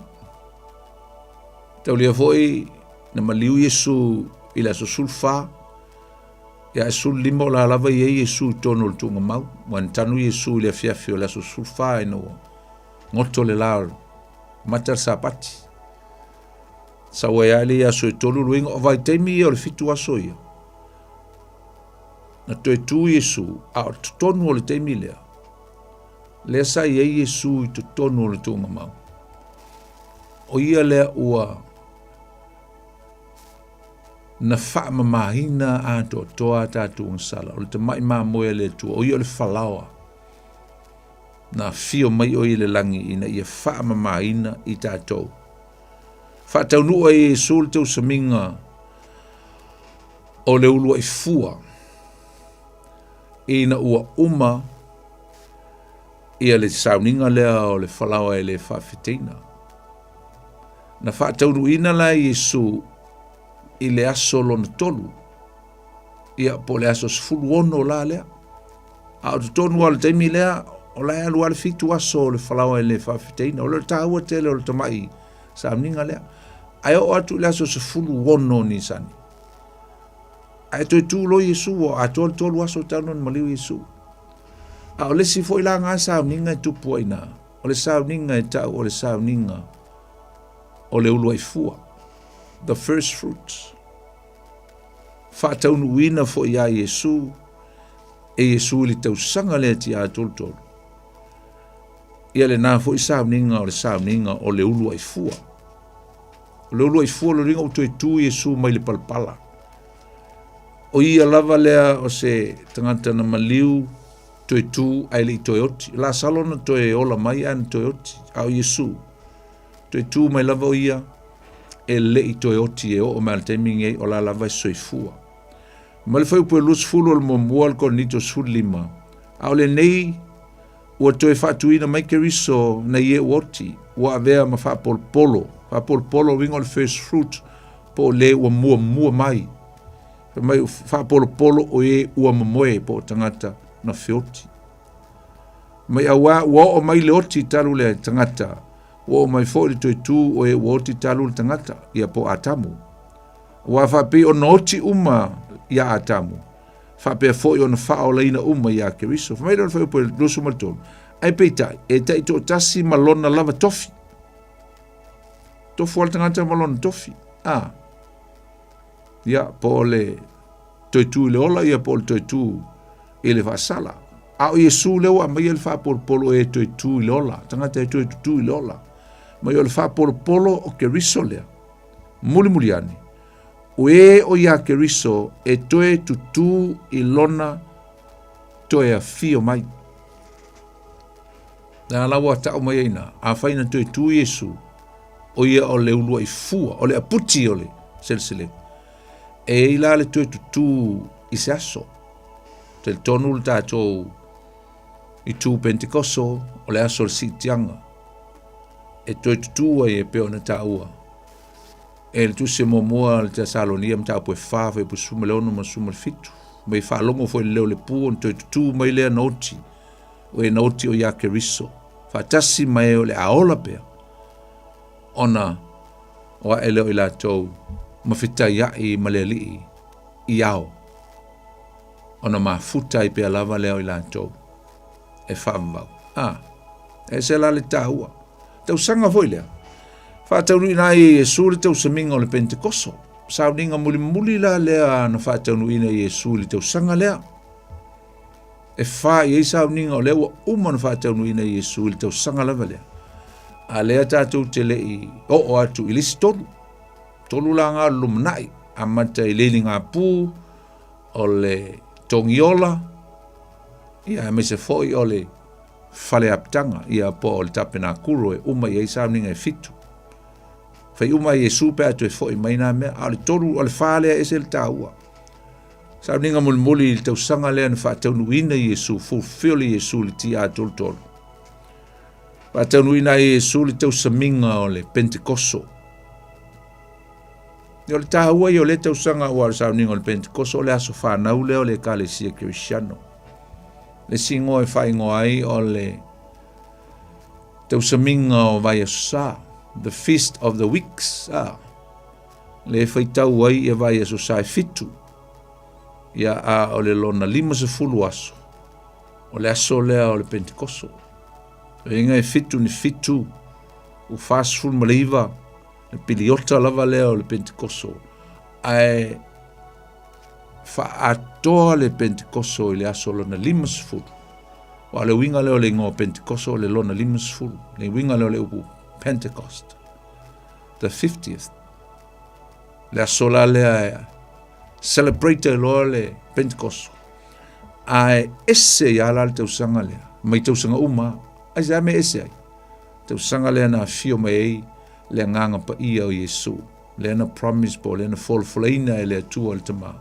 Taulia foi na maliu Iesu i le aso 14, ia e 15 o la lava i ai Iesu i tonu o le tuugamau. Ua na tanu Iesu i le afiafi o le aso 14 ina ua goto le la o mata le Sapati. Sau ai lava le aso e tolu luiga, o vaitaimi ia o le 7 aso ia. Na toe tu Iesu, a o totonu o le taimi lea, lea sa i ai Iesu i totonu o le tuugamau. O ia lea ua na faamamaina atoatoa a tatou agasala, o le tamai mamoe a le Atua, o ia o le falaoa. Na afio mai o ia i le lagi ina ia faamamaina i tatou. Faataunuu ai e Iesu le tausamiga o le uluai fua ina ua uma ia le sauniga lea o le falaoa e le faafeteina. Na faataunuuina la e Iesu i le aso lona tolu, ia po o le aso 16 la lea. A o totonu lava o le taimi lea, o la e alu lava le fitu aso o le falaoa e le faafeteina. O le taua tele o le tamai sauniga lea. Ae oo atu i le aso 16 o Nisani, ae toe tu loa Iesu, ua atoa le tolu aso talu ona maliu Iesu. A o le isi foi la nga sauniga e tupu ai i ina, o le sauniga e tau o le sauniga o le uluai fua, the first fruits. Faataunuuina foi ia Iesu e Iesu i le tausaga lea tia tolutolu. Ia lena foi sauniga o le sauniga o le uluai fua. O le uluai fua lo linga o toe tu Iesu mai le palapala. O ia lava lea o se tagata na maliu toe tu ae le i toe oti. Lasalo na toe ola mai ae na toe oti. A o Iesu, toe tu mai lava o ia e le i toe oti e oo mai le taimi nei o la lava e soifua. Ma le fuaiupu e 20 o le muamua o le Korinito 15, a o lenei ua toe faatuina mai Keriso nai e ua oti, ua avea ma faapolopolo. Faapolopolo uiga o le first fruit, po o le ua muamua mai. Fai mai faapolopolo o e ua momoe po o tagata na feoti. Mai auā ua oo mai le oti talu le tagata, ua oo mai foi le toe tu o e ua oti talu le tagata, ia po o Atamu. Aua faapei ona oti uma iā Atamu, faapea foi ona faaolaina uma iā Keriso. Fai mai lea o le fuaiupu e 23, Ae peitai, e taitoatasi ma lona lava tofi. Tofu lava le tagata ma lona tofi. A. Ia, po o le toe tu i le ola, ia po o le toe tu i le faasala. A o Iesu lea ua aumaia le faapolopolo e toe tu i le ola, tagata e toe tutū i le ola. Mai o le faapolopolo o Keriso lea, mulimuli ane, o e o iā Keriso e toe tutū i lona toe afio mai. Lea la ua tau mai ai ina, afai na toe tu Iesu, o ia o le uluai fua, o le aputi o le seleselega. E i la le toe tutū i se aso. Talitonu le tatou i tū Pentekoso o le aso o le siitiaga e toe tutū ai e pei ona taua e le tusi muamua a le Tesalonia mataupu e 4 fuaiupu 16 ma 17 mai faalogo foi le leo o le pū ona toe tutū mai lea na oti o e na oti o ia Keriso faatasi ma e o le a ola pea ona o ae lea o i latou ma fetaiai ma le Alii i ao ona mafuta ai pea lava lea o i latou e faavavau. A, e ese la le taua. Tausaga foi lea. Faataunuuina ai e Iesu le tausamiga o le Pentekoso. Sauniga mulimuli la lea na faataunuuina e Iesu i le tausaga lea. E fa i ai sauniga o lea ua uma ona faataunuuina e Iesu i le tausaga lava lea. A lea tatou te le i oo atu i le isi tolu. Tolu la ngā o le lumanai. Amata i le iligapū, o le togiola, ia aemaise foi o le fale apitaga, ia po o le tapenakuro e uma i ai sauniga e fitu. Fai uma e Iesu pe a toe foi mai nā mea, a o le tolu, o le whā lea ese le tāua. Sauniga mulimuli i le tausaga lea na faataunuuina i Iesu, fulfill i Iesu le TA tolutolu. Faataunuuina ai e Iesu le tausamiga o le Pentekoso. O le taua ia o lea tausaga aua o le sauniga o le Pentekoso o le aso fanau lea o le Ekalesia Kerisiano. Le isi igoa e faaigoa ai o le tausamiga o vaiaso sa, the feast of the weeks, a, le e faitau ai ia vaiaso sa e fitu, ia a o le lona 50 aso, o le aso lea o le Pentekoso. O inga e fitu ni fitu, u 49, Le piliota lava lea o le Pentekoso, ae faaatoa le Pentekoso i le aso lona 50. Aua o le uiga lea o le igoa Pentekoso o le lona 50. Le uiga lea o le upu Pentecost. The 50th. Le aso la lea e celebrate ai loa le Pentekoso. Ae ese ia la le tausaga lea, mai tausaga uma, ai se a mea ese ai. Tausaga lea na afio mai ai le agaga paia o Iesu, lea na promise po o lea na folafolaina e le Atua le Tama.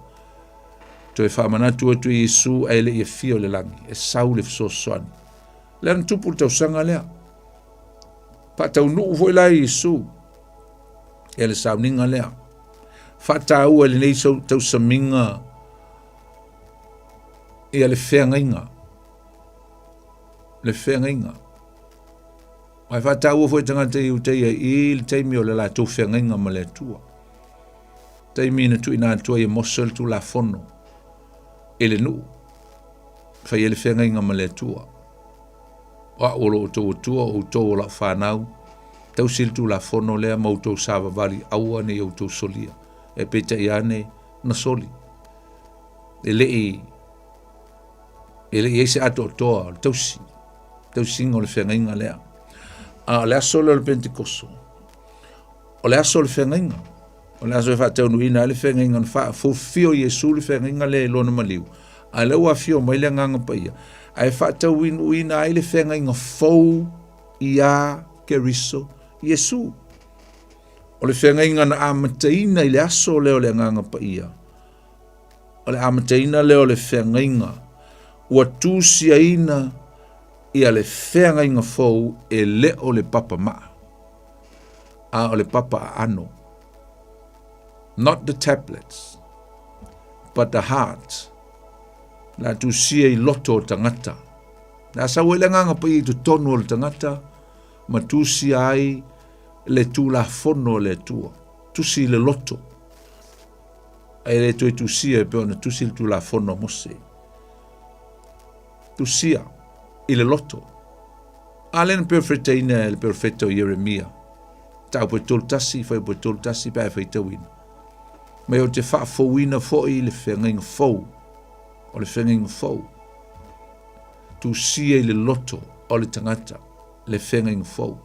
Toe faamanatu atu i Iesu ae le i afio i le lagi, e sau le fesoasoani. Lea na tupu le tausaga lea. Faataunuu foi la Iesu e le sauniga lea. Faataua i lenei tausamiga ia le feagaiga. Le feagaiga. Ae faataua foi tagata i Iutaia i le taimi o le latou feagaiga ma le Atua. Taimi na tuuina atu ai e Mose le Tulafono i le nuu, fai ai le feagaiga ma le Atua. O au o lo outou Atua, o outou o lau fanau, tausi le Tulafono lea ma outou savavali, aua ne i outou solia. E peitai ane, na soli. E le i e le i ai se atoatoa o le tausi, tausiga o le feagaiga lea. A o le aso lea o le Pentekoso, o le aso o le feagaiga, o le aso e faataunuuina ai le feagaiga na faafofio Iesu le feagaiga lea i lona maliu, a lea ua afio mai le Agaga Paia, ae faataunuuina ai le feagaiga fou iā Keriso Iesu. O le feagaiga na amataina i le aso lea o le Agaga Paia, o le amataina lea o le feagaiga ua tusiaina ia le feagaiga fou e le o le papa maa, a o le papa aano. Not the tablets, but the heart. La tusia i loto o tagata. La sau ai le agaga paia i totonu o le tagata ma tusia ai le tulafono a le Atua. Tusi i le loto. E le toe tusia e pei ona tusi le Tulafono a Mose. Tusia i le loto. A lea na perofetaina e le perofeta o Ieremia. Mataupu e 31, fuaiupu e 31 pe a e faitauina. Mai ou te faafouina foi le feagaiga fou, o le feagaiga fou. Tusia i le loto o le tagata le feagaiga fou.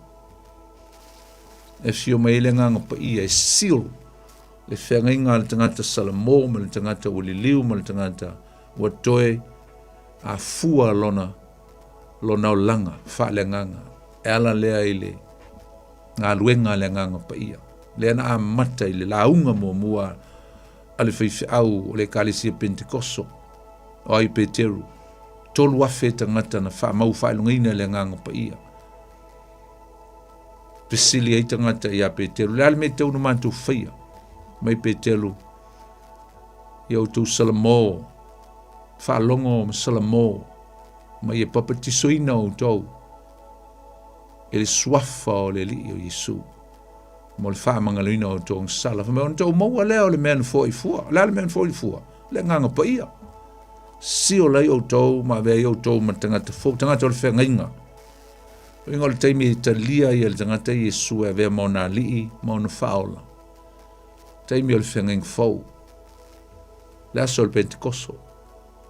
E afio mai ai le agaga paia e seal le feagaiga a le tagata Salamo ma le tagata ua liliu ma le tagata ua toe afua lona lona olaga faaleagaga e ala lea i le galuega a le Agaga Paia lea na amata i le lauga muamua a le faifeau o le Ekalesia Pentekoso o ai Peteru 3,000 tagata na faamau faailogaina i le Agaga Paia Fesili ai tagata iā Peteru, le a le mea e tatau ona matou faia? Mai Peteru, ia outou Salamo, faalogo ma Salamo, ma ia papatisoina outou e le suafa o le Alii o Iesu mo le faamagaloina o outou agasala. Fai mai, ona tou maua lea o le mea na foai fua. O le a le mea na foai fua? Le agaga paia. Seal ai outou ma avea ai outou ma tagata fou, tagata o le feagaiga. Uiga o le taimi e talia ai e le tagata Iesu e avea ma ona alii ma ona faaola. Taimi o le feagaiga fou. Le aso o le Pentekoso.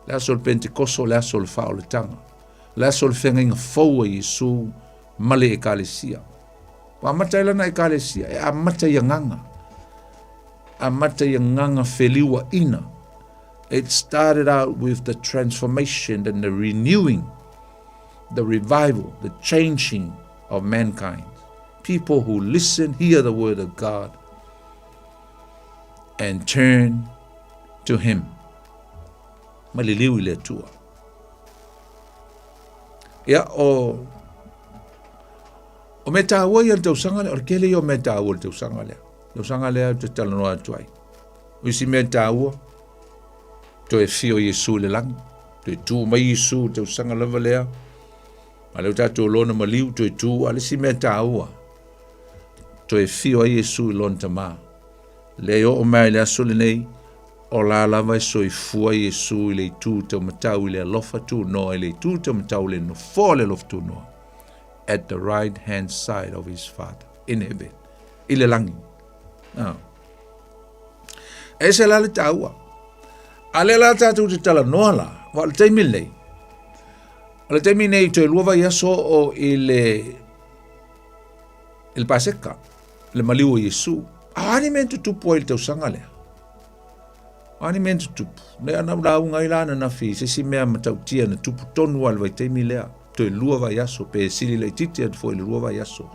Le aso o le Pentekoso, le aso o le faaolataga. Le aso o le feagaiga fou a Iesu ma le Ekalesia. Ua amata ai lana Ekalesia, e amata i agaga. Amata i agaga feliuaina. It started out with the transformation and the renewing the revival, the changing of mankind. People who listen, hear the word of God, and turn to Him. Ma liliu i le Atua. Ia, o, o mea tāua ia le tausaga lea, o le kele ia o mea tāua le tausaga lea. Tausaga lea te talanoa atu ai. O isi mea tāua, Toe afio Iesu i le lagi, toe tu mai Iesu i le tausaga lava lea, a lea ua tatou lona maliu toe tu, a le isi mea taua, toe afio ai Iesu i lona Tama. Lea e oo mai i le aso lenei, o la lava e soifua Iesu i le itu taumatau i le alofa tunoa, i le itu taumatau i le nofoa o le alofa tunoa, at the right hand side of his Father in heaven, i le lagi. Ah. E ese la le taua. A lea la tatou te talanoa la, aua o le taimi lenei, o le taimi nei toe lua vaiaso o i le i le Paseka, le maliu o Iesu. A o a ni mea na tutupu ai i le tausaga lea? O a ni mea na tutupu? Lea na ou lauga ai la ananafi i se isi mea matautia na tupu tonu lava i le vaitaimi lea, toe lua vaiaso pe sili laitiiti atu foi i le lua vaiaso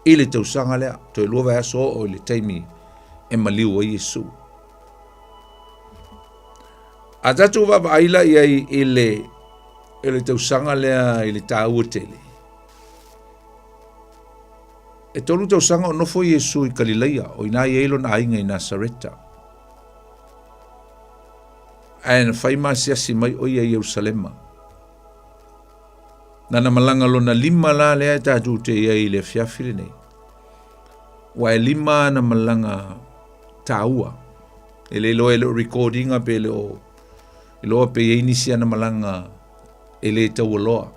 i le tausaga lea, toe lua vaiaso oo i le taimi e maliu ai Iesu. A tatou vaavaai la i ai i le, i le tausaga lea i le taua tele, e tolu tausaga o nofo Iesu i Kalilaia, o i ina i ai lona aiga i Nasareta. Ae na fai masiasi mai o ia i Ierusalema. Lana malaga lona lima la lea e tatou te i ai i le afiafi lenei. Ua e lima ana malaga taua. E le iloa e le o record ina pe le o iloa pe i ai nisi ana malaga e le taualoa.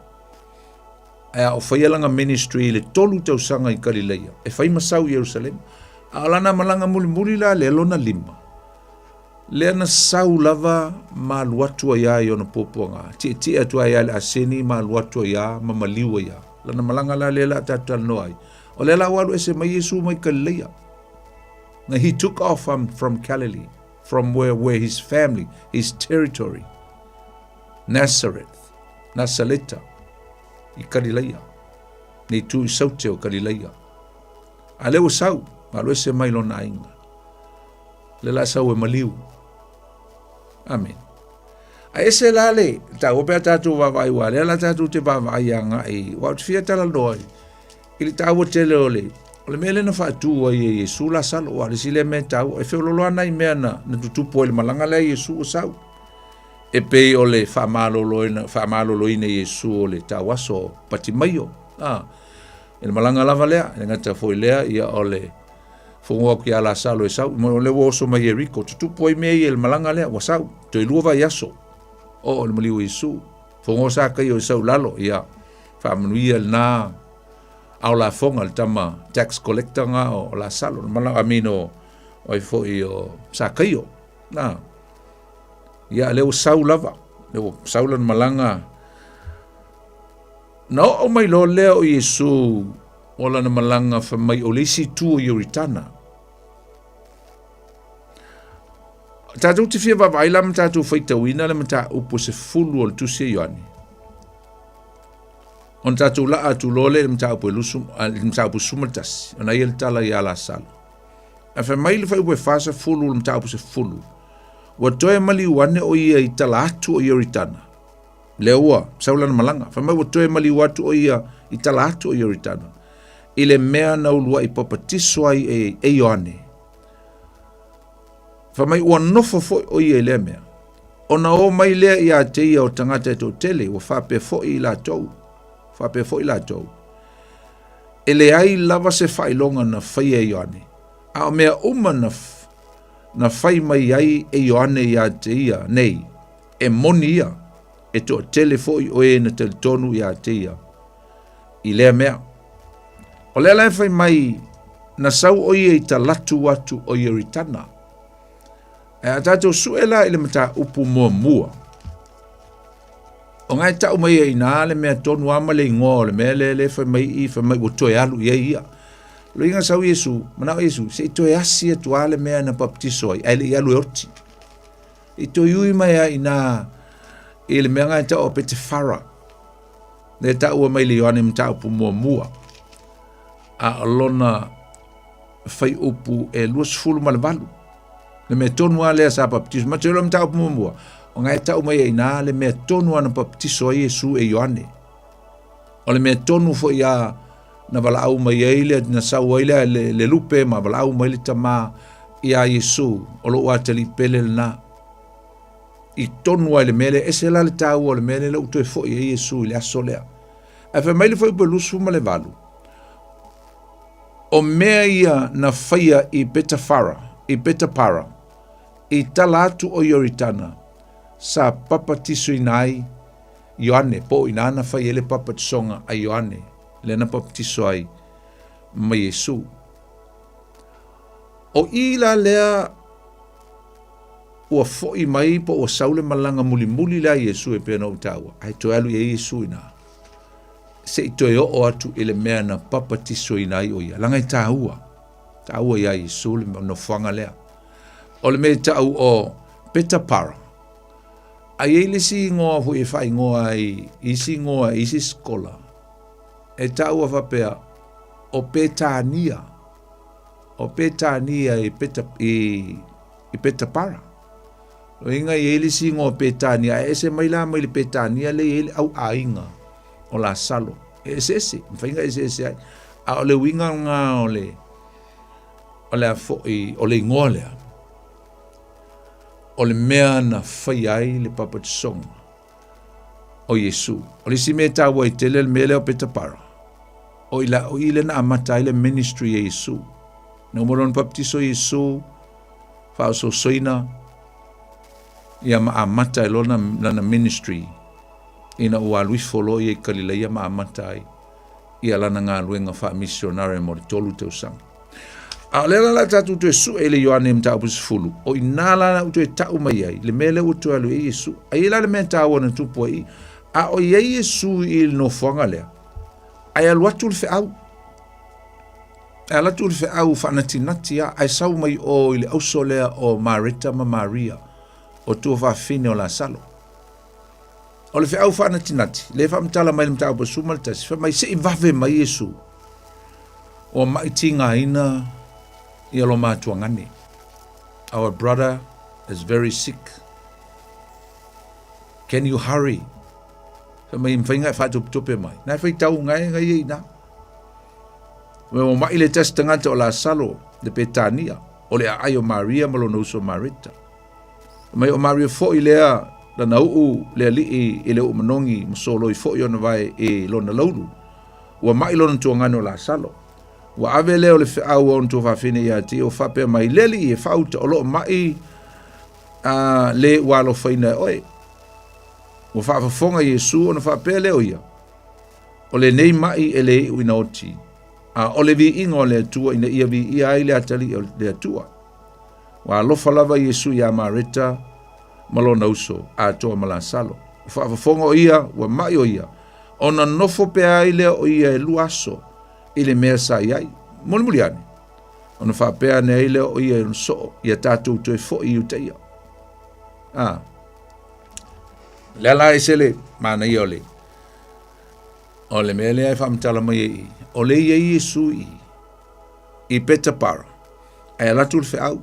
Ae a o faia lana ministry i le tolu tausaga i Kalileia, e fai ma sau i Ierusalema. A o lana malaga mulimuli la lea lona lima, lea na sau lava ma alu atu ai lava i ona puapuaga, tietie atu ai lava i le aseni ma alu atu ai lava ma maliu ai lava. Lana malaga la lea o le a tatou talanoa ai, o lea la ua alu ese mai Iesu mai Kalileia. Now he took off from, from Galilee, from where, where his family, his territory, Nazareth, Nasaleta, i Kalileia, nei tu i saute o Kalileia. A lea ua sau, alu ese mai lona aiga. Le la sau e maliu. Amen. A ese la le, taua pea tatou vaavaai ua lea la tatou te vaavaai agai, ua ou te fia talanoa ai, I le taua tele o le, o le mea lea na faatu ai e Iesu Lasalo, aua o le isi lea mea taua, e feoloolo lava nai mea na, na tutupu ai i le malaga lea a Iesu ua sau. E pei o le faamaloloina, faamaloloina e Iesu o le tauaso o Patimaio. A, i le malaga lava lea, e le gata foi lea, ia o le fogo atu ia Lasalo e sau, o lea ua oso mai Ieriko, tutupu ai mea ia i le malaga lea, ua sau, toe lua vaiaso, oo i le maliu o Iesu. Fogo Sakaio e sau i lalo, ia, Faamanuia lena ao lafoga le tama tax collector nga o Lasalo, le mala I mean o ai foi o Sakaio. Na. Ia le ua sau lava, le ua sau lana malaga. Na oo mai loa lea o Iesu o lana malaga fai mai o le isi itu o Ioritana. Tatou te fia vaavaai la ma tatou faitauina le mataupu e 10 o le tusi a Ioane. Ona tatou laa atu loa lea i le mataupu e lusu, le mataupu 11, ona ia le tala ia Lasalo. Ae fai mai le fuaiupu e 40 le mataupu 10, ua toe maliu ane o ia i tala atu o Ioritana. Lea ua sau lana malaga. Fai mai ua toe maliu atu o ia i tala atu o Ioritana. I le mea na uluai papatiso ai e, e Ioane. Fai mai ua nofo foi o ia i lea mea. Ona o mai lea ia te ia o tagata e toatele, ua faapea foi i latou, faapea foi latou, E leai lava se faailoga na faia e Ioane, a o mea uma na, na fai mai ai e Ioane ia te ia nei, e moni ia, e toatele foi o e na talitonu ia te ia i lea mea. O lea la e fai mai, na sau o ia i talatu atu o Ioritana. Ae a tatou sue la i le mataupu muamua, o ngai tau mai ai inā le mea tonu lava ma le igoa o le mea lea le fai mai i, fai mai ua toe alu i ai ia. Loiga sau Iesu, manao Iesu, se i toe asi atu lava le mea na baptiso ai, ae le i alu e oti. I toe ui mai a inā i le mea ngai tau o Petefara, le taua mai le Ioane mataupu muamua, a o lona fuaiupu e 28. Le mea tonu lava lea sa baptiso. Ma te iloa mataupu muamua, o ngai tau mai ai inā le mea tonu lava na baptiso ai Iesu e Ioane. O le mea tonu foi a na valaau mai ai le, na sau ai le, le, le lupe ma valaau mai le tamā iā Iesu, o lou atalii pele lena. I tonu ai le mea lea, ese la le taua o le mea lea lea ua toe foi ai Iesu i le aso lea. Ae fai mai le fuaiupu e 28, O mea ia na faia i Betafara, i Betapara, i tala atu o Ioritana, sa papatisoina ai Ioane, po o inā na fai ai le papatisoga a Ioane, lea na papatiso ai ma Iesu. O i la lea Ua foʻi mai po ua sau le malaga mulimuli lea a Iesu e pei ona ou taua, ae toe alu i ai Iesu i ina. Se i toe oo atu i le mea na papatisoina ai o ia, leaga e taua, taua iā Iesu le nofoaga lea. O le mea e ta'u o Petapara, a i ai le isi igoa foi e faaigoa ai, isi igoa, isi sikola, e taua faapea o Petania, o Petania i Peta, i, i Petapara. O inga i ai le isi igoa o Petania, ae ese mai la mai le Petania le i ai le au aiga o Lasalo. E eseese, mafai ona eseese ai. A o le uiga lena o le, o le a foi, o le igoa lea, o le mea na faia ai le papatisoga o Iesu. O le isi mea e taua ai tele le mea lea o Petapara, o i, la, o i lea na amata ai le ministry a Iesu. Na uma loa ona baptiso Iesu, faaosoosoina, ia ma amata ai loa lana ministry ina ua alu ifo loa ia i Kalilaia ma amata ai ia lana galuega faamisionare mo le 3 tausaga. A o lea la la tatou toe sue i le Ioane mataupu 10, o i nā la la u toe ta'u mai ai le mea lea ua toe alu i ai Iesu. A i ai la le mea taua na tupu ai i, a o i ai Iesu i le nofoaga lea, ae alu atu le feau. E alu atu le feau faanatinati lava, ae sau mai o i le auso lea o Mareta ma Maria, o tuafafine o Lasalo. O le feau faanatinati, lea e faamatala mai le mataupu 11, fai mai se i vave mai Iesu, ua ma'i tigaina ia lo matuagane. Our brother is very sick. Can you hurry? Fai mai, mafai ona e faatopetope mai. Na e faitau ngai ngai ia ina. Mai ua ma'i le tasi tagata o Lasalo, le Petania, o le aai o Maria ma lona uso Mareta. Mai o Maria foʻi lea lana uʻu le aliʻi i le uʻu manogi ma soloi foʻi ona vae i lona laulu. Ua maʻi lona tuagane o Lasalo. Ua ave lea o le feau a ona tuafafine ia te ia ua faapea mai, Le alii e faauta o loo maʻi a le ua alofaina e oe. Ua faafofoga Iesu ona faapea lea o ia, O lenei maʻi e le iʻu ina oti, a o le viiga o le Atua ina ia viia ai le atalii o le Atua. Ua alofa lava Iesu iā Mareta ma lona uso, atoa ma Lasalo. Ua faafofoga o ia, ua maʻi o ia, ona nofo pea ai lea o ia e lua aso i le mea sa i ai. Mulimuli ane, ona faapea ane ai lea o ia i ona soo, ia tatou toe foʻi i uta ia. A. Lea la ese le manaia o le o le mea lea e faamatala mai ai i, o le i ai Iesu i i Petapara, ae alu atu le feau,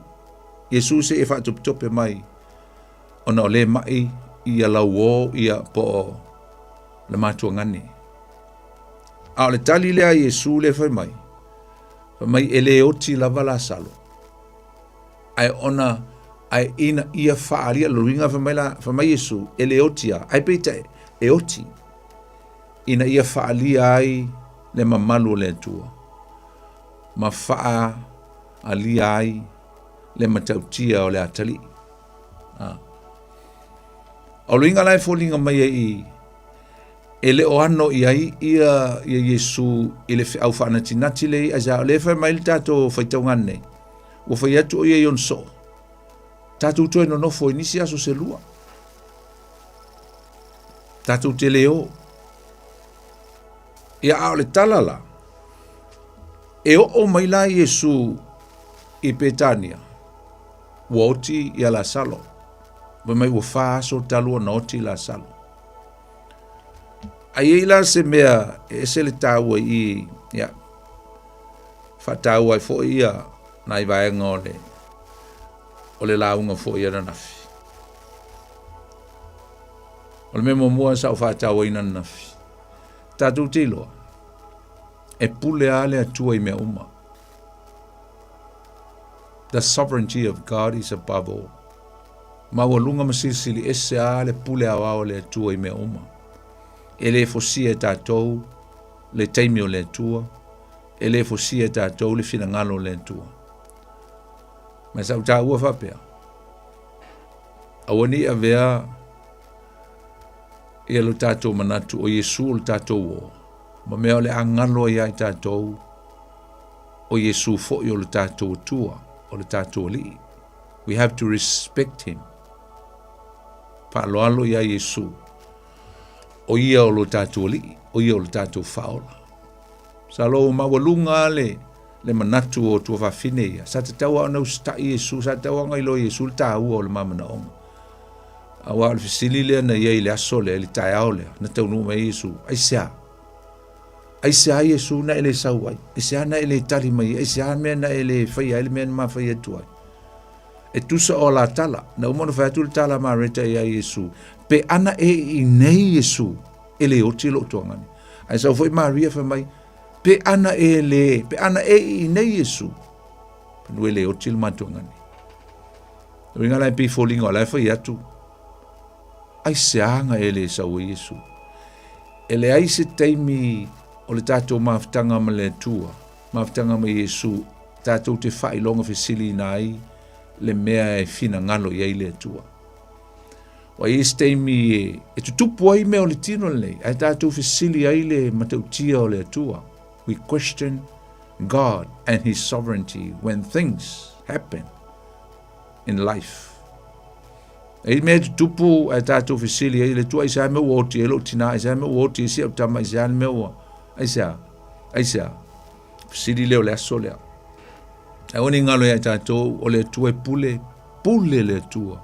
Iesu se i e faatopetope mai, ona o le maʻi ia lauō ia po o le matuagane. A o le tali lea a Iesu lea fai mai, fai mai e le oti lava Lasalo, ae ona ae ina ia faaalia le uiga fai mai la fai mai Iesu e le oti a ae peitai e oti ina ia faaalia ai le mamalu o le Atua ma faaalia ai le matautia o le atalii. A. O le uiga la e foliga mai ai i e le o ano i ai ia, ia Iesu i le feau faanatinati le i aisa o le fai mai le tatou faitauga nei. Ua fai atu o ia i ona soo. Tatou toe nonofo i nisi aso se lua. Tatou te le o. Ia a o le tala la, e oo mai la Iesu i Petania, ua oti ia Lasalo. Fai mai ua fa aso talu ona oti Lasalo. A i ai la se mea e ese le taua i, ia, faataua ai foi ia nai vaega o le, o le lauga foi ananafi. O le mea muamua sa ou faatauaina ananafi, tatou te iloa, e pule lava le Atua i mea uma. The sovereignty of God is above all. Maualuga ma silisili ese lava le pule aoao a le Atua i mea uma. E le fosia e tatou le taimi o le Atua, e le fosia e tatou le finagalo o le Atua. Ma sa ou taua faapea, aua ne i avea ia lo tatou manatu o Iesu o le tatou uō, ma mea o le a galo ai ia i tatou, o Iesu foi o le tatou Atua, o le tatou Alii. We have to respect him. Faaaloalo iā Iesu, o ia o lo tatou Alii, o ia o lo tatou Faaola. Masalo ua maualuga lava le, le manatu o tuafafine ia. Sa tatau lava ona usitai Iesu, sa tatau lava ona iloa e Iesu le taua o le ma manaoga. Aua o le fesili lea na i ai i le aso lea, i le taeao lea, na taunuu mai ai Iesu, aisea? Aisea Iesu na e le sau ai? Aisea na e le tali mai ai? Aisea mea na e le faia ai le mea na ma fai atu ai? E tusa o la tala, na uma ona fai atu le tala a Mareta ia Iesu, pe ana e i nei Iesu, e le oti lou tuagani. Ae sau foi Maria fai mai, pe ana e le, pe ana e i nei Iesu, panu e le oti le matuagani. Uiga la e pei foliga o la e fai atu, aisea na e le sau ai Iesu? E leai se taimi o le tatou mafutaga ma le Atua, mafutaga ma Iesu, tatou te faailoga fesiliina ai le mea e finagalo i ai le Atua. Ua i ai se taimi e, e tutupu ai mea o le tino lenei, ae tatou fesili ai le matautia o le Atua. We question God and His sovereignty when things happen in life. E i mea tutupu ae tatou fesili ai le Atua, aisea mea ua oti ai lou tina, aisea mea ua oti ai si au tama, aisea le mea ua, aisea, aisea. Fesili lea o le aso lea. Ae aua ne i galo ia i tatou, o le Atua e pule, pule le Atua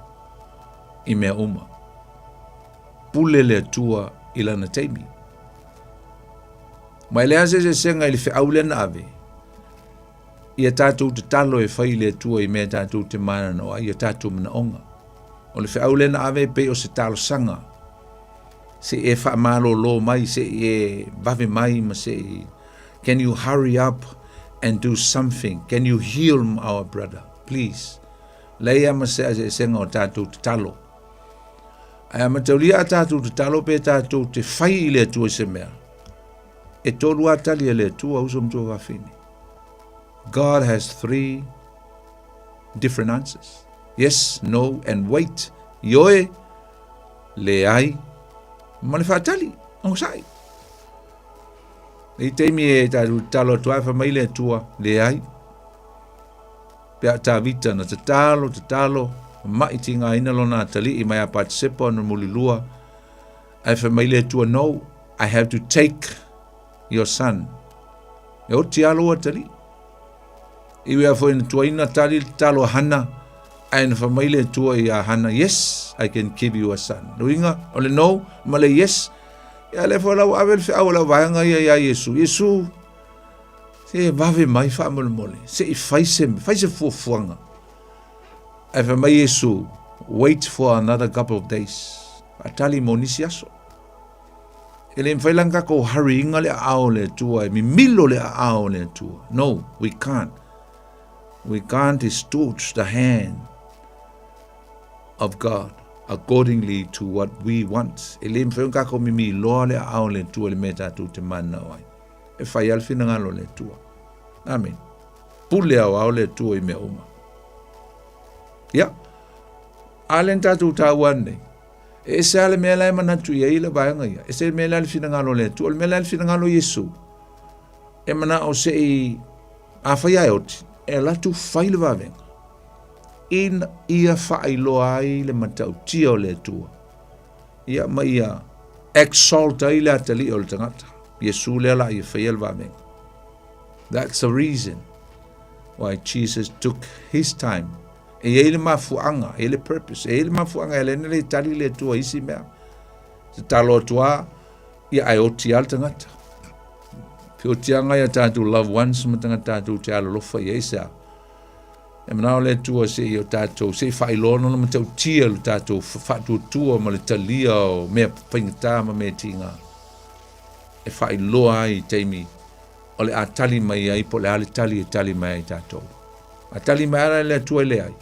i mea uma. Pule le Atua i lana taimi. Ma e leai se eseesega i le feau lea na ave, ia tatou tatalo e fai i le Atua i mea tatou te mananao ai, ia tatou manaoga. O le feau lea na ave e pei o se talosaga, se i e faamalolo mai, se i e vave mai ma se i Can you hurry up and do something? Can you heal our brother? Please. Leai lava ma se eseesega o tatou tatalo. Ae a mataulia a tatou tatalo pe tatou te fai i le Atua i se mea, e tolu a tali a le Atua uso ma tuafafine. God has three different answers. Yes, no, and wait. Ioe, leai, ma le faatali, onosai. I taimi e tatou tatalo atu ai, fai mai le Atua, leai. Pe a Tavita na tatalo, tatalo, ma'i tigaina lona atalii mai a Patisepa ona mulilua, ae fai mai le Atua, no, I have to take your son. E oti a lou atalii. Iwi a foi na tuaina tali le tatalo a Hana, ae na fai mai le Atua ia Hana, yes, I can give you a son. Luiga, o le no, ma le yes, ia lea foi la ua ave le feau a le auvaega ia iā Iesu. Iesu, se vave mai faamolemole, se i fai se, fai se fuafuaga. Ae fai mai Iesu, wait for another couple of days. Faatali mo nisi aso. E le mafai la ona tatou hurry ina le aao o le Atua, e mimilo le aao o le Atua. No, we can't. We can't distort the hand of God accordingly to what we want. E le mafai ona tatou mimiloa le aao o le Atua i le mea tatou te mananao ai. E fai lava le finagalo o le Atua. Amen. Pule aoao le Atua i mea uma. Ia, a lea na tatou taua nei, e ese lava le mea la e manatu i ai le vaega ia, ese le mea la le finagalo o le Atua, o le mea la le finagalo o Iesu, e manao se i, afai lava e oti, e alu atu fai le vavega, ina ia faailoa ai le matautia o le Atua, ia ma ia exalt ai le atalii o le tagata. Iesu lea la ia faia le vavega. That's the reason why Jesus took his time. E i ai le mafuaaga, e i ai le purpose, e i ai le mafuaaga e ala ai ona le tali le Atua i isi mea. Tatalo atu lava, ia ae oti lava le tagata. Feotiaga ia tatou loved ones ma tagata tatou te alolofa i ai se a. E manao le Atua se i o tatou, se i faailoa lona matautia lo tatou faatuatua ma le talia o mea faigata ma mea tiga. E faailoa ai i taimi o le a tali mai ai po o le a le tali e tali mai ai tatou. A tali mai ala le Atua e leai,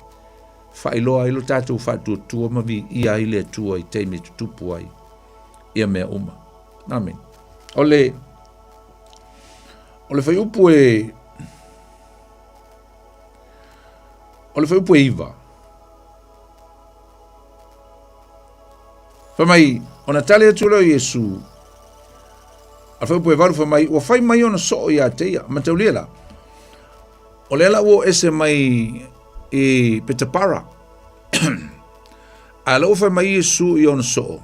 faailoa ai lo tatou faatuatua ma viia ai le Atua i taimi e tutupu ai ia mea uma. Amen. O le o le fuaiupu e o le fuaiupu e 9. Fai mai, ona tali atu lea o Iesu, a fuaiupu e 8 fai mai, ua fai mai ona soo ia te ia, mataulia la, o lea la ua oo ese mai i Petapara. A lea ua fai mai Iesu i ona soo,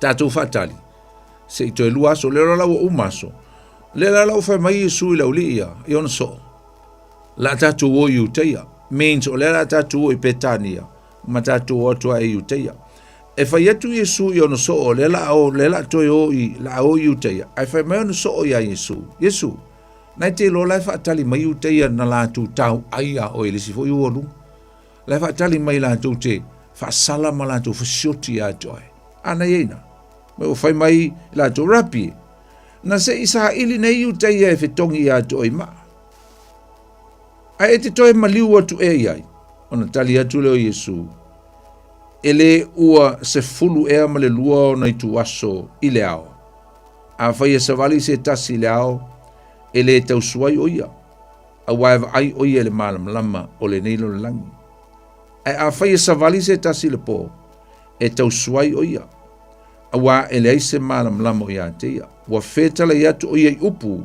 tatou faatali, se i toe lua aso, lea la ua uma aso. Lea la la ua fai mai Iesu i le aualii ia, i ona soo, la tatou o i Iutaia. Means o lea la tatou o i Petania, ma tatou o atu ai i Iutaia. E fai atu Iesu i ona soo, lea la o, lea la toe o i, la o i Iutaia, ae fai mai ona soo iā Iesu, Iesu, na e te iloa la e faatali mai Iutaia na latou tau ai iā oe i le isi foi ualuga. La e faatali mai latou te faasala ma latou fasioti ia te oe. A na i ai na. Me ua fai mai latou, Rapi, na se i saili nei Iutaia e fetogi iā te oe i maa. Ae e te toe maliu atu ea i ai? Ona tali atu lea o Iesu, E lē ua 10 ea ma le lua ona ituaso i le ao. Afai e savali se tasi i le ao, e lē tausuai o ia, auā e vaai o ia i le malamalama o lenei lalolagi. Ae afai e savali se tasi i le pō, e tausuai o ia, auā e leai se malamalama o iā te ia. Ua fetalai atu o ia i upu,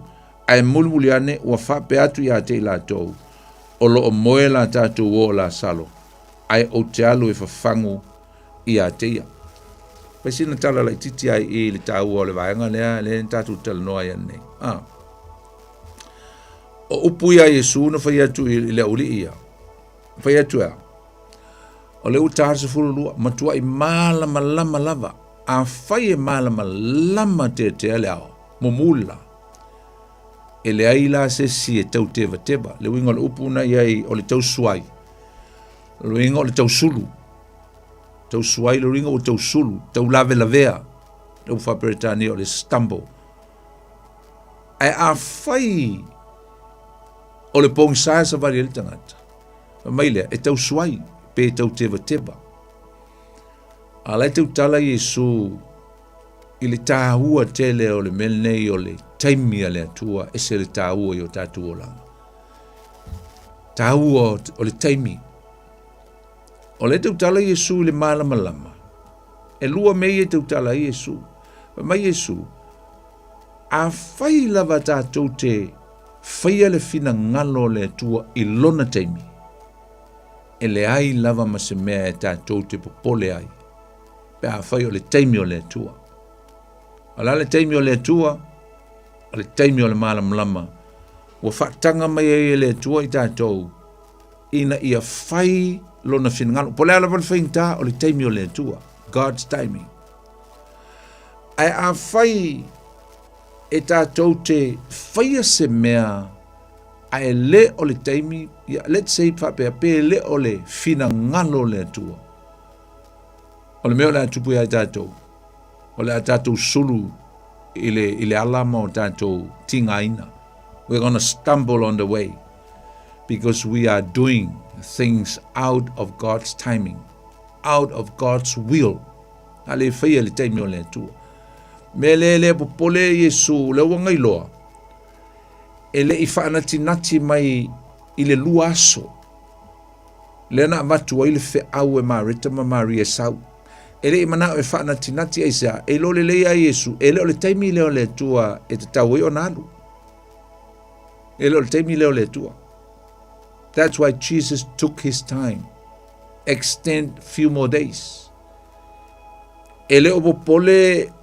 Ae mulimuli ane ua faapea atu ia te i latou, O lo o moe la tatou uo o Lasalo, ae ou te alu e fafagu ia te ia. Fai sina tala laititi ai i le taua o le vaega lea, lea na tatou talanoa ai ananei. Ah. O upu ia Iesu na fai atu i le aualii ia. Fai atu ea, o le ua ta le 12, matuai malamalama lava. Afai e malamalama tetea le ao, mumu le la. E leai la se isi e tau tevateva. Le uiga o le upu na i ai o le tausuai. O le uiga o le tausulu. Tausuai le uiga ua tausulu, taulavelavea. Le upu faa-Peretania o le stumble. Ae afai o le pogisa e savali ai le tagata, fai mai lea, e tausuai pe tau tevateva. A la e tautala Iesu i le tāua tele o le mea lenei o le taimi a le Atua, ese le tāua i o tātou olaga. Tāua o le taimi. O le tautala Iesu i le malamalama. E lua mea ia tautala ai Iesu. Fai mai Iesu, afai lava tātou te faia le finagalo o le Atua i lona taimi, e leai lava ma se mea e tātou te popole ai. Pe afai o le taimi o le Atua. O le a le taimi o le Atua? O le taimi o le malamalama. Ua faataga mai ai e le Atua i tātou ina ia fai lona finagalo. Po o le a lava le faigata, o le taimi o le Atua. God's timing. Ae afai e tātou te faia se mea ae le o le taimi, ia, let's say faapea, pe le o le finagalo o le Atua. O le mea o le a tupu ia i tātou, o le a tātou sulu i le, i le ala ma o tātou tigaina. We're gonna stumble on the way because we are doing things out of God's timing, out of God's will. A le whaia le taimi o le Atua. Me le le popole Iesu, le ua ngailoa, e le i whaanatinati mai i le lua aso, Lea na avatu ai le feau e Mareta ma Maria e sau. E le i manao e faanatinati aisea, e iloa lelei ia Iesu, e le o le taimi lea o le Atua e tatau ai ona alu. E le o le taimi lea o le Atua. That's why Jesus took his time. Extend few more days. E le o popole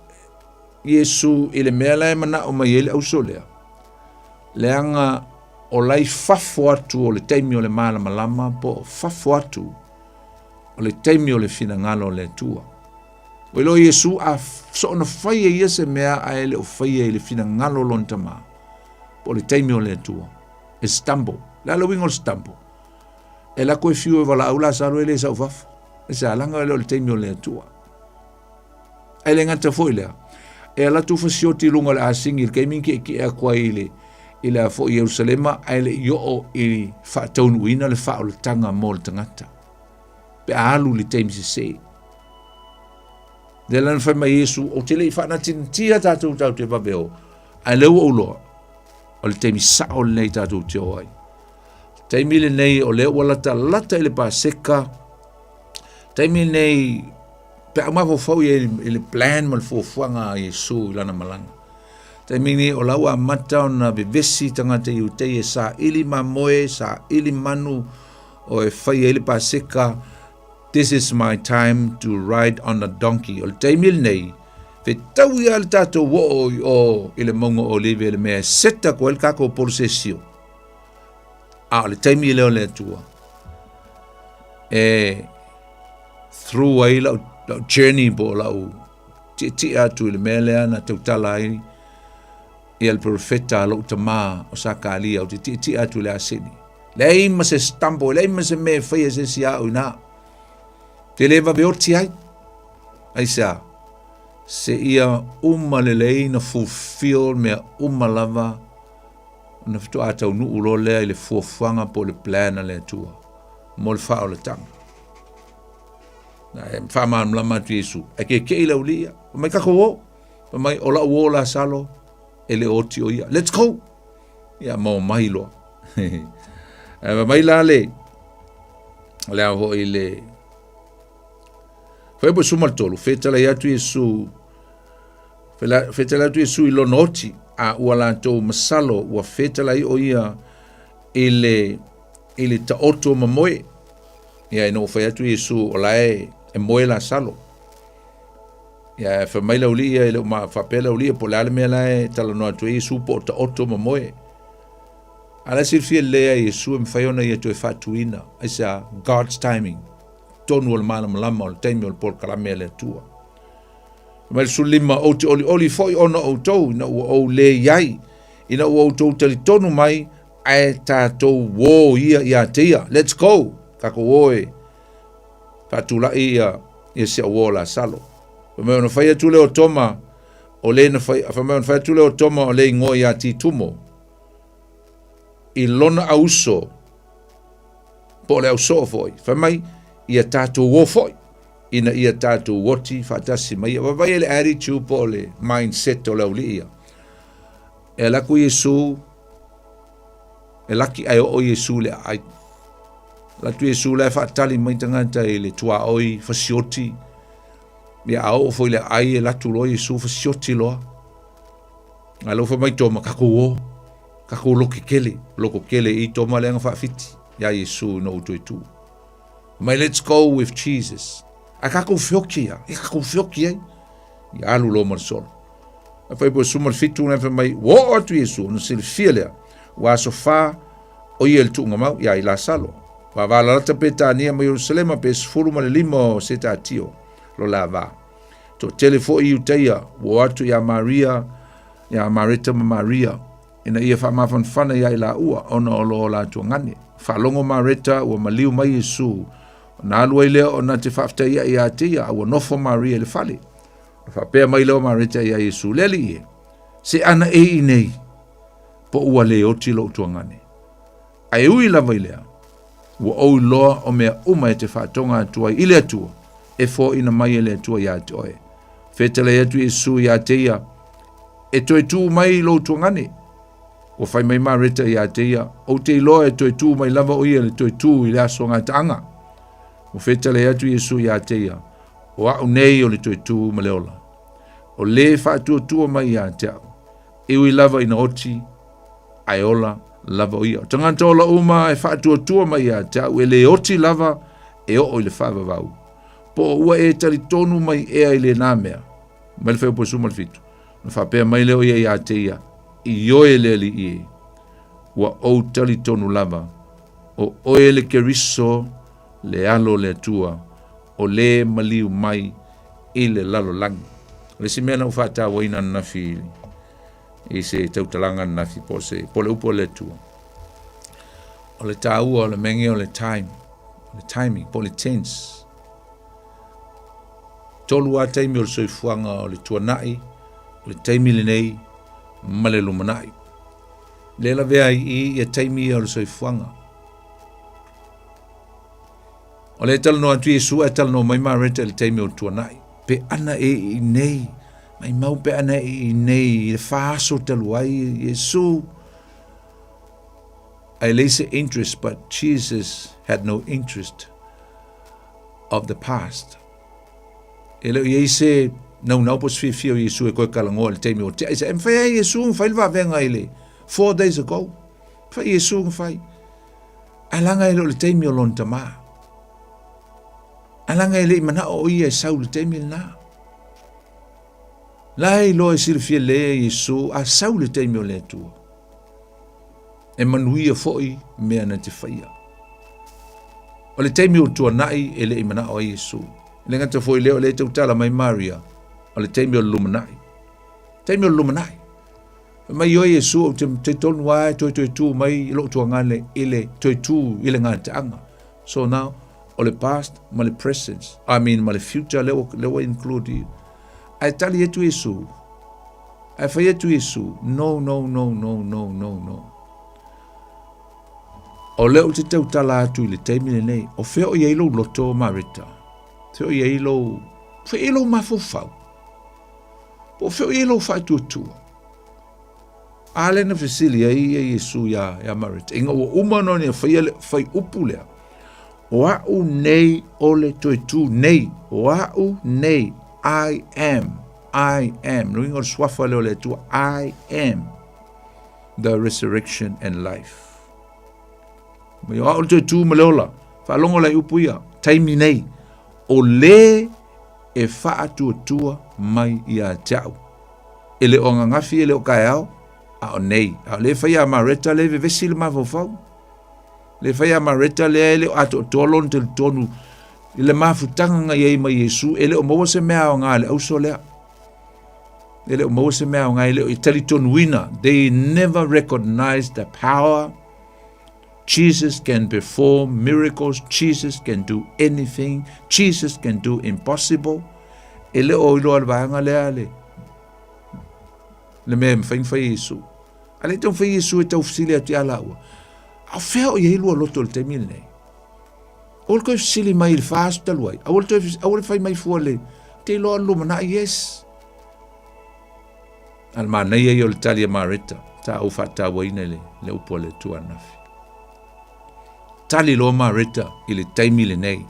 Iesu i le mea la e manao mai ai le auso lea. Leaga o la i fafo atu o le taimi o le malamalama po o fafo atu o le taimi o le finagalo o le Atua. Ua iloa Iesu a soona fai e ia se mea ae le o faia i le finagalo o lona Tama, po o le taimi o le Atua. E stumble. Le a le uiga o le stumble? E lako e fiu e valaau Lasalo e le sau fafo. E se alaga e le o le taimi o le Atua. Ae le gata foi lea, e alu atu fasioti i luga o le asini i le taimi na tietie atu ai i le, i le a foi Ierusalema, ae le i oo i faataunuuina le faaolataga mo le tagata. Pe a alu i le taimi sesē. Lea la na fai mai Iesu, ou te le i faanatinatia tatou tatou te vave o, ae lea ua ou loa, o le taimi sao lenei tatou te o ai. Taimi lenei o lea ua latalata i le Paseka, taimi lenei pe a mafaufau i i le plan ma le fuafuaga a Iesu i lana malaga. Taimi nei o la ua amata ona vevesi tagata Iutei e saili mamoe, saili manu o e fai ai le Paseka. This is my time to ride on a donkey. O le taimi lenei, fetaui lava le tatou oo i o i le mauga o Olive le mea e seta atu ai le tatou polosesio. A o le taimi lea o le Atua e through ai lau, lau journey po o lau tietie atu i le mea lea na tautala ai ia le profeta a lou tamā o Sakalia, ou te tietie atu i le aseni. Leai ma se stumble, leai ma se mea e faia se isi au inā. Te le vave oti ai. Aisea, se ia uma lelei na fulfill mea uma lava ona faatoa taunuu loa lea i le fuafuaga po o le plan a le Atua mo le faaolataga. Na e faamalamalama atu Iesu, ae keke'i le aualii ia, fai mai tatou o, fai mai o la'u uo Lasalo e le o oti o ia, let's go! Ia ma omai loa. Ae fai mai la le, le ao foi le, fai po suma le tolu, fetalai atu Iesu, fetalai atu Iesu i lona oti, a ua latou masalo ua fetalai o ia i le, i le taoto mamoe. Ia ina ua fai atu Iesu o la e, e moe Lasalo. Ia e fai mai le aualii ia e le o ma faapea le aualii po o le a le mea la e talanoa atu ai Iesu po o taoto ma moe. A la e silafia lelei lava e Iesu e mafai ona ia toe faatuina. Aisea? God's timing. Tonu o le malamalama o le taimi o le polokalame a le Atua. Fai mai le 15, ou te olioli foi ona o outou ina ua ou le i ai, ina ua outou talitonu mai, ae tatou uō ia ia te ia. Let's go! Tatou o e faatulai ia, ia si au uō Lasalo. Fai mai ona fai atu lea o Toma, o le na fai, fai mai ona fai atu lea o Toma o le igoa ia Titumo, i lona auso, po o le ausoo foi, fai mai, ia tatou o foi, ina ia tatou oti faatasi mai ia. Vaavaai i le attitude po o le mindset o le aualii ia. E alu atu Iesu, e laki ae oo Iesu i le aai. Alu atu Iesu la e faatali mai tagata i le tuaoi fasioti. Ia a oo foi i le aai e alu atu loa Iesu fasioti loa. A lea ua fai mai Toma, tatou o, tatou lokekele, lokokele i Toma lea na faafiti iā Iesu ina ua toe tuu. Mai let's go with Jesus. Ae tatou feoti ia, e tatou feoti ai. Ia alu loa ma le solo. Ae fai po suma le fitu na fai mai, ua oo atu Iesu, ona silafia lea, ua aso fa o ia i le tuuga mau, ia i Lasalo. Vavalalata Petania ma Ierusalema pe 15 o setatio lo la va. Toatele foi Iutaia ua o atu iā Maria, iā Mareta ma Maria, ina ia faamafanafana iā i laua ona o lo latou gane. Faalogo Mareta ua maliu mai Iesu, ona alu ai lea ona te faafetai ia te ia, a ua nofo Maria i le fale. Ona faapea mai lea o Mareta iā Iesu, Le Alii e, se ana e i nei, po ua le oti lou tuagane. Ae ui lava i lea, ua ou iloa o mea uma e te faatoga atu ai i le Atua, e foaina mai e le Atua iā te oe. Fetalai atu Iesu iā te ia, E toe tū mai lou tuagane. Ua fai mai Mareta iā te ia, Ou te iloa e toe tū mai lava o ia le toe tū i le aso gataaga. Ua fetalai atu Iesu iā te ia, O a'u nei o le toe tū ma le ola. O le faatuatua mai iā te a'u, e ui lava ina oti, ae ola lava o ia. O tagata ola uma e faatuatua mai ia te au e le oti lava e oo i le faavavau. Po o ua e talitonu mai ea i lenā mea? Mai le fuaiupu 17. Ona faapea mai lea o ia ia te ia, Ioe le Alii e, ua ou talitonu lava, o oe le Keriso, le Alo o le Atua, o le maliu mai i le lalolagi. O le isi mea na ou faatauaina ananafi i se tautalaga ananafi po o se po o le upu a le Atua. O le taua o le mea nei o le time, o le timing po o le tense. Tolu lava taimi o le soifuaga o le tuanai, o le taimi lenei ma le lumanai. Le lavea ai i ia taimi ia o le soifuaga. O le talanoa atu Iesu ae talanoa mai Mareta i le taimi o le tuanai. Pe ana e i nei, maimau pe ana e i nei i le fa aso talu ai Iesu. Ae leai se interest, but Jesus had no interest of the past. E le o i ai se naunau po o se fiafia o Iesu e koe kalagoa i le taimi o tea. E mafai ai Iesu ona fai le vaveaga i le 4 days ago. Mafai Iesu ona fai. Ae laga e le o le taimi o lona tamā. Ae leaga e le i manao o ia e sau i le taimi lena. La e iloa e silafia lelei e Iesu a sau le taimi o le Atua. E manuia foi mea na te faia. O le taimi o tuanai e le i manao ai Iesu. E le gata foi lea o lea e tautala mai Maria, o le taimi o le lumanai. Taimi o le lumanai. Fai mai oe Iesu, ou te talitonu lava e toe toe tu mai i lou tuagane i le toe tu i le gataaga. So now, o le past ma le present, I mean ma le future lea ua, lea ua include i. Ae tali atu Iesu, ae fai atu Iesu, no, no, no, no, no, no, no. O lea ou te tautala atu i le taimi lenei, o fea o i ai lou loto, Mareta? Fea o i ai lou, fea o i ai lou mafaufau? Po o fea o i ai lou faatuatua? A lea na fesili ai ia Iesu iā, iā Mareta, ina ua uma ona ia faia le fai upu lea, o a'u nei o le toe tū nei, o a'u nei, I am, I am. Le uiga o le suafa lea o le Atua, I am the resurrection and life. Mai o a'u le toe tū ma le ola, faalogo la i upu ia, taimi nei, o le e faatuatua mai ia te au. E le o ananafi, e le o taeao, a o nei. A o lea e fai a Mareta lea e vevesi le mafaufau. Lea e fai a Mareta lea e le o atoatoa lona talitonu i le mafutaga na i ai ma Iesu, e le o maua se mea aoga i le auso lea. E le o maua se mea aoga, e le o i talitonuina. They never recognized the power Jesus can perform miracles, Jesus can do anything, Jesus can do impossible. E le o iloa le vaega lea le, le mea e mafai ona fai e Iesu. A le taumafai Iesu e taufesili atu ia laua, a o fea o i ai lua loto i le taimi lenei? Aua le toe fesili mai i le 4 aso talu ai. Aua le toe, aua le fai mai fua le, te iloa le lumanai, yes. A le manaia ia o le tali a Mareta, sa ou faatauaina i le, le upu a le Atua ananafi. Tali loa Mareta i le taimi lenei.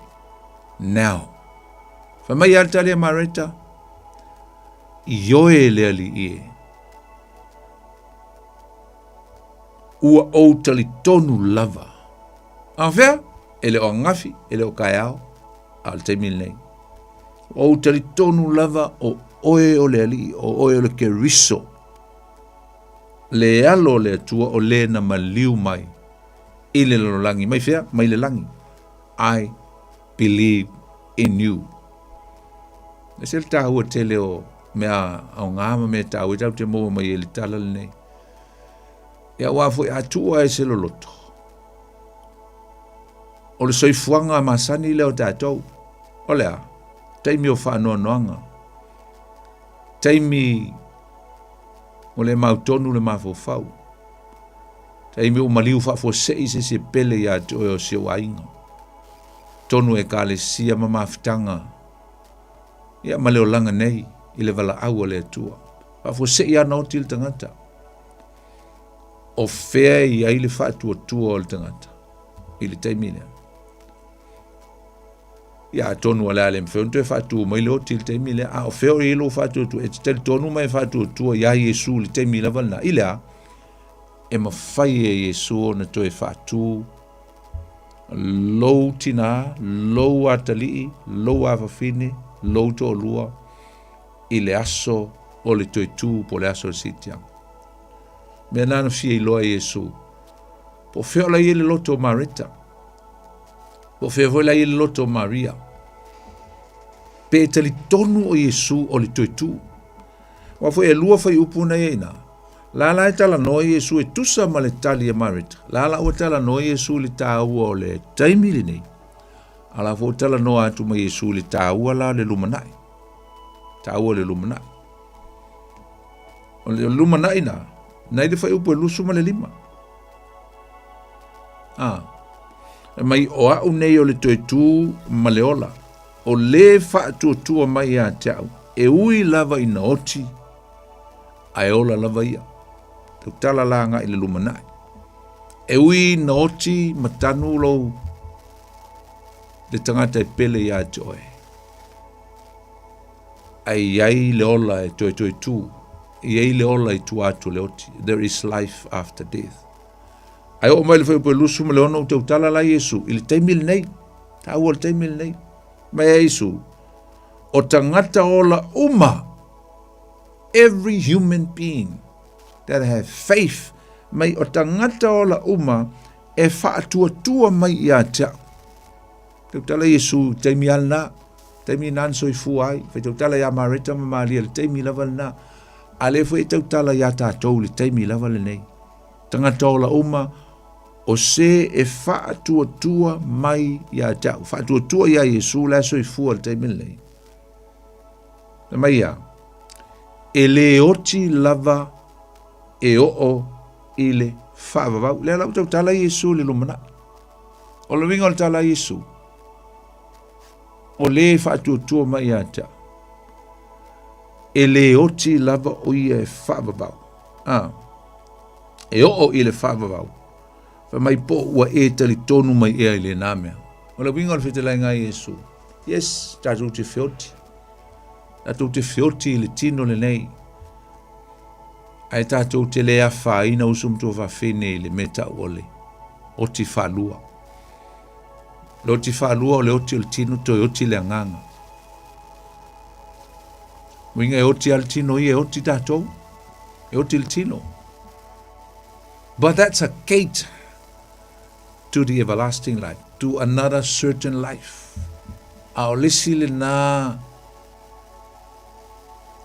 Now. Fai mai a le tali a Mareta, Ioe le Alii e. Ua ou talitonu lava. A fea? E le o ananafi, e le o taeao, a o le taimi lenei. Ua ou talitonu lava o oe o le Alii, o oe o le Keriso, le alo o le Atua o le na maliu mai i le lalolagi. Mai fea? Mai le lagi. I believe in you. E se le tāua tele o mea aoga ma mea tāua e tatou te maua mai ai i le tala lenei. Ia aua foi a tuua e se loloto. O le soifuaga masani lea o tatou. O le a? Taimi o faanoanoaga. Taimi o le mautonu le mafaufau. Taimi o maliu faafuasei se isi e pele ia te oe o si ou aiga. Tonu ekalesia ma mafutaga ia ma le olaga nei i le valaau a le Atua. Faafuasei lava ona oti le tagata. O fea e i ai le faatuatua o le tagata i le taimi lea? Ia atonu o le a le mafai ona toe faatu mai le oti i le taimi lea, a o fea o i ai lou faatuatua? E te talitonu mai e faatuatua iā Iesu i le taimi lava lena. I le a? E mafai e Iesu ona toe faatu lou tinā, lou atalii, lou afafine, lou toalua i le aso o le toe tū po o le aso o le siitiaga. Mea na na fia iloa e Iesu, po o fea o la i ai le loto o Mareta, po o fea foi la i ai le loto o Maria, pe e talitonu o Iesu o le toe tū. Aua foi e lua fuaiupu na i ai ina. La la e talanoa Iesu e tusa ma le tali a Mareta. La la ua talanoa Iesu i le taua o le taimi lenei. A la foi ua talanoa atu ma Iesu i le taua la o le lumanai. Taua o le lumanai. O le lumanai na, na i le fuaiupu e 25. Ah. E mai o a'u nei o le toe tū ma le ola. O le faatuatua mai ia te au, e ui lava ina oti, ae ola lava ia. Tautala la agai i le lumanai. E ui ina oti ma tanu lou le tagata e pele ia te oe. Ae i ai le ola e toe toe tū. I ai le ola i tua atu o le oti. There is life after death. Ae oo mai le fuaiupu e 26 ua tautala la Iesu i le taimi lenei. Taua o le taimi lenei. Mai a Iesu, o tagata ola uma, every human being that have faith, mai o tagata ola uma e faatuatua mai ia te au. Tautala Iesu i taimi a lena, taimi na na soifua ai, fai tautala iā Mareta ma Malia le taimi lava lena, a lea foi e tautala iā tatou le taimi lava lenei. Tagata ola uma, o se e faatuatua mai ia te au, faatuatua iā Iesu la e soifua le taimi lenei. Na mai ia, e le oti lava e oo i le faavavau. Lea la ua tautala Iesu i le lumanai. O le uiga o le tala a Iesu, o le e faatuatua mai ia te au, e le oti lava o ia e faavavau. A, e oo i le faavavau, fai mai po ua e talitonu mai ea i lena mea. O le uiga o le fetalaiga a Iesu, yes, tatou te feoti, tatou te feoti i le tino lenei, Ae tatou te le afaina uso ma tuafafine i le mea tau o le oti faalua. Le oti faalua o le oti o le tino, toe oti le agaga. Uiga e oti a le tino ia, e oti tatou. E oti le tino. But that's a gate to the everlasting life, to another certain life. A o le isi lena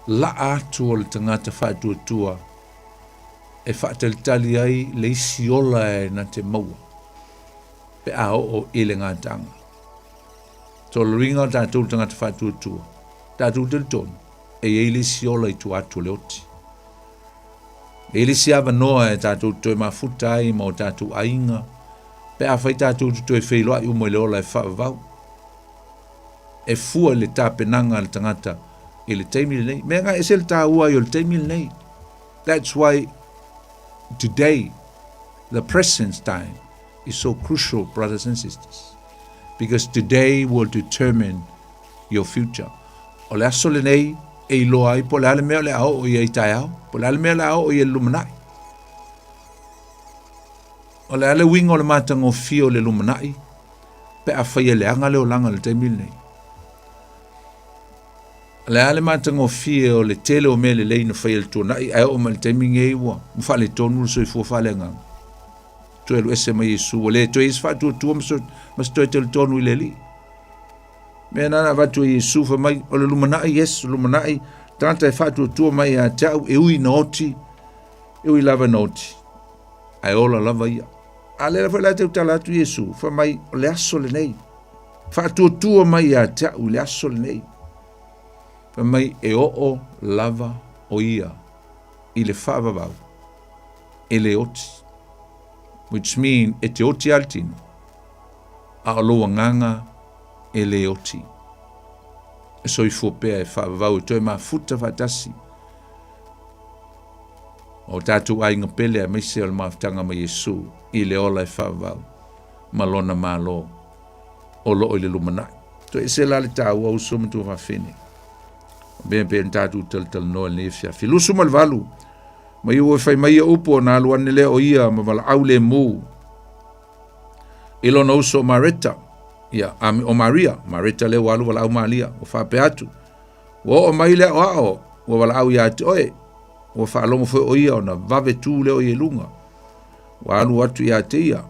Laa atu o le tagata faatuatua e faatalitali ai le isi ola e na te maua pe a oo i le gataaga. Toloiga o tatou le tagata faatuatua, tatou talitonu e i ai le isi ola i tua atu o le oti. E i ai le isi avanoa e tatou te toe mafuta ai ma o tatou aiga pe afai tatou te toe feiloai uma i le ola e faavavau. e fua i le tapenaga a le tagata i le taimi lenei. Mea nga ese le taua ai o le taimi lenei. That's why today, the present time, is so crucial, brothers and sisters. Because today will determine your future. O le aso lenei e iloa ai po le a le mea o le a oo i ai taeao, po le a le mea o le a oo i ai le lumanai. O le a le uiga o le matagofie o le lumanai, pe afai e leaga le olaga i le taimi lenei. O le a le matagofie o le tele o mea lelei na faia i le tuanai, ae oo mai i le taimi lenei ua faaletonu le soifua faaleagaga. Toe alu ese mai Iesu, ua le toe i ai se faatuatua ma se toe talitonu i le Alii. Mea na na avatu e Iesu fai mai, o le lumanai, yes, lumanai, tagata e faatuatua mai ia te au, e ui na oti, e ui lava na oti, ae ola lava ia. A lea foi la tautala atu Iesu, fai mai, o le aso lenei. Faatuatua mai ia te au i le aso lenei. Fai mai, e oo lava o ia i le faavavau, e le oti. Which mean, e te oti a le tino, a o lou agaga e le oti. E soifua pea e faavavau e toe mafuta faatasi. O tatou aiga pele aemaise o le mafutaga ma Iesu i le ola e faavavau ma lona Malo o loo i le lumanai. Toe ese la le taua uso ma tuafafine. O mea pea na tatou talatalanoa i lenei afiafi. 28, mai ua fai mai ia upu ona alu ane lea o ia ma valaau lemu i lona uso o Mareta, ia, o Maria, Mareta lea ua alu valaau Malia, ua faapea atu, Ua oo mai le aʻoaʻo, ua valaau iā te oe, ua faalogo foi ʻo ia ona vave tū lea o ia i luga. Ua alu atu iā te ia.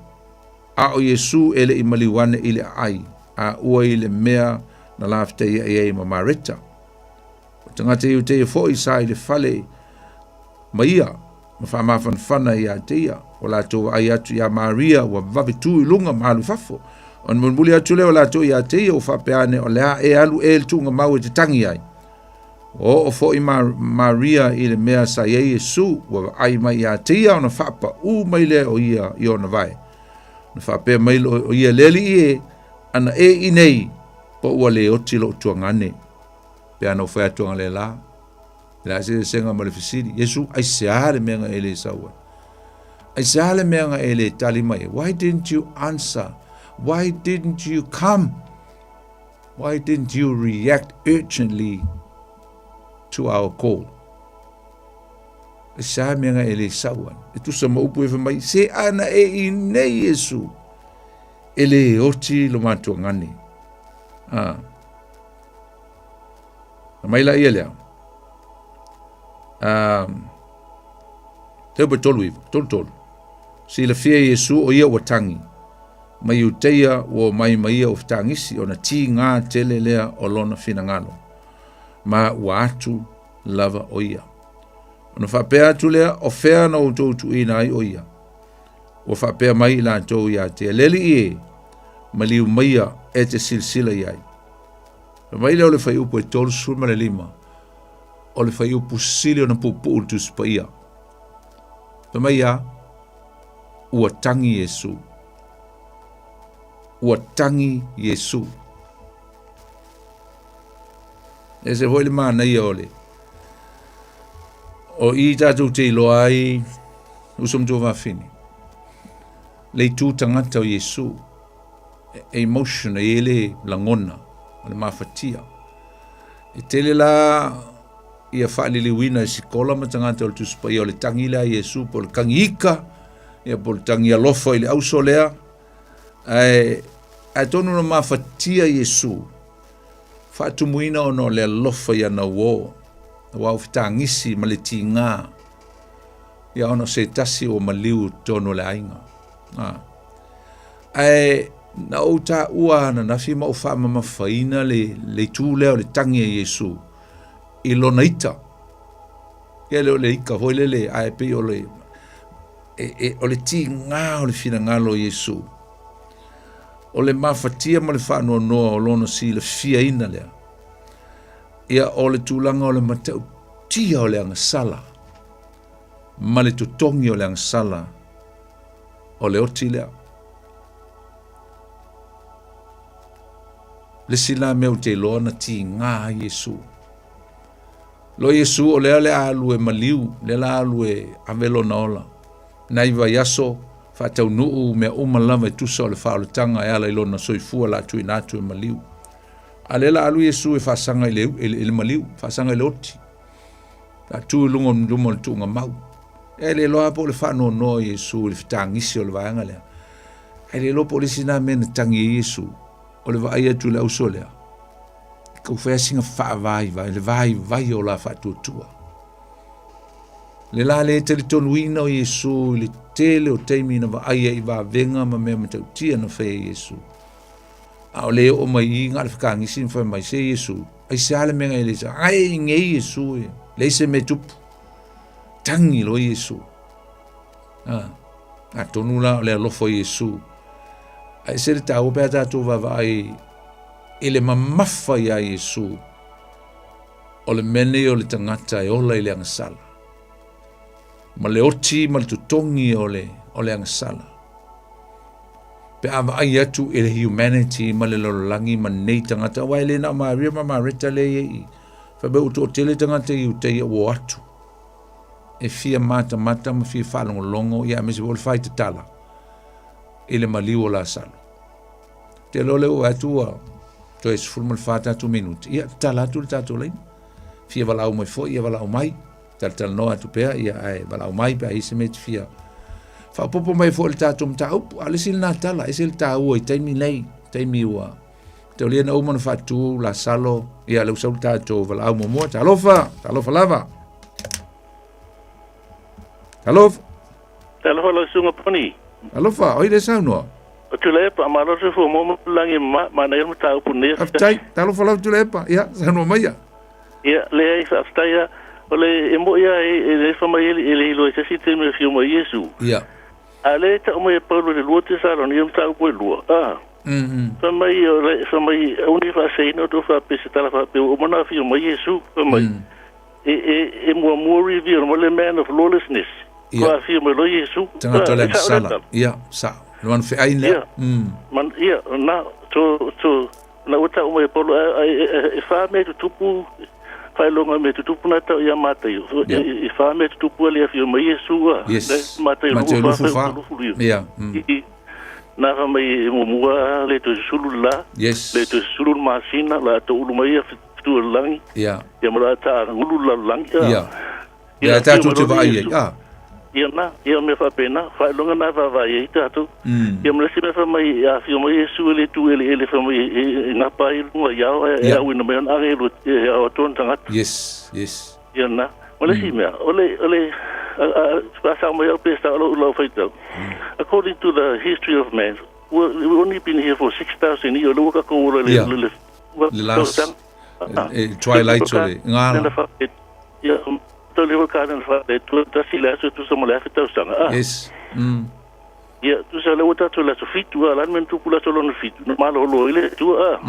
A ʻo Iesū e le i maliu ane i le ʻaʻai, a ua i le mea na lafetaiaʻi ai ma Mareta. O tagata Iuteia foi sa i le fale ma ia, ma faamafanafana iā te ia. Ua latou vaai atu iā Maria ua vave tū i luga ma alu i fafo. Ona mulimuli atu lea o latou iā te ia, ua faapea ane, o le a e alu ē le tuuga mau e te tangi ai. Ua oo foi ma Maria i le mea sa i ai Iesu, ua vaai mai iā te ia ona faapaū mai lea o ia i ona vae. Ona faapea mai lea o ia, Le Alii e, ana e i nei, po ua le oti lou tuagane. Pe ana ou fai atu analeila, E le a se eseesega ma le fesili, Iesu, aisea le mea na e le sau ai? Aisea le mea na e le tali mai ai? Why didn't you answer? Why didn't you come? Why didn't you react urgently to our call? Aisea le mea na e le sau ai? E tusa ma upu e fai mai, se ana e i nei Iesu, e le oti lo matuagane. Ah. Na mai laia lea. Um, teupa 39, 33. Silafia Iesu o ia ua tagi, mai Iuteia ua omai ma ia o fetagisi ona tigā tele lea o lona finagalo, ma ua atu lava o ia. Ona faapea atu lea, o fea na outou tuuina ai o ia? Ua faapea mai i latou ia te, Le alii e, maliu maia e te silasila i ai. Fai mai lea o le fuaiupu e 35, o le fuaiupu sili ona puupuu i le Tusi Paia. Fai mai ia, ua tagi Iesu. Ua tagi Iesu. E ese foi le manaia o le o i tatou te iloa ai uso ma tuafafine le itu tagata o Iesu e emotion e i le lagona o le mafatia e tele la ia faaliliuina e sikola ma tagata o le Tusi Paia o le tagi lea a Iesu po o le tagi ika ia po o le tagi alofa i le auso lea ae ae tonu na mafatia Iesu faatumuina ona o le alofa i ana uō aua o fetagisi ma le tigā ia ona o se tasi ua maliu i totonu o le aiga. A. Ae na ou taua ananafi ma ou faamamafaina le, le itu lea o le tagi a Iesu i lona ita. Ia le o le ika foi lele, ae pei o le, e, e, o le tigā o le finagalo o Iesu. O le mafatia ma le faanoanoa o lona silafiaina lea. Ia o le tulaga o le matautia o le agasala ma le totogi o le agasala o le oti lea. Le isi la mea ou te iloa na tigā ai Iesu. Loa Iesu o lea le alu e maliu, lea la alu e ave lona ola. Nai vaiaso faataunuu mea uma lava e tusa o le faaolataga e ala i lona soifua la tuuina atu e maliu. A lea la alu Iesu e faasaga i le, i le maliu, faasaga i le oti. La tu i luga o luma o le tuugamau. E le iloa po o le faanoanoa o Iesu i le fetagisi o le vaega lea. Ae le iloa po o le isi lena mea na tagi ai Iesu, o le vaai atu i le auso lea. E tau fai lava sina faavaivai, le vaivai o la faatuatua. Le la le talitonuina o Iesu i le tele o taimi na vaai ai i vavega ma mea matautia na faia e Iesu. A o le oo mai i na o le fetagisi ma fai mai, se Iesu, aisea le mea na e le sa, ai nei Iesu e, leai se mea tupu. Tagi loa Iesu. Ah, atonu la o le alofa o Iesu. Ae ese le taua pe a tatou vaavaai i le mamafa iā Iesu o le mea nei o le tagata e ola i le agasala. Ma le oti ma le totogi o le, o le agasala. Pe a vaai atu i le humanity ma le lalolagi ma nei tagata, aua e le na o Maria ma Mareta lea e i ai i. Fai mai ua toatele tagata i Iutaia ua o atu e fia matamata ma fia faalogologo, ia aemaise foi o le fai tatala i le maliu o Lasalo. Te iloa lea ua atu ua toe 14 tatou minute, ia tatala atu le tatou laina. Fia valaau mai foi, ia valaau mai. Talatalanoa atu pea, ia ae valaau mai pe a i ai se mea e te fia faaopoopo mai foi i le tatou mataupu. A o le isi lena tala, ese le taua i taimi nei, taimi ua taulia na uma na faatu Lasalo, ia lea ua sau le tatou valaau muamua. Talofa, talofa lava. Talofa. Talofa lau susuga Poni. Alofa, oi le saunoa. O Tuilaepa, malo le soifua maua ma le lagi ma manaia le mataupu nei. Faafetai, talofa lava Tuilaepa. Ia, saunoa maia. Ia, leai, faafetai lava. O le, e moni lava, e le fai mai e le iloa i se isi taimi e afio mai Iesu. Ia. A o lea e tau mai e Paulo i le 2 Tesalonika mataupu e 2, a. Fai mai, o le, fai mai, aua ne i faaseseina outou faapea i se tala faapea ua uma ona afio mai Iesu. Fai mai, e, e, e muamua reveal mai le man of lawlessness. Ia. Ua afio mai loa Iesu. Tagata o le Ah, e sao lea agasala. tala. Ia, sao. Le manu feai lea. Ia. Man, ia, na, to, to, na ua tau mai e Paulo, e, e, e, e wha mea tutupu, whailonga mea tutupu na tau ia Mataio. Ia. E, e wha mea tutupu a le afio mai Iesu, a. Yes. Le, Mataio Mataio lufu lufu wha, wha. lufu lufu. Ia. I, na wha mai e muamua le toe susulu le la, Yes. le toe susulu le masina, la to ulu mai ia whitu o le langi, Ia. ia ma la ta ngulu la langi, a. Ia. Ia, Ia, tatou afio te mai loa vaai ai. Iesu. Ah. Ia na, ia mea faapena, faailoga na e vaavaai ai tatou. Ia ma le isi mea fai mai, a afio mai Iesu e le tu eleele fai mai e gapa ai i luga i ao ae auina mai ona agelu e ao atu ona tagata. Yes, yes. Ia na. Ma le isi mea, o le, o le, faasao mai au pe sao lou, lau faitau. According to the history of man, we've only been here for 6,000 years, o lea ua tatou ola i le, le, le last, twilight o le gala. Ia, tau le whakaara na whaare, tua tasi le aso tusa mo le afe tausaga. Ah. Yes. Ia, tusa le ua tātou le aso fitu, a, lani mea na tupu le aso lona fitu, na malolo ai le Atua, a.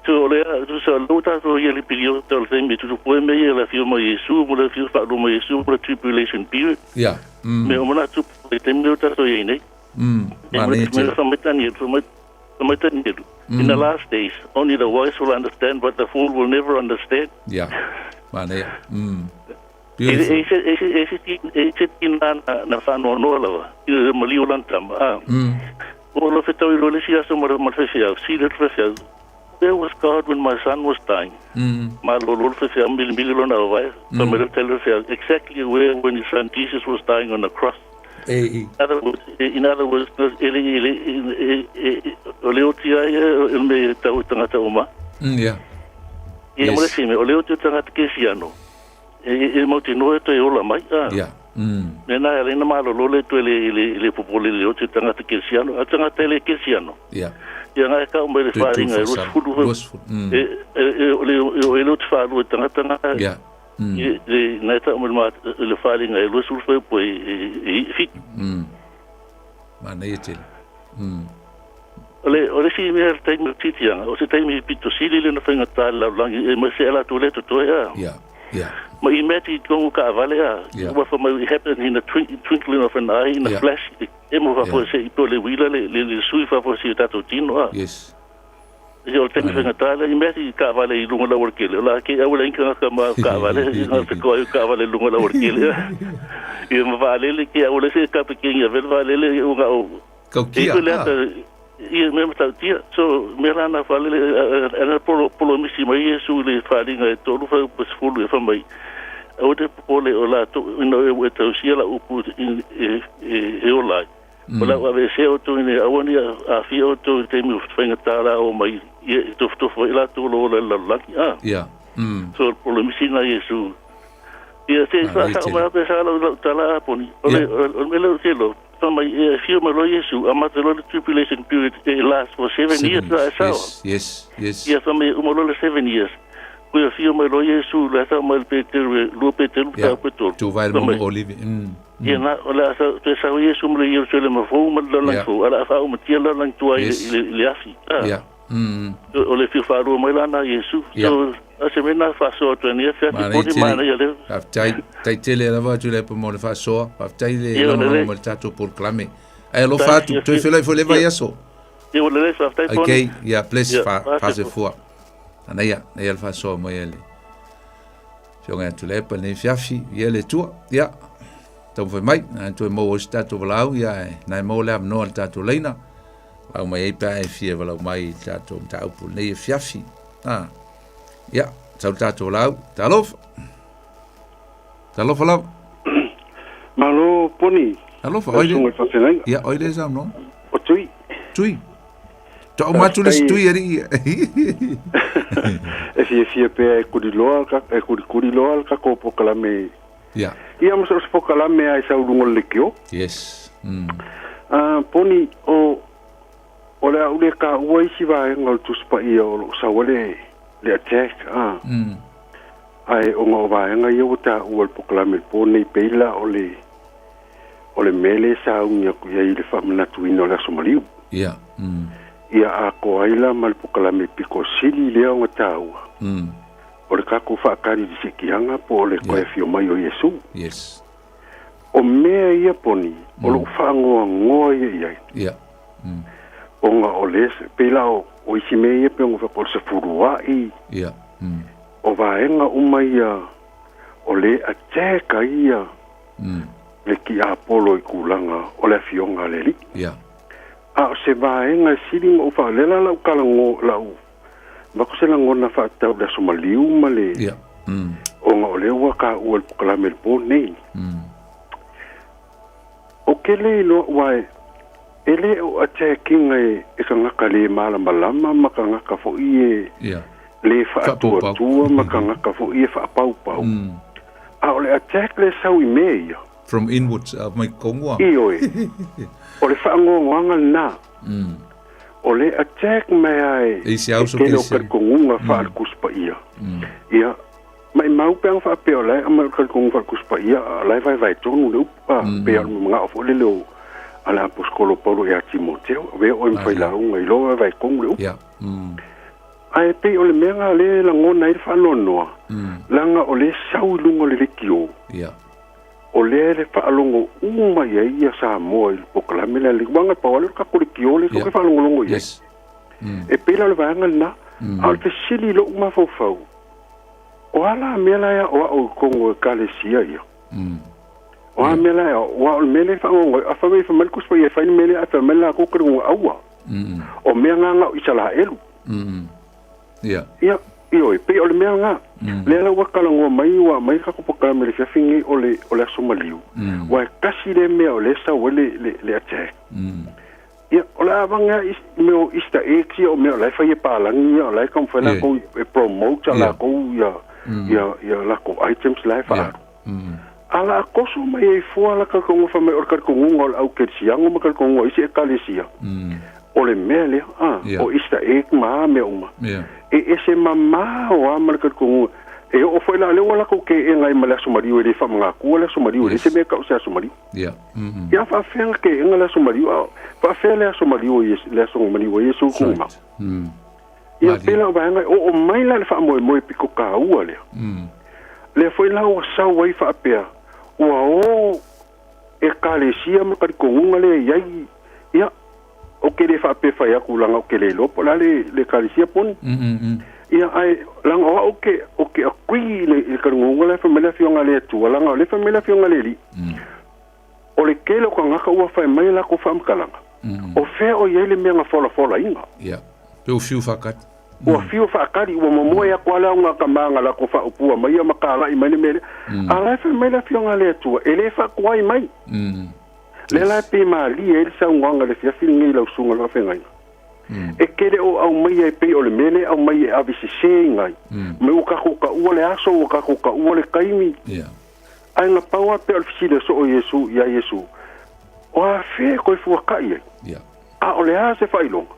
So, o le a, tusa le ua tātou ia le pili o tau le taimi e tutupu ai mea ia le afio mai Iesu, mo le afio whaalua mai Iesu, mo le tribulation period. Ia. Mea o mana tupu i taimi o tātou ia i nei. Manaia tele. Mea whamaitani, whamaitani, In the last days, only the wise will understand, but the fool will never understand. Yeah. Manaia. Beautiful. E se tina na whanoanoa lava, i le mali o lana tama. Ah. O lo whetau i lo le si aso ma le whewheau, si le whewheau. Where was God when my son was dying? Ma lo lo whewheau, mili mili lo na wai. Pa me le tele whewheau, exactly where when his son Jesus was dying on the cross. E. In other words, e le, e le, e, o le oti ai e me tau tangata o ma. Yeah. Ia mo le sime, o le oti o tangata ke siano. E, e mau te noa e toe ola mai. Ah. Yeah. Me nā e leina malo lo le toe le, le, le popole le oti o tangata ke siano. A tangata le ke siano. Yeah. Ia ngai ka o mai le wharinga e ruas fulu. E, e, e, o le, o le oti whaalua tangata ngā. Yeah. I le nai ta mo le wharinga e ruas fulu po e, e, e fit. Manaia tele. O le si mea le taimi o titianga, o se taimi pito sili le na whainga tā le laulangi, e mai se ala tō le totoe a. Yeah, yeah. Ma i mea ti tongu ka avale a, Yeah. ua wha mai, it happened in a twinkling of an eye, in a Yeah. flash, e mo wha Yeah. se i pō le wila le, le, le sui wha se i tātou tino a. Yes. I o le taimi whainga tā le, i mea ti ka avale i lunga lau kele, o la ke au le inka ngaka ma ka avale, i ngā whekoa i ka avale i lunga lau kele a. I ma waalele ke au le se ka pekengi a vele waalele o ngā o. Kau kia, E koe le ah. ata, ia mea matau tia, so mea lana whaalele, ana polo, polo misi mai Iesu le whaalinga e tolu whai upa sefulu e whamai. Au te popole o la to, ina e ua tausia la upu e, e, e o lai. O la ua se o tō ine awani a fia o tō i te mi whainga tāra o mai, ia e tofu tofu i la tō lo la la laki. Ah. Yeah. So polo misi na Iesu. Ia te Ah, sa e sa tele. mai pe sa la la tala aponi. O le o le le te lo. Fa mai e fio mai lo Iesu a mate lo le tribulation period e last for 7 years la sa. Yes, yes, yes. Ia fa mai o lo le 7 years. Ko ia fio mai lo Iesu la sa mai Peteru lo Peteru ta Peteru. Tu vai Fa mai- mo olive. Ia na o la sa te sa Iesu mo le Jerusalem fo mo la la fo ala fa o mo tia la la tua i Yes. le le afi. Ah. Yeah. O le fio whaarua mai lana Iesu. Yeah. So a se mena whasoa atu ni e whiati Manaia poni tele. mana ia le. Faafetai, tai tele lava atu le pa mo le faasoa. Faafetai le Ia, lagolago lelei. mo le tatou polokalame. Ae alofa Tai, atu, ia, toe ia. felai foi le vai Ia. aso. Ia o lelei faafetai poni. Okay, ia bless Ia, fa faasefua. faasefua. Anaia, naia le faasoa mai e le fioga atu le epa lenei fiafi, ia le Atua. Ia, taumafai mai, na toe maua ai se tatou valaau, ia e na e maua le avanoa le tatou laina. Lau mai ai pe a e fia valau mai i le tatou mataupu lenei e fiafi. Ah. Ia, sau le tatou valaau. Talofa. Talofa lava. Malo poni. Alofa, Lau oi le. sunga i whawhengainga. Ia, oi le sau no. O tui. Tui. Tau matu le Faafetai. tui ari. E fia fia pea e kuri loa, e kuri kuri loa le kako pokalame. Ia. Ia mo se pokalame ai sau lungo le kio. Yes. Ah, poni o o le au le ka ua isi vaega o le Tusi Paia o loo saua le le attack ah. Ae ona o vaega ia ua taua le pokalame le po nei peila o le o le mea lea e saugi aku i ai i le faamanatuina o le aso maliu. Ia. Ia atoa ai la ma le pokalame piko sili lea ona taua. O le tatou faakali i le sikiaga po o le toe afio mai o Iesu. Yes. O mea ia poni, o loo faagoagoa ia i ai. Ia. Ona o le pei la o, o isi mea ia pe ona faapea o le sefulua'i. Ia. O vaega uma ia o le attack ai ia le tiapolo i kulaga o le afioga a le alii. Ia. A o se vaega e sili ma ou faalela lau kalago lau vako se lagona faatatau le aso maliu ma le Ia. ona o lea ua kaua le pokalame le po nei. ke le iloa aua e le o attack ina e tagata le malamalama ma tagata foi e le faatuatua ma tagata foi e faapaupau. A o le attack lea e sau i mea ia. From inwards, mai totonu a. Ioe. O le faanoanoaga lena. O le attack mai lava e tele o talitonuga faale-Tusi Paia. Ia, maimau pe ana faapea o la e aumai o le talitonuga faale-Tusi Paia, a o la e vaevae tonu le upu, a pei lava o le manao foi lele o a le Aposetolo Paulo ia Timoteo, avea oe ma failauga i lou vaevae tonu le upu. Ae pei o le mea lena lea e lagona ai le faanoanoa, leaga o lea e sau i luga o le leitio. O lea e faalogo uma i ai ia Samoa i le polokalame lea, aua na pau lava lea o le tatou leitio lea tou te faalogologo i ai. E pei la o le vaega lena. A o le fesili i lou mafaufau, o a la mea la e aoao i totonu o Ekalesia ia? O a mea la e aoao? Aua o le mea lea e faanoanoa ai, a fai mai fai mai le Tusi Paia e fai le mea lea ae fai mai latou ke luga aua. O mea na na o Isaraelu. Ia, ioe, pei o le mea lena. Lea la ua talanoa mai, ua aumai le tatou polokalame i le afiafi lenei o le, o le Aso Maliu, aua e tasi lea mea o lea e sau ai le, le, le attack. Ia, o le a avane lava i mea o Easter eggs ia, o mea o la e fai e palagi ia, o la e taumafai latou e promote a latou ia, ia, ia latou items la e faaalu. A la a toso mai ai fua la talitonuga fai mai o le talitonuga o le au kerisiano ma talitonuga o isi ekalesia. O le mea lea, a, o Easter egg ma a mea uma. E ese mamao a ma le talitonuga. E oo foi la lea ua latou teena ai ma le Aso Maliu e le faamagatua le Aso Maliu, e leai se mea e tau o se Aso Maliu. Ia faafefea na teena le Aso Maliu, a faafefea le Aso Maliu o Iesu, le Aso na maliu ai Iesu i Tumau. Ia pei la o vaega e oo mai la le faamoemoe pito taua lea. Lea foi la ua sau ai faapea ua o Ekalesia ma talitonuga lea e i ai, ia, ou te le faapea fai atu leaga ou te le iloa po o le a le le Ekalesia poni. Ia, ae leaga o au ou te, ou te agree i le, i le talitonuga lea e fai mai le Afioga a le Atua, leaga o lea e fai mai le Afioga a le Alii, o le tele o tagata ua fai mai a latou faamatalaga, o fea o i ai le mea na folafolaina? Ia, pe ua fiu faatali. Ua fiu faatali, ua momoe atu lava le aoga tama na latou faaupua mai ia ma talai mai le mea lea. A o la e fai mai le Afioga a le Atua, e le faatuai mai. Lea la e pei malie ai le saunoaga i le afiafi lenei i lau susuga i le faafeagaiga. E te le o aumaia e pei o le mea lea e aumai e ave seseina ai. Mai ua tatou taua le aso, ua tatou taua le taimi. Ae na pau lava pea o le fesili a soo Iesu iā Iesu, O afea e toe fuakai ai? A o le a se faailoga?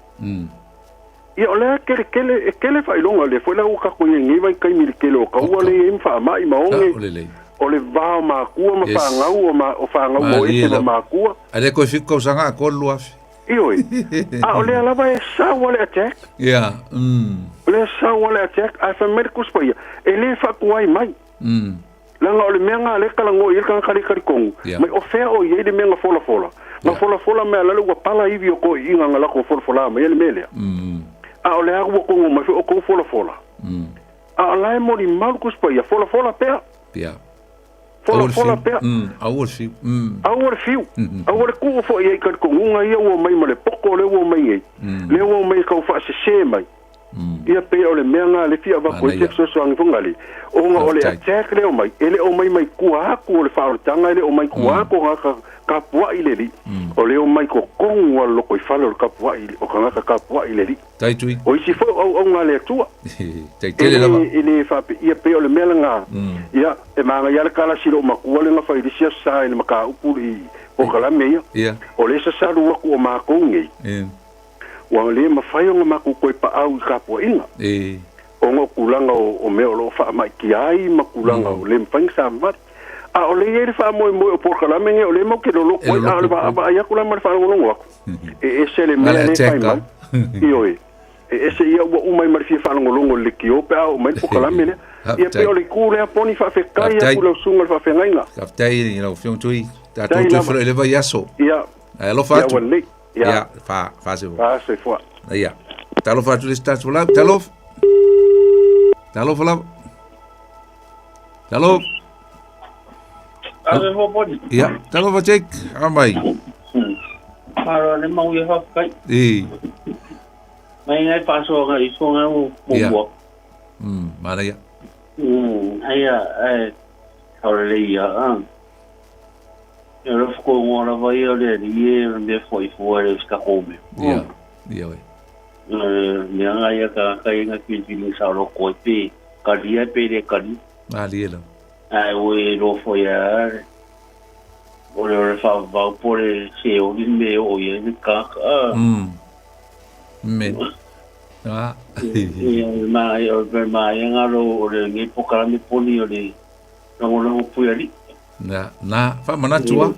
Ia, o lea kele kele, e tele faailoga, lea foi la ua tatou i ai i lenei vaitaimi i le tele o taua lea e i ai ma faamai ma oge, o le va o makua ma fanau, o ma, o fanau moe ese ma makua. A le toe 7 tausaga atoa le 2000. Ioe. A o lea lava e sau a le attack. Ia. O lea e sau a le attack, ae fai mai le Tusi Paia, e le faatuai mai. Leaga o le mea na lea e talanoa i ai le tagata le talitonu, mai o fea o i ai le mea na folafola. Na folafola mai a lale ua pala ivi o toeaiina na latou folafolā mai ai le mea lea. A o le a ua togo mai foi o tou folafola. A o la e molimau le Tusi Paia, folafola pea. Folafola pea. Aua le fiu. Aua le fiu. Aua le tuu foi i ai i talitonuga ia ua omai ma le poto lea ua omai nei. Lea ua omai e tau faasese mai. Ia pei o le mea na le fia avatu ai se fesoasoani foi nale, ona o le attack lea omai, e le omai mai tua atu o le faaolataga, e le omai tua atu o tagata tapuai le alii, o le omai totonu o le lotoifale o le tapuai, o tagata tapuai le alii. O isi foi o auauna a le Atua. E le faapea, ia pei o le mea lena, ia e manaia lava le kalasi i lou matua lea na fai i le isi aso sa i le mataupu i polokalame ia, o lea e sasalu atu o matou nei, Ua le mafai ona matou toe paau i tapuaiga ona o tulaga o mea o lo o faamaitia ai ma tulaga o le mafai ona savavali. A o lea e i ai le faamoemoe o polokalame nei o lea matou te loloto ai, a o le vaavaai atu la ma le faalogologo atu, e ese le mea lea e fai mai. Ioe, e ese ia ua uma ai ma le fia faalogologo i le leitio pe a oo mai le polokalame lea. Ia pei o le itu lea Poni, faafetai atu i lau susuga i le faafeagaiga. Faafetai i lau Afioga Tui. Tatou toe feiloai i le vaiaso. Ia. Ae alofa atu. Ia ua lelei. Ia. Ia, fa, fa se Fa soifua. Ia. Talofa atu le isi tatou lava. Talofa. Talofa lava. Talofa. Ave fua poni. Ia, talofa Jake. Amai. Malo le mau ia whakakai. E. Mai ngai whaasoa ngai iso ngai o Ia. mua. Mana ia. Aia, ai, haore le ia. Ia o le fukogoa lava ia o le alii e o le mea fuaifua e le o se tatou mea. Ia, ia oe. Mea nga ia tagata ia na filifili saoloto ai pe talia pe le talia. Malie lava. Ae ua e iloa foi lava o le o le faavavau po o le seoli le mea e oo i ai le tagata. Ah. Me. Ah. Ia, o le manaia lena o lenei polokalame poni o le lagolago pui alii. Na, na, faamanatu lava.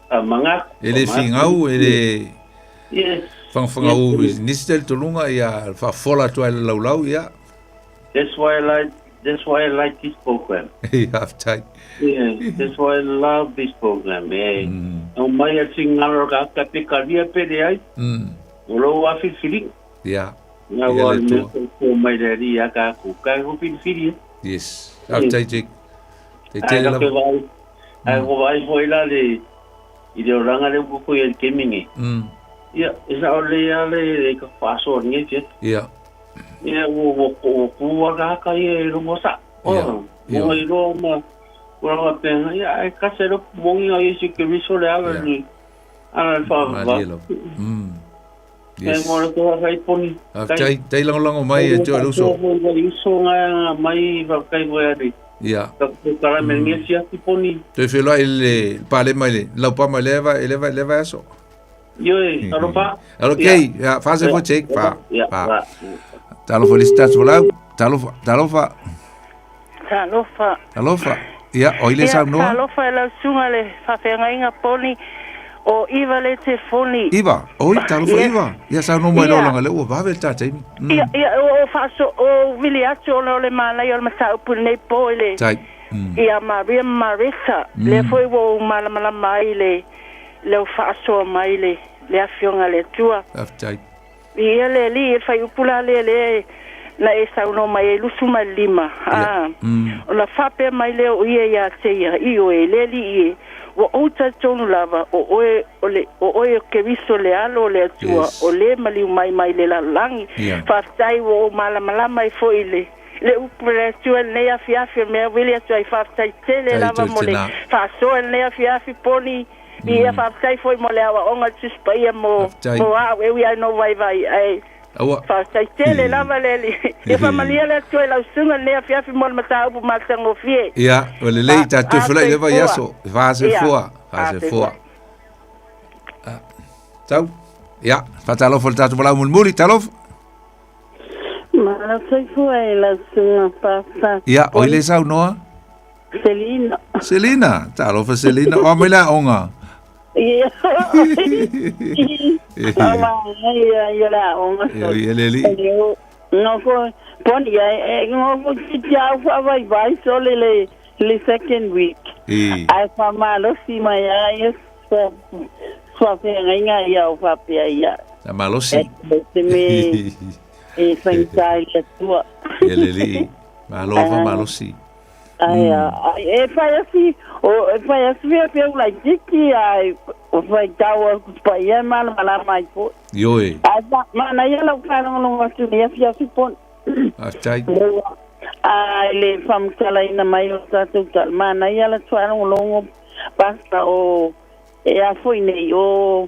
Faamanatu. E le figau, e le Yes. fagafagau i nisi talitonuga, ia faafofola atu lava i le laulau, ia. That's why I like, that's why I like this program. Ia, faafetai. Yeah, that's why I love this program. E aumai a le finagalo o le tagata pe talia pe leai. O lou lava filifiliga. Ia. Ia aua o le mea soifua mai le Alii ia tatou, tatou filifili e. Yes. Faafetai Jake. Te tele lava. Ae ua vaai foi la le i le olaga lea ua foi ai i le taimi nei. Ia, e sao lelei lava le ka faasoa i lenei afiafi. Ia. Ia, ua ua tu lava le tagata ia i luga o sao. Ia. Ua iloa ma tulaga faapena. Ia, ae tasi lava le upu moni na o Iesu Keriso le ala i le faavavau. Yes. Mo le toa kai poni. Faafetai, tai lagolago mai e te o uso. Foi uso nga mai faafetai foi ale. Ia. Ka kala me ngia sia poni. Toe feiloai i le palema i le laupama i lea vai i lea vai aso. Ioe, talofa. Okay, ia, fa se fo check, fa. Ia, Fa. Talofa le stats volau. Talofa, talofa. Talofa. Talofa. Ia, o ile Ia, saunoa. Talofa e lau susuga le faafeagaiga poni o Iva le telefoni. Iva, oi, talofa Ia. Iva. Ia saunoa mai Ia. lau laga lea ua vave le ta taimi. Ia, ia, o faaso, o vili atu ona o le manaia o le mataupu i lenei po i le Tai. ia Maria ma Mareta. Lea foi ua ou malamalama ai i le le faasoa mai le le afioga a le Atua. Faafetai. Ia le alii, e faiupu la lea lea na e saunoa mai ai 25. A, ona faapea mai lea o ia ia te ia, Ioe, le Alii e, ua ou talitonu lava, o oe o le, o oe o Keriso le Alo o le Atua, Yes. o le maliu mai mai le lalolagi. Ia. Faafetai ua ou malamalama ai foi i le, le upu a le Atua i lenei afiafi, o le mea vili atu ai faafetai tele Tai lava toe mo le tēnā. faasoa i lenei afiafi poni. Ia faafetai foi mo le aoaoga o le Tusi Paia mo, Faafetai. mo au e ui ai no vaivai. Ae, Aua. Faafetai tele lava le alii. Ia faamanuia le Atua i lau susuga lenei afiafi mo le mataupu matagofie. Ia, o lelei ta toe felai leva i aso. Ia. Fasefoa, fasefoa. Tau. Ia, faatalofa i le tatou valaau mulimuli, talofa. Malo soifua e lau susuga papa. Ia, o ile saunoa. Selina. Selina, talofa Selina, o a mai le aoga. Ia. O ma ia ia la aoga. Ia, ia le alii. No ko poni ia e ngo ko ti te au fa vai vai so le le le second week. E. Ai fa malosi mai ai ia fa fa feagaiga ia o faapea ia. Na malosi. E te me e faigata i le Atua. Ia le alii. Malo fa malosi. Ai, ai, e fai asi, o, e fai asi fia fia ula tiki, ai, o fai tau a kupa ia mana mana mai po. Ioe. Ai, ma, mana ia lau whanongono atu ni afi afi pon. Faafetai. Ai, le whamutalaina mai o tātou tal, mana ia la whanongono pasta o, e a foi nei, o,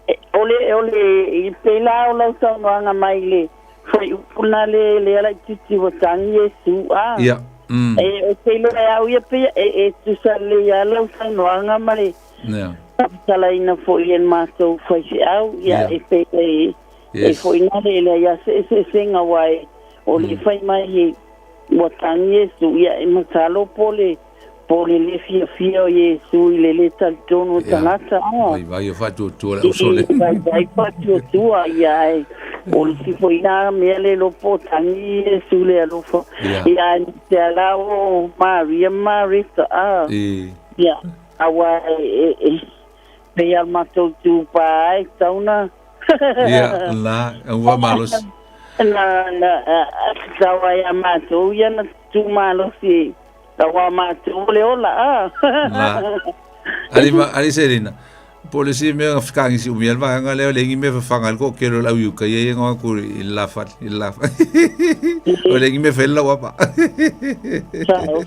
e, o le, o le, i pela o lau saunoaga mai le, foi upuna le, le ala i titi wa tangi e su, a. Ia. E o te iloa e au ia pea e e tusa le ia lau saunoaga ma le Ia. faamutalaina fo'i e le matou faifeau ia Ia. e pea e e Yes. fo'i na le le ia se'ese'esega ua e o le fai mai e ua tagi Iesu ia e masalo po le po le lē fiafia o Iesu i le lē talitonu o tagata a Vai vai o faatuatua le auso le. vai vai faatuatua ia e o le sifoina mea le lopo tangi Iesu le alofa Ia. ia e te ala o Maria Marita a E. ia aua e e e pei a matou tupa ai tauna Ia, la, ua malosi. na na tau ai a matou ia na tu malosi tau a matou le ola a La. Ali ma ali Selina. Po le isi mea na fetagisi umi ai le vaega lea, e leai ni mea e fafaga ai le toatele o le au Iutaia ia na o atu i le lafale, i le lafale. O leai ni mea e fai ai le lauapa. Sa'o,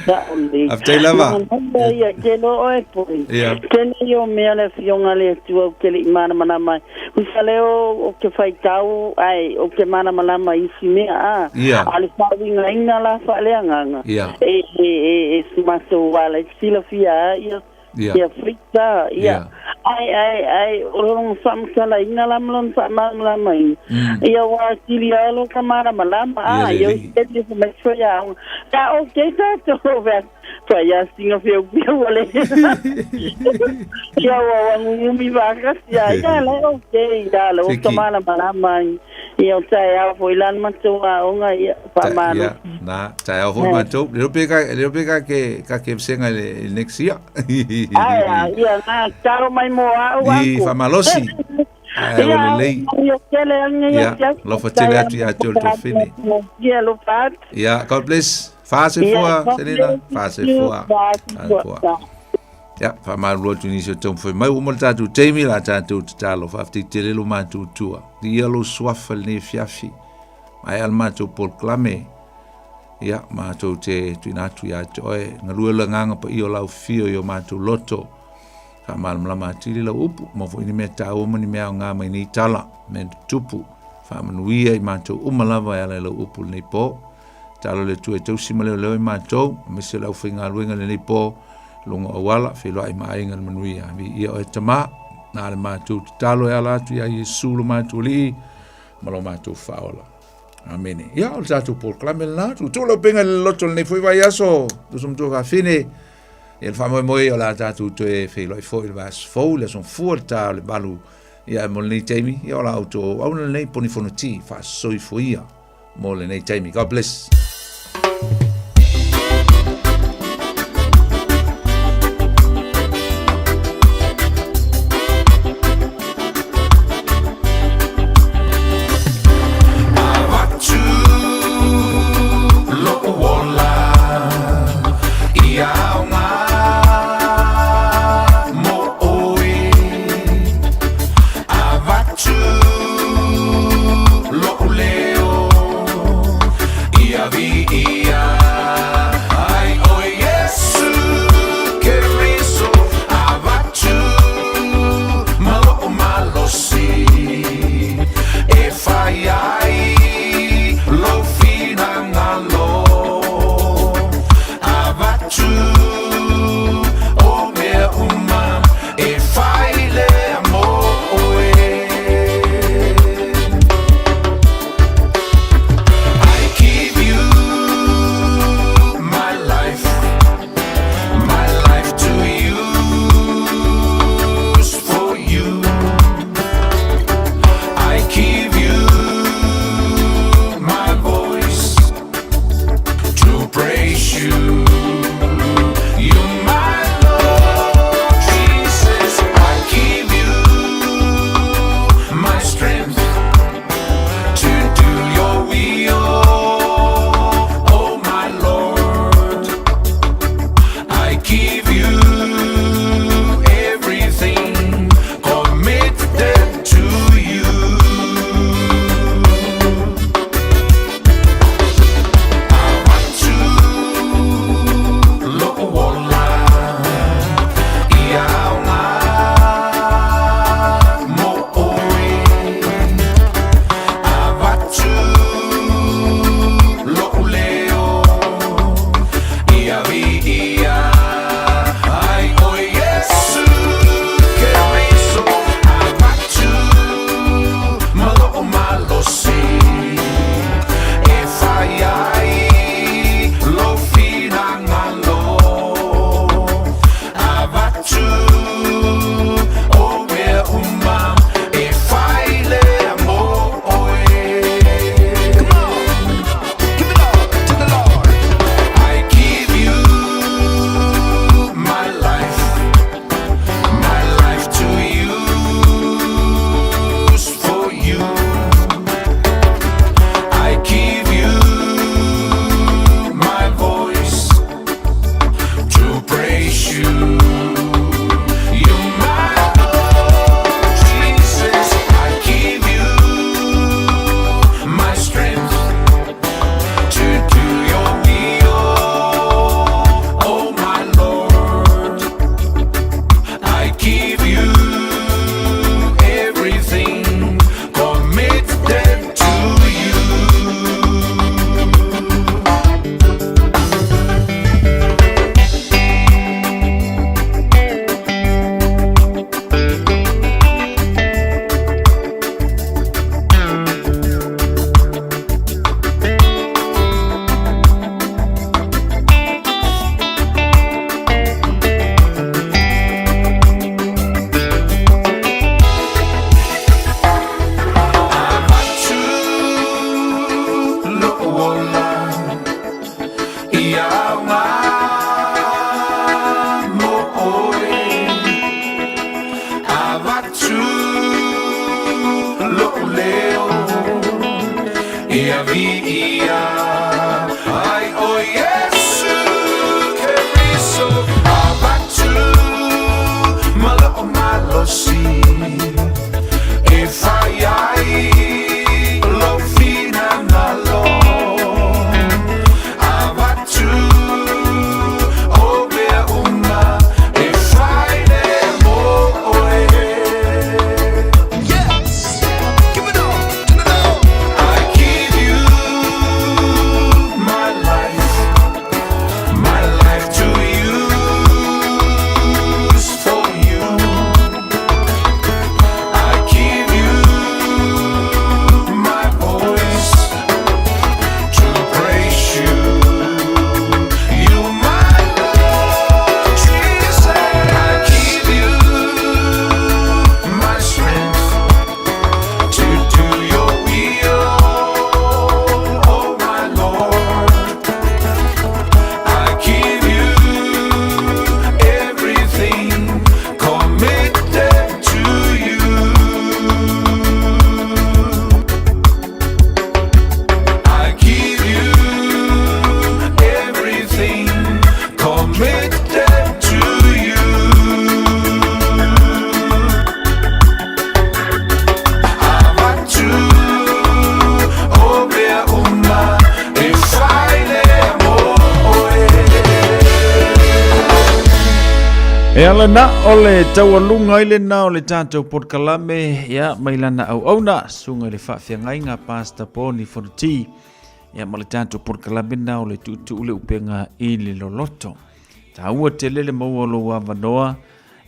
sa'o lelei. Faafetai lava. Manaia ia, tele o oe poi. Ia. Tele ia o mea le Afioga a le Atua ou te le i malamalama ai. Usa lea ou te faitau ae ou te malamalama i isi mea, a. Ia. A o le faauigaina la faaleagaga, Ia. e, e, e, e si matou ala e silafia ai ia, Ia. ia fita, ia. Ia. Ae, ae, ae, o lona faamatalaina la ma lona faamalamalamaina, ia ua atili ai lo ka malamalama, a, Ia, ia lelei. o se mai foi aoga. Ia, okay tatou, vea, fai a singa fiau fiau o le. Ia ua wangungumi vaakasi a, ia le okay, ia le o ka Siki. malamalama ai. Ia o taeao foi la le matou aoga, ia, faamalo. Ia, na, taeao foi matou. Le iloa pe ka, le iloa pe ka ke, ka ke vasega i le, i le next year. Ai, a, ia, na, talo mai mo au I aku. faamalosi. Ae ua Ia, lelei. ia tele anga ia Ia, siasi. alofa tele atu ia te oe le tofine. Ia, alofa atu. Ia, God bless. Faasoifua, Ia, God Selina. bless you. Faasoifua. Faasoifua. Faasoifua. Ia, faamalulu atu i nisi o taumafai mai. Ua uma le tatou taimi, la tatou tatalo. Faafetai tele lo matou tua. Ia lou suafa i lenei afiafi. Maea le matou polokalame. Ia, matou te tuuina atu ia te oe. Galue le agaga paia o lau afio i o matou loto. Faamalamalama atili lau upu, ma foi ni mea taua ma ni mea aoga mai nei tala, mea tutupu. Faamanuia i matou uma lava e ala i lau upu lenei po. Talo le Atua e tausi ma leoleo i matou, aemaise le aufaigaluega i lenei po, luga o auala, feiloai ma aiga i le manuia. Viia oe Tama, na le matou tatalo e ala atu ia Iesu lo matou Alii ma lo matou Faaola. Amene. Ia, o le tatou polokalame lena. Tuutuu lau pega i le loto lenei foi vaiaso, tusa ma tuafafine. Ia le faamoemoe o le a tatou toe feiloai foi i le vaiaso fou, le aso Gafua, le ta o le 8. Ia, mo lenei taimi, ia o la outou auauna lenei Poni Fonoti, faasoifuia mo lenei taimi. God bless. Avatu lo'u ola ia aoga mo oe. Avatu lo'u leo ia. Ia viia ai ʻo Iesū Keriso Avatu ma loʻu malosi E fai ai lou finagalo Avatu o mea uma E fai lea mo ʻoe. Yes! Give it all to the Lord. I give you my life, my life to use for you. I give you my voice to praise you. You, my Lord Jesus. I give you my strength to do your will, oh my Lord. I give you everything committed to you. I give you everything committed to you. Avatu o mea uma e fai lea mo ʻoe. E ala na o le taualuga ai lena o le tatou polokalame, ia, mai lana auauna, susuga i le faafeagaiga Pastor Boni Fonoti, ia, ma le tatou polokalame na o le tuutuu le upega i le loloto. Taua tele le maua o lou avanoa,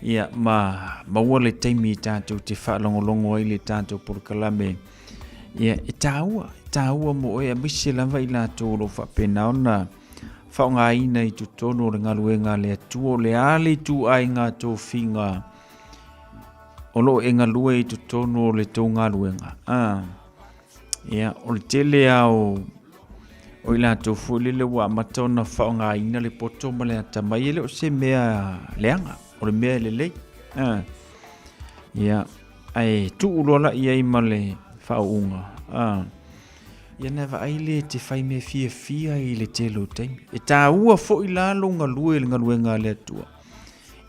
ia, ma maua le taimi tatou te faalogologo ai le tatou polokalame. Ia, e taua, e taua mo oe, aemaise lava i latou o lo o faapena ona faaaogaina i totonu o le galuega a le Atua, o le a le ituaiga tofiga o lo o e galue i totonu o le tou galuega. Ah, ia, o le tele lava o, o i latou foi lele ua amata ona faaaogaina le poto ma le atamai, e le o se mea leaga, o le mea e lelei. Ah, ia, ae tuu loa la i ai ma le faauuga. Ah, Ia na vaai le te fai mea fiafia i le tele o taimi. E tāua foi la lou galue i le galuega a le Atua.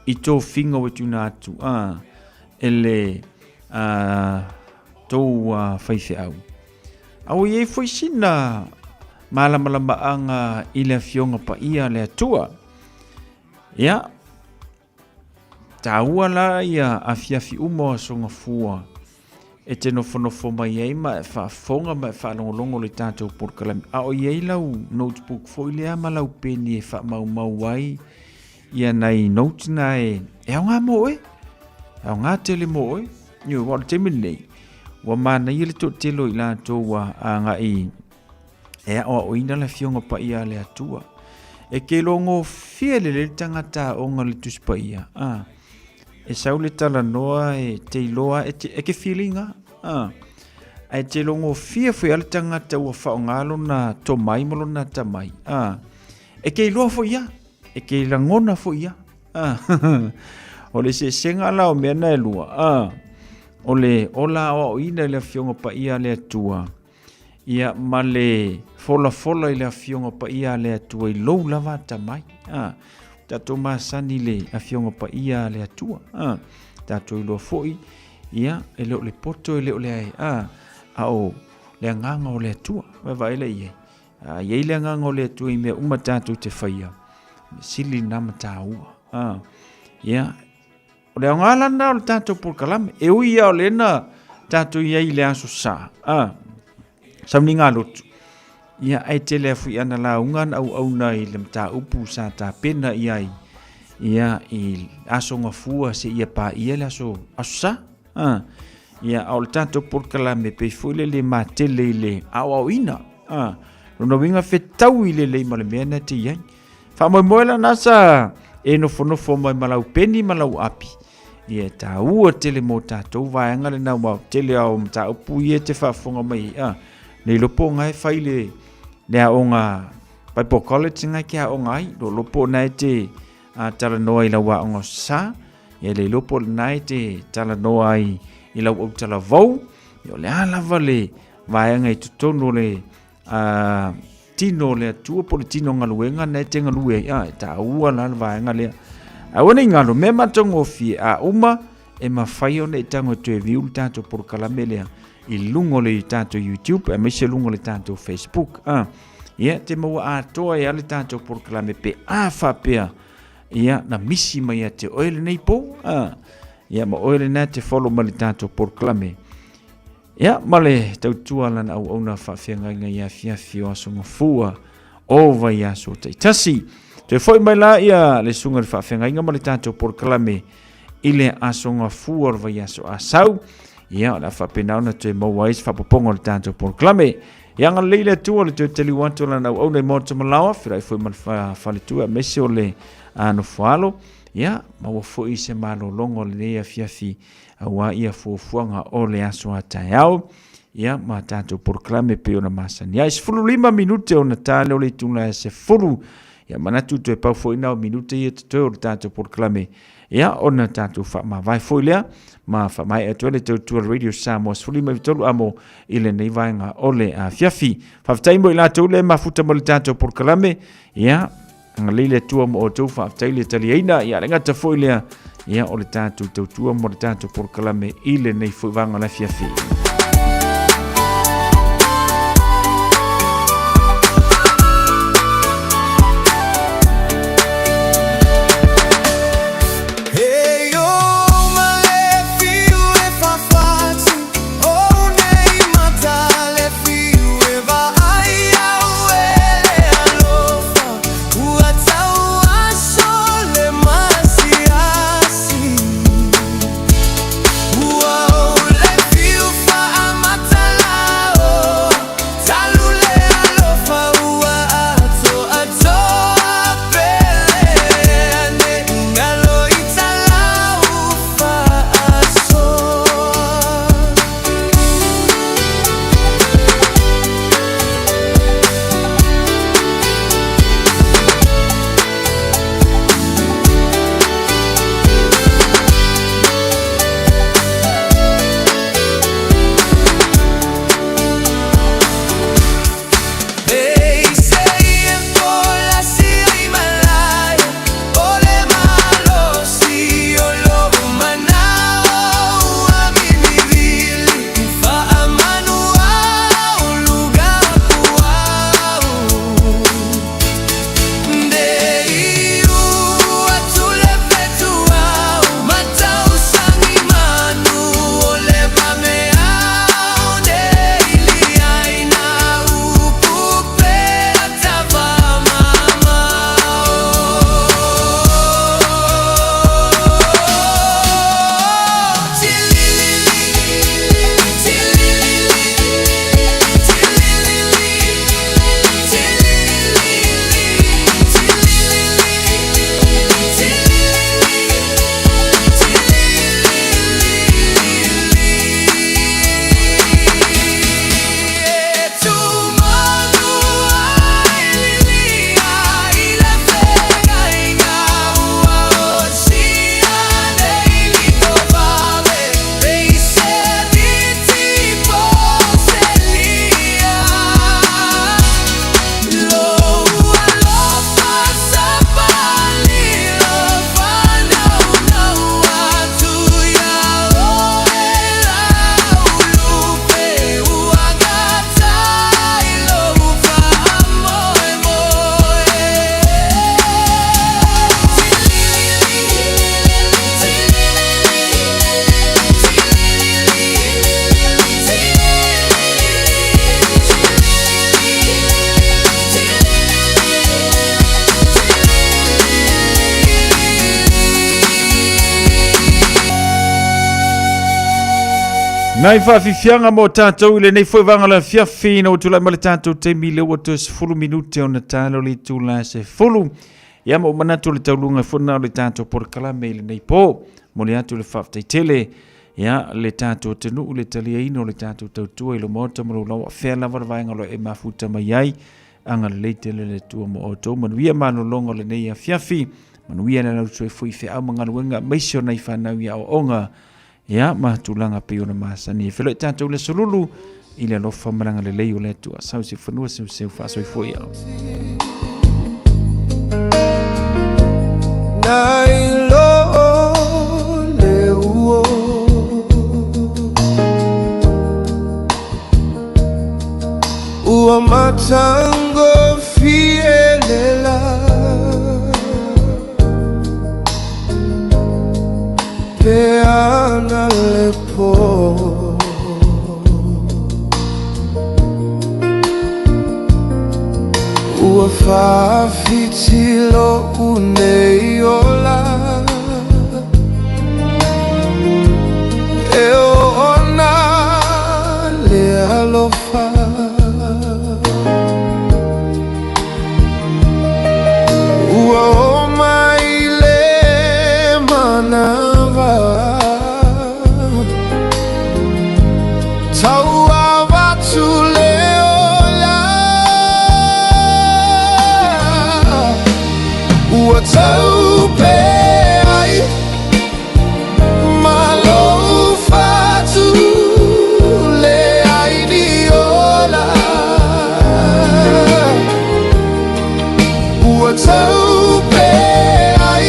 I tofiga ua tuuina atu a e le a, tou a, faifeau. A ua i ai foi sina malamalamaaga i le Afioga Paia a le Atua. Ia, Taua la ia afiafi uma o Aso Gafua e te nofonofo mai ai ma e faafofoga ma e faalogologo i le tatou polokalame. A o i ai lau notebook foi lea ma lau peni e faamaumau ai ia nai notes na e, e aoga mo oe. E aoga tele mo oe. Ioe, aua o le taimi lenei, ua manaia le toatele o i latou ua agai e aoaoina le Afioga Paia a le Atua. E ke logofie lelei le tagata aoga i le Tusi Paia. Ah. E sau le talanoa e te iloa e, te, e ke filiga. Ah. Ae te logofie foi a le tagata ua faaaoga lona tomai ma lona atamai. Ah. E ke iloa foi ia. E ke lagona foi ia. Ah. o le eseesega la o mea na e lua. Ah. O le ola aoaoina i le Afioga Paia a le Atua. Ia, ma le folafola i le Afioga Paia a le Atua i lou lava atamai. A, tatou masani i le Afioga Paia a le Atua. A, tatou iloa foi, ia, e le o le poto, e le o le ae, a, a o le agaga o le Atua. Vaavaai la i ai. A i ai le agaga o le Atua i mea uma tatou te faia, mea sili lena ma taua. A, ia, O le aoga la lena o le tatou polokalame. E ui lava o lea na tatou i ai i le aso Sa, a, sauniga lotu, ia, ae tele lava foi ana lauga na auauna i le mataupu sa tapena i ai, ia, i aso Gafua seia paia le aso, aso Sa. A, ia, a o le tatou polokalame pei foi lele e matele i le aoaoina. A, lona uiga fetaui lelei ma le mea na te i ai. Faamoemoe la na sa e nofonofo mai ma lau peni ma lau api. Ia e tāua tele mō tātou vaega lena aua o tele ao mataupu ia e te faafofoga mai ai. A, nei lopo nga e fai le, le aoga Bible College nga ke aoga ai, lo lopo na e te a, talanoa i lau aoga o sa, ia le lopo lena e te talanoa ai i lau autalavou, ia o le a lava le vaega i totonu o le tino o le Atua po o le tino galuega na e te galue ai, a e taua la le vaega lea. Aua ne i galo, mea matagofie, a uma e mafai ona e tago e toe view le tatou polokalame lea i luga o le tatou YouTube aemaise luga o le tatou Facebook. A, ia, te maua atoa ai lava le tatou polokalame pe a faapea ia na misi mai ia te oe lenei po. A, ia ma oe lena te follow mai le tatou polokalame. Ia, ma le tautua lana auauna faafeagaiga i afiafi o Aso Gafua o vaiaso taitasi. Toe foi mai la ia le susuga i le faafeagaiga ma le tatou polokalame i le Aso Gafua o le vaiaso Asau. Ia, o le a faapena ona toe maua ai se faapopoga o le tatou polokalame. Ia agalelei le Atua le toe taliu atu o lana auauna i Maota Malaoa, feiloai foi ma le faletua aemaise o le nofoalo. Ia, maua foi se malologa o lenei afiafi Aua ia fuafuaga o le aso a taeao, ia ma tatou polokalame pei ona masani ai. 15 minute ona ta lea o le itula e 10. Ia manatu toe pau foi na o minute ia totoe o le tatou polokalame. Ia ona tatou faamavae foi lea ma faamaea atu ai le tautua Radio Samoa 15 amo i lenei vaega o le afiafi. Faafetai mo i latou le mafuta mo le tatou polokalame. Ia Agalelei le Atua mo outou, faafetai le taliaina, ia le gata foi lea, ia o le tatou tautua mo le tatou polokalame i lenei foi vaega o le afiafi. Nai faafifiaga mo tatou i lenei foi vaega o le afiafi ina ua tulai mai le tatou taimi lea ua toe 10 minute ona talo le itula e 10. Ia ma ou manatu o le tauluga foi lena o le tatou polokalame i lenei po. Momoli atu le faafetai tele ia le tatou atunuu i le taliaina o le tatou tautua i lo maota ma lou laua fea lava le vaega o lo o e mafuta mai ai. Agalelei tele le Atua mo outou. Manuia malologa o lenei afiafi. Manuia le lausoifua i feau ma galuega aemaise o nai fanau i aoaoga. Ia, ma tulaga pei ona masani. E feiloai tatou i le aso Lulu i le alofa ma le agalelei o le Atua. Sau se fanua seuseu faasoifua ia. Nai lo le uo Ua matango fielela Pe ana le po Ua faafiti lo'u nei ola E oona le alofa Ua oo mai le manawa Tau avatu le ola Ua taupe ai ma lou fatu leai ni ola Ua taupe ai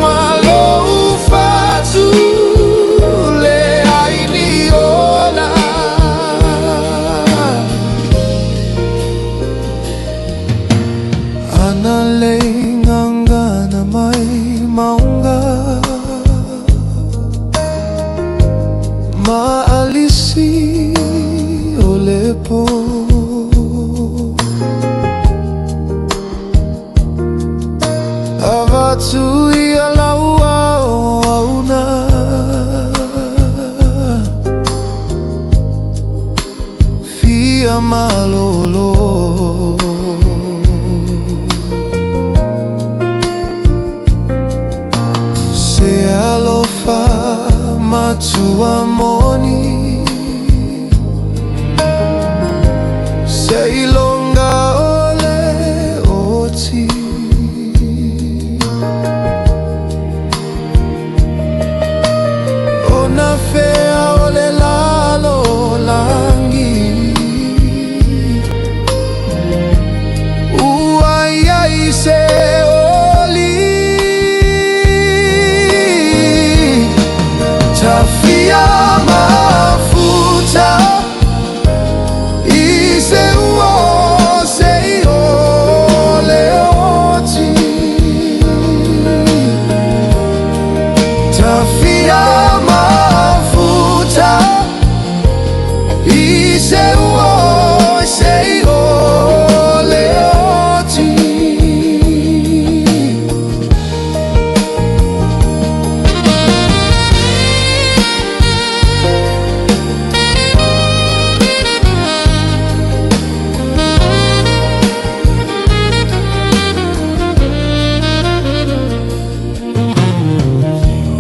ma lou fatu leai ni ola Ana lei gagana mai mauga Ma alisi o le po Avatu ia lau auauna Fia malolo Se alofa matua moni Seiloga o le oti O na fea o le lalolagi Ua i ai se oli Tafia mafuta I se ua se i o le oti Tafia mafuta I se ua se i o le oti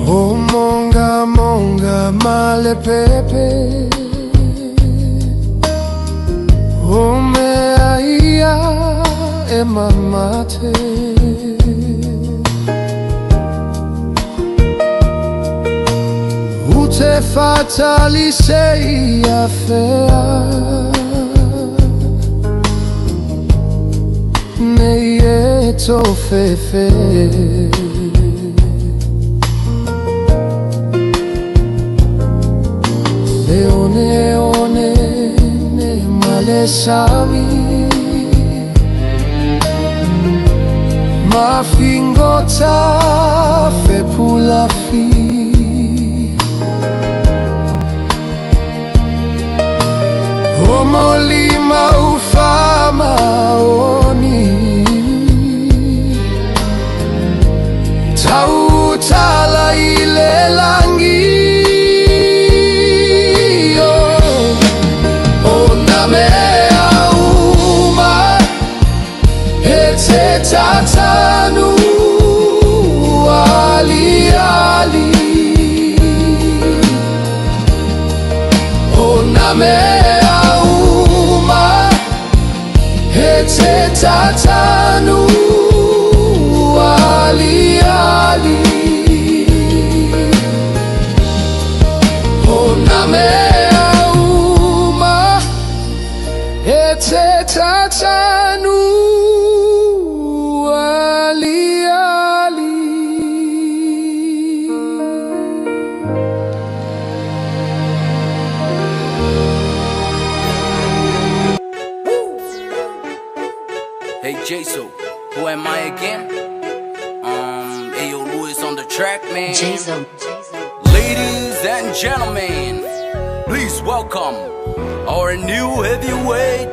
O monga monga malepepe O mea ia e mamate U te fatali se ia fea Nei e tofefe Le one one ne ma le sami Mafigota fepulafi O molima ufamaoni Tautala i le lagi O na mea uma E te tatanu aliali O na mea uma E te tatanu aliali O na mea Jaso. Who am I again? Ayo Lewis on the track, man. Jaso. Ladies and gentlemen, please welcome our new heavyweight